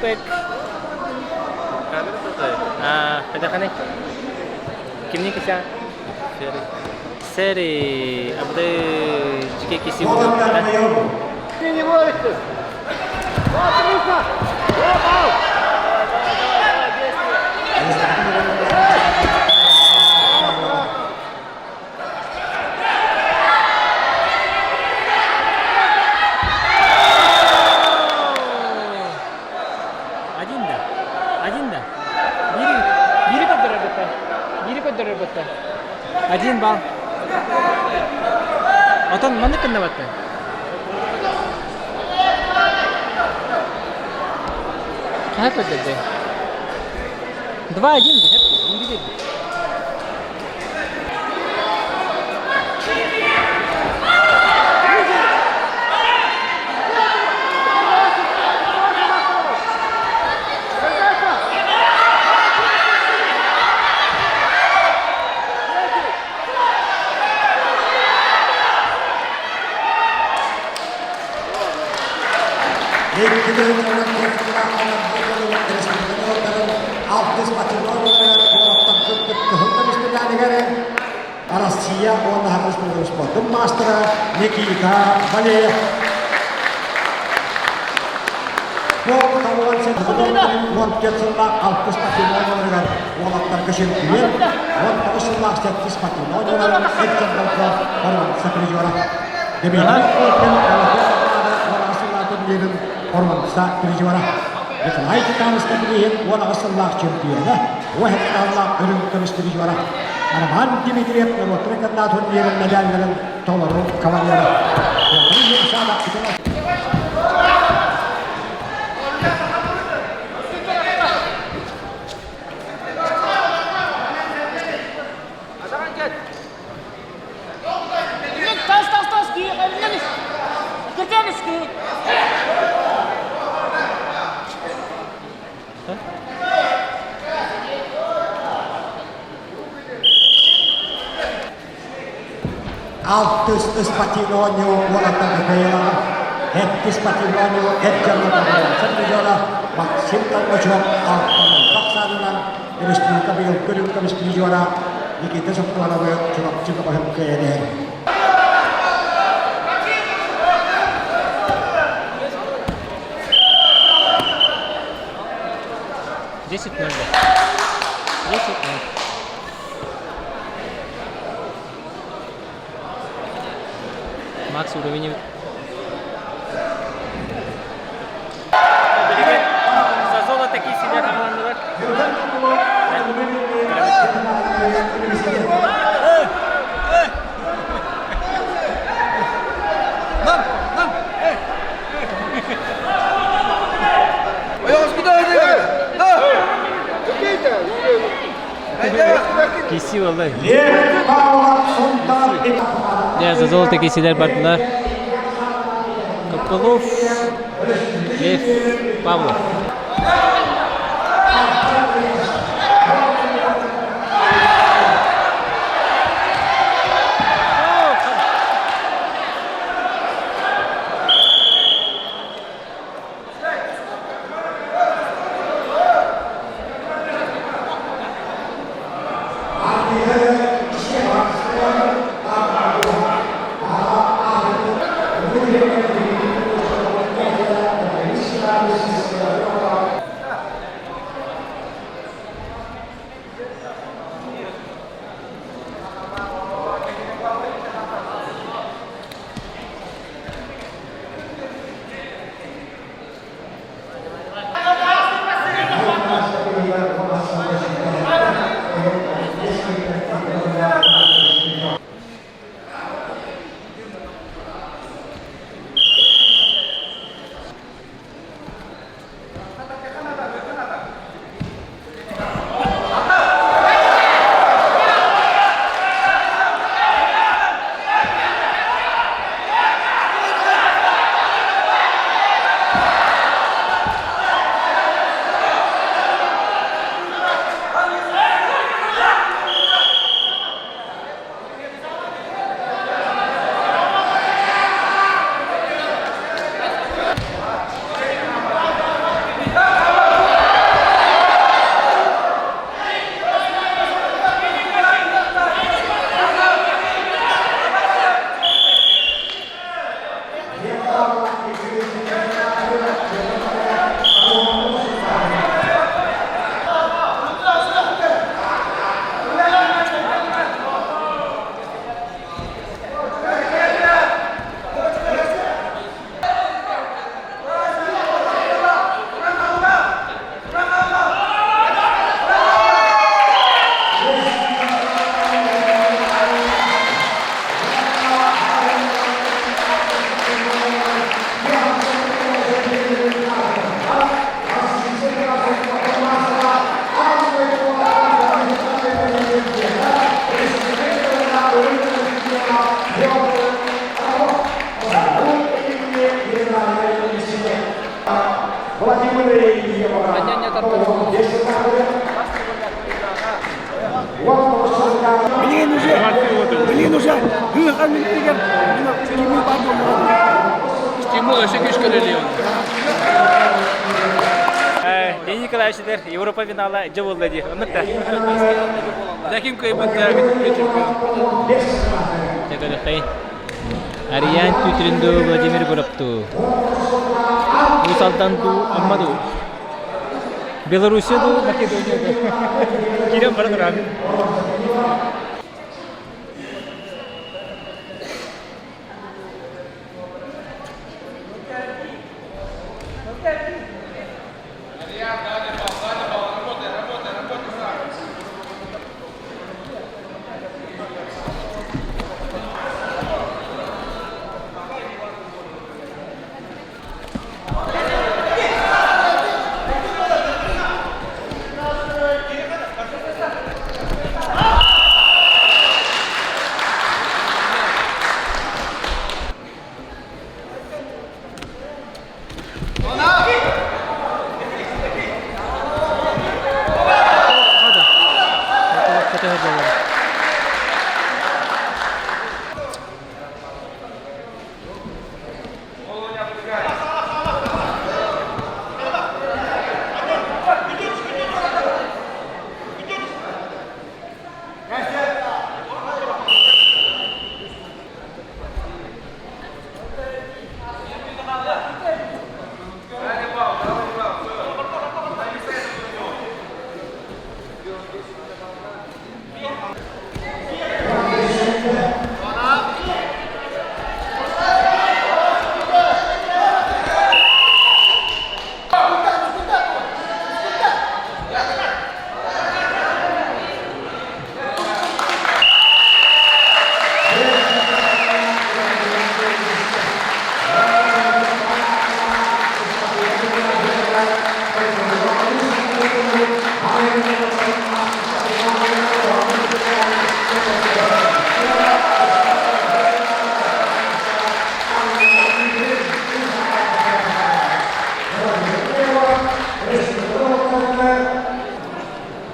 пек. Камера хватает. А, хайдаханы? Кимни кися? Серый. Серый. Абды жике киси Не бойся! Вот, рука! Вот, ау! Один да. Один да. Бири, бири көрдөрөр бытта. Бири көрдөрөр бытта. Один балл. Отон маннык кынна батта. Хаһа көрдөрдө? 2-1 бири берди. Алтыс патриотларыгар куораттан кыттык кыһыл көмүс медалигэр Россия уонна Саха Республикатын спордун маастара Никита Валеев. Спорт талылан 14 сыллаах алтыс патриотларыгар уолаттарга чемпион, 19 сыллаах сэттис патриотларыгар эр дьоннорго боруонса призера. Дмитрий Коркин уон турнирын боруонса призера. Николай Титановскай билигин 18 сыллаах чемпиона, 17 сыллаах үрүҥ көмүс призера. Роман Дмитриев норуоттарын кытта турнирын медалларын толору кавалера. Тас, тас, тас, Алтыс ыспатинонio уолаттарга кыайыылаах, сэттис патримонио эр дьоҥҥо призера Максим Толмачев алтан тахсаанынан республика быйыл көрүҥ көмүс призера Никита Софроновы Чурапчы көмөһүн кыайан иһэр. 10-0. 10-0. Макс уровень Билигин Сазола такие сидят аҕаланнылар. Нам, нам, эй! Киси валлай. Дьэ, за золото кисилэр бардылар. Копылов, Лев Павлов. Билигин уже, билигин уже кыыхан минутигэр стимул бар буоллаҕа. Стимул өссө күүскэ үлэлиэ. Леонид Николаевич этэр Европа финала дьэ буолла дии. Оннук да. Дьэ ким кыайбыт чемпион. Дьэ көрүөххэйин. Ариан Тютрин дуу, Владимир Гуров дуу. Уус Алдан дуу, Амма дуу. Белоруссия дуу, Македония дуу. Киирэн бара турабын.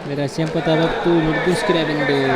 Верасиан Потапов дуу, Нургун Скрябин дуу.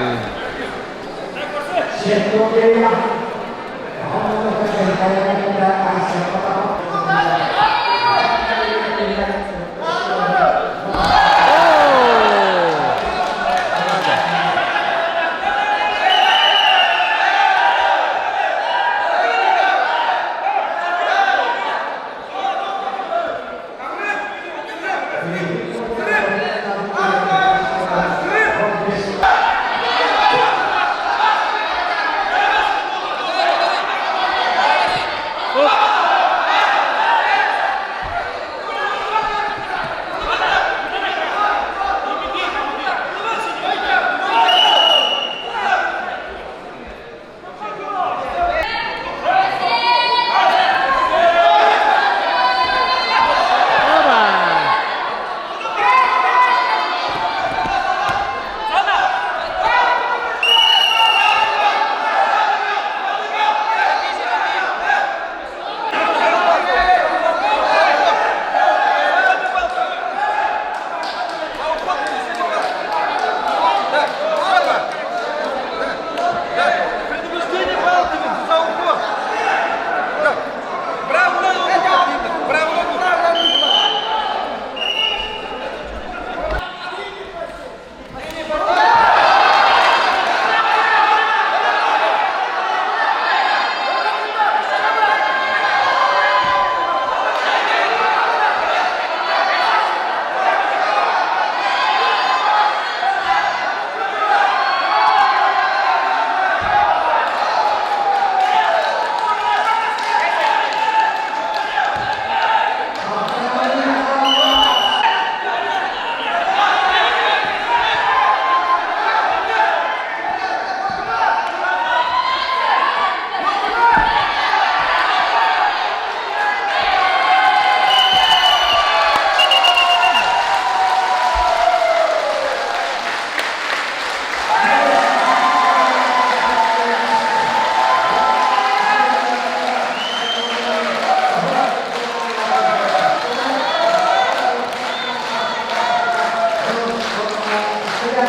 Дьэрэ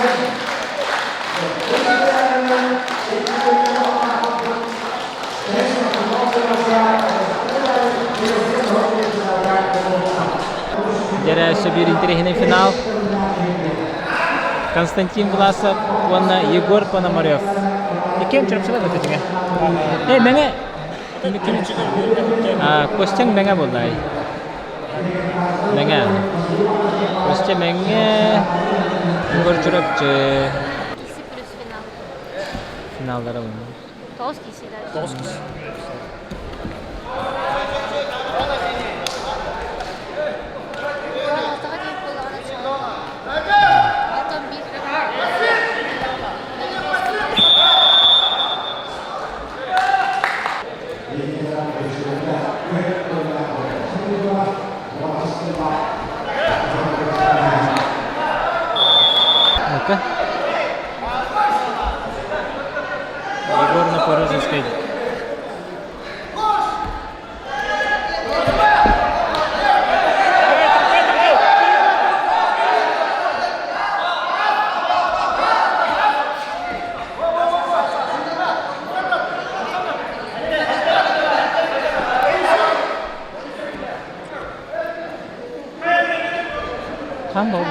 өссө биир интэриэһинэй финал. Константин Власов уонна Егор Пономарев. Иккиэн чурапчылар бөтөтүҥэ. Э, Мэҥэ Костяҥ Мэҥэ буоллаай. Мэҥэ. Костя Мэҥэ, Егор Чурапчы. Киси плюс финал. Финаллара буолла. Тоҕус киси да. Тоҕус киси. Алтаҕа диэн буоллаҕына Алтан биир. Ну-ка. Егор Напороженский. Хаан баҕар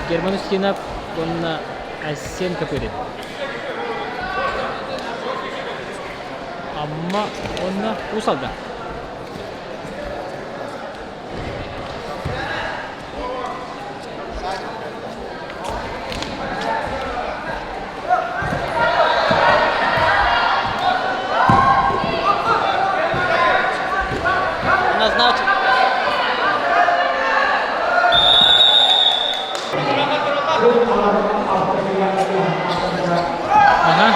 Герман Устинов уонна Айсен Копырин. Амма уонна Уус Алдан. Назначен. Ага.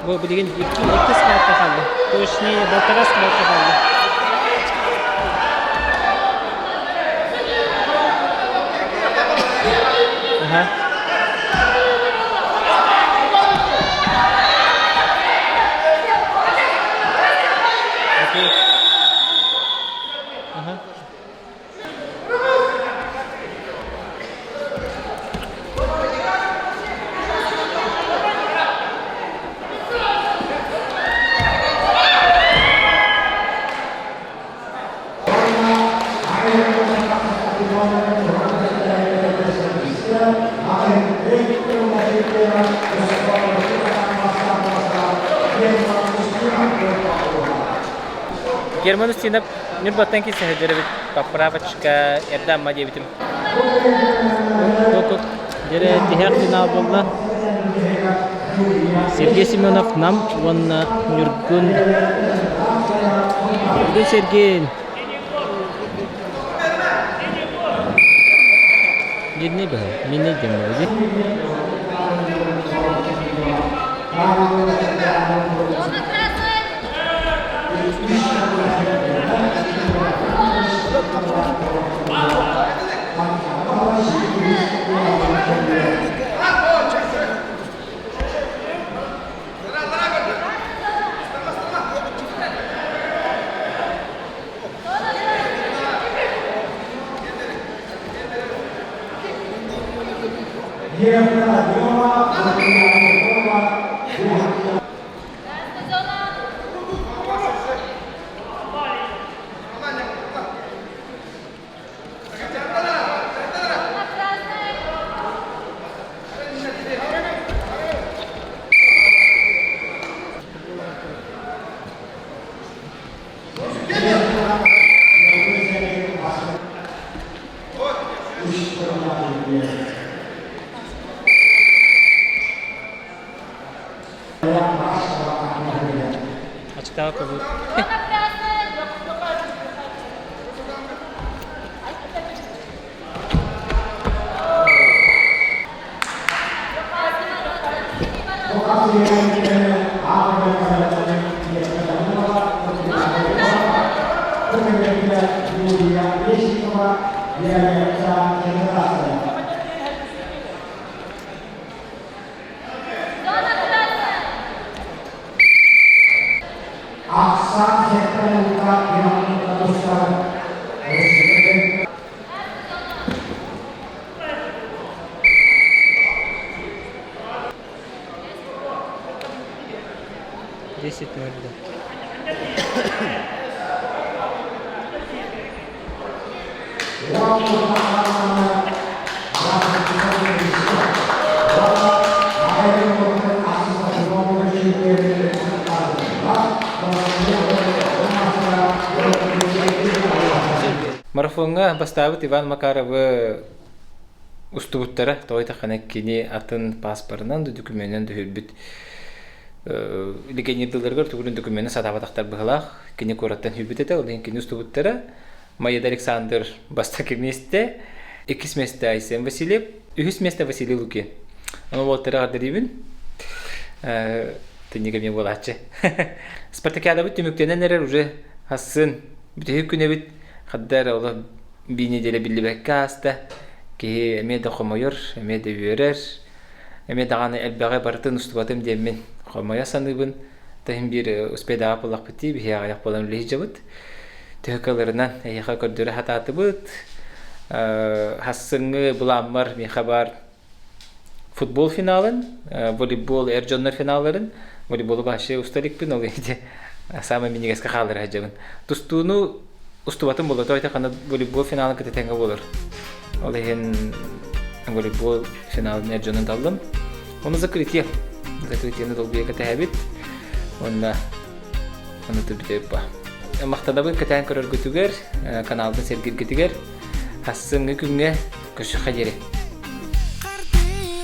Бу билигин икки складка хаалла. Точнее, полтора складка хаалла. Ага. Окей. Ага. Герман Устинов Ньурбаттан киирсэһэллэр эбит поправочка эрдэ Амма диэбитим. Токук дьэрэ тиһэх финал буолла. Сергей Семенов Нам уонна Ньургун. Бүгүн Сергей Дидни быһа, мине диэн буолла Ачыктаҕа көбүт. Десять ноль да. Марафоҥҥа бастаабыт Иван Макаровы устубуттара. Тоҕо диэтэххинэ кини атын пааспарынан да докуменынан да үһүрбүт легионердыыларыгар тугунан докумены сатаабатахтар быһыылаах. Кини куораттан үһүрбүт этэ, ол иһин кини устубуттара. Майяда Александр бастакы миэстэ, иккис миэстэ Айсен Васильев, үһүс миэстэ Василий Лукин. Ону уолаттары эҕэрдэлиибин. Тинник эмиэ буолааччы. Спартакиадабыт түмүктэнэн эрэр уже хассын бүтэһик күн эбит. Хадда эрэ олох биир неделя биллибэккэ ааста. Киһи эмиэ да хомойор, эмиэ да үөрэр. Эмиэ даҕаны элбэҕи барытын устубатым диэммин хомойо саныыбын. Таһым биир успейдааҕа буоллахпыт дии, биһиги аҕыйах буолан үлэлии сылдьабыт. Төһө кыалларынан эһиэхэ көрдөрө сатаатыбыт. Хассыҥҥы былааммар миэхэ баар футбол финалын, волейбол эр дьоннор финалларын, волейболу вообще уста иликпин, ол иһин саамай минньигэскэ хааллара сылдьабын. Тустууну устубатым буолуо, тоҕо ханна волейбол финалын кытта тэҥҥэ буолар. Ол иһин волейбол финалын эр дьонун таллым. Ону закрытие. Закрытиены долгуйа кэтэһэбит. Уонна ону бүтэ ба. Махтанабын кэтээн көрөргүтүгэр, каналбын сэргиргитигэр. Хассыҥҥы күҥҥэ көрсүөххэ диэри.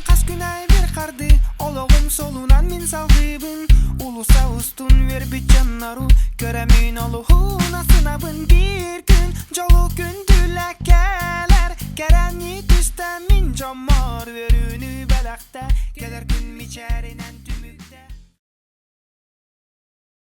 Хас күн аайы бир харды Олоҕум солунан мин салгыыбын Улуса устун үөрбүт дьоннору Көрөмүн олуһун асынабын Биир күн дьолу күн.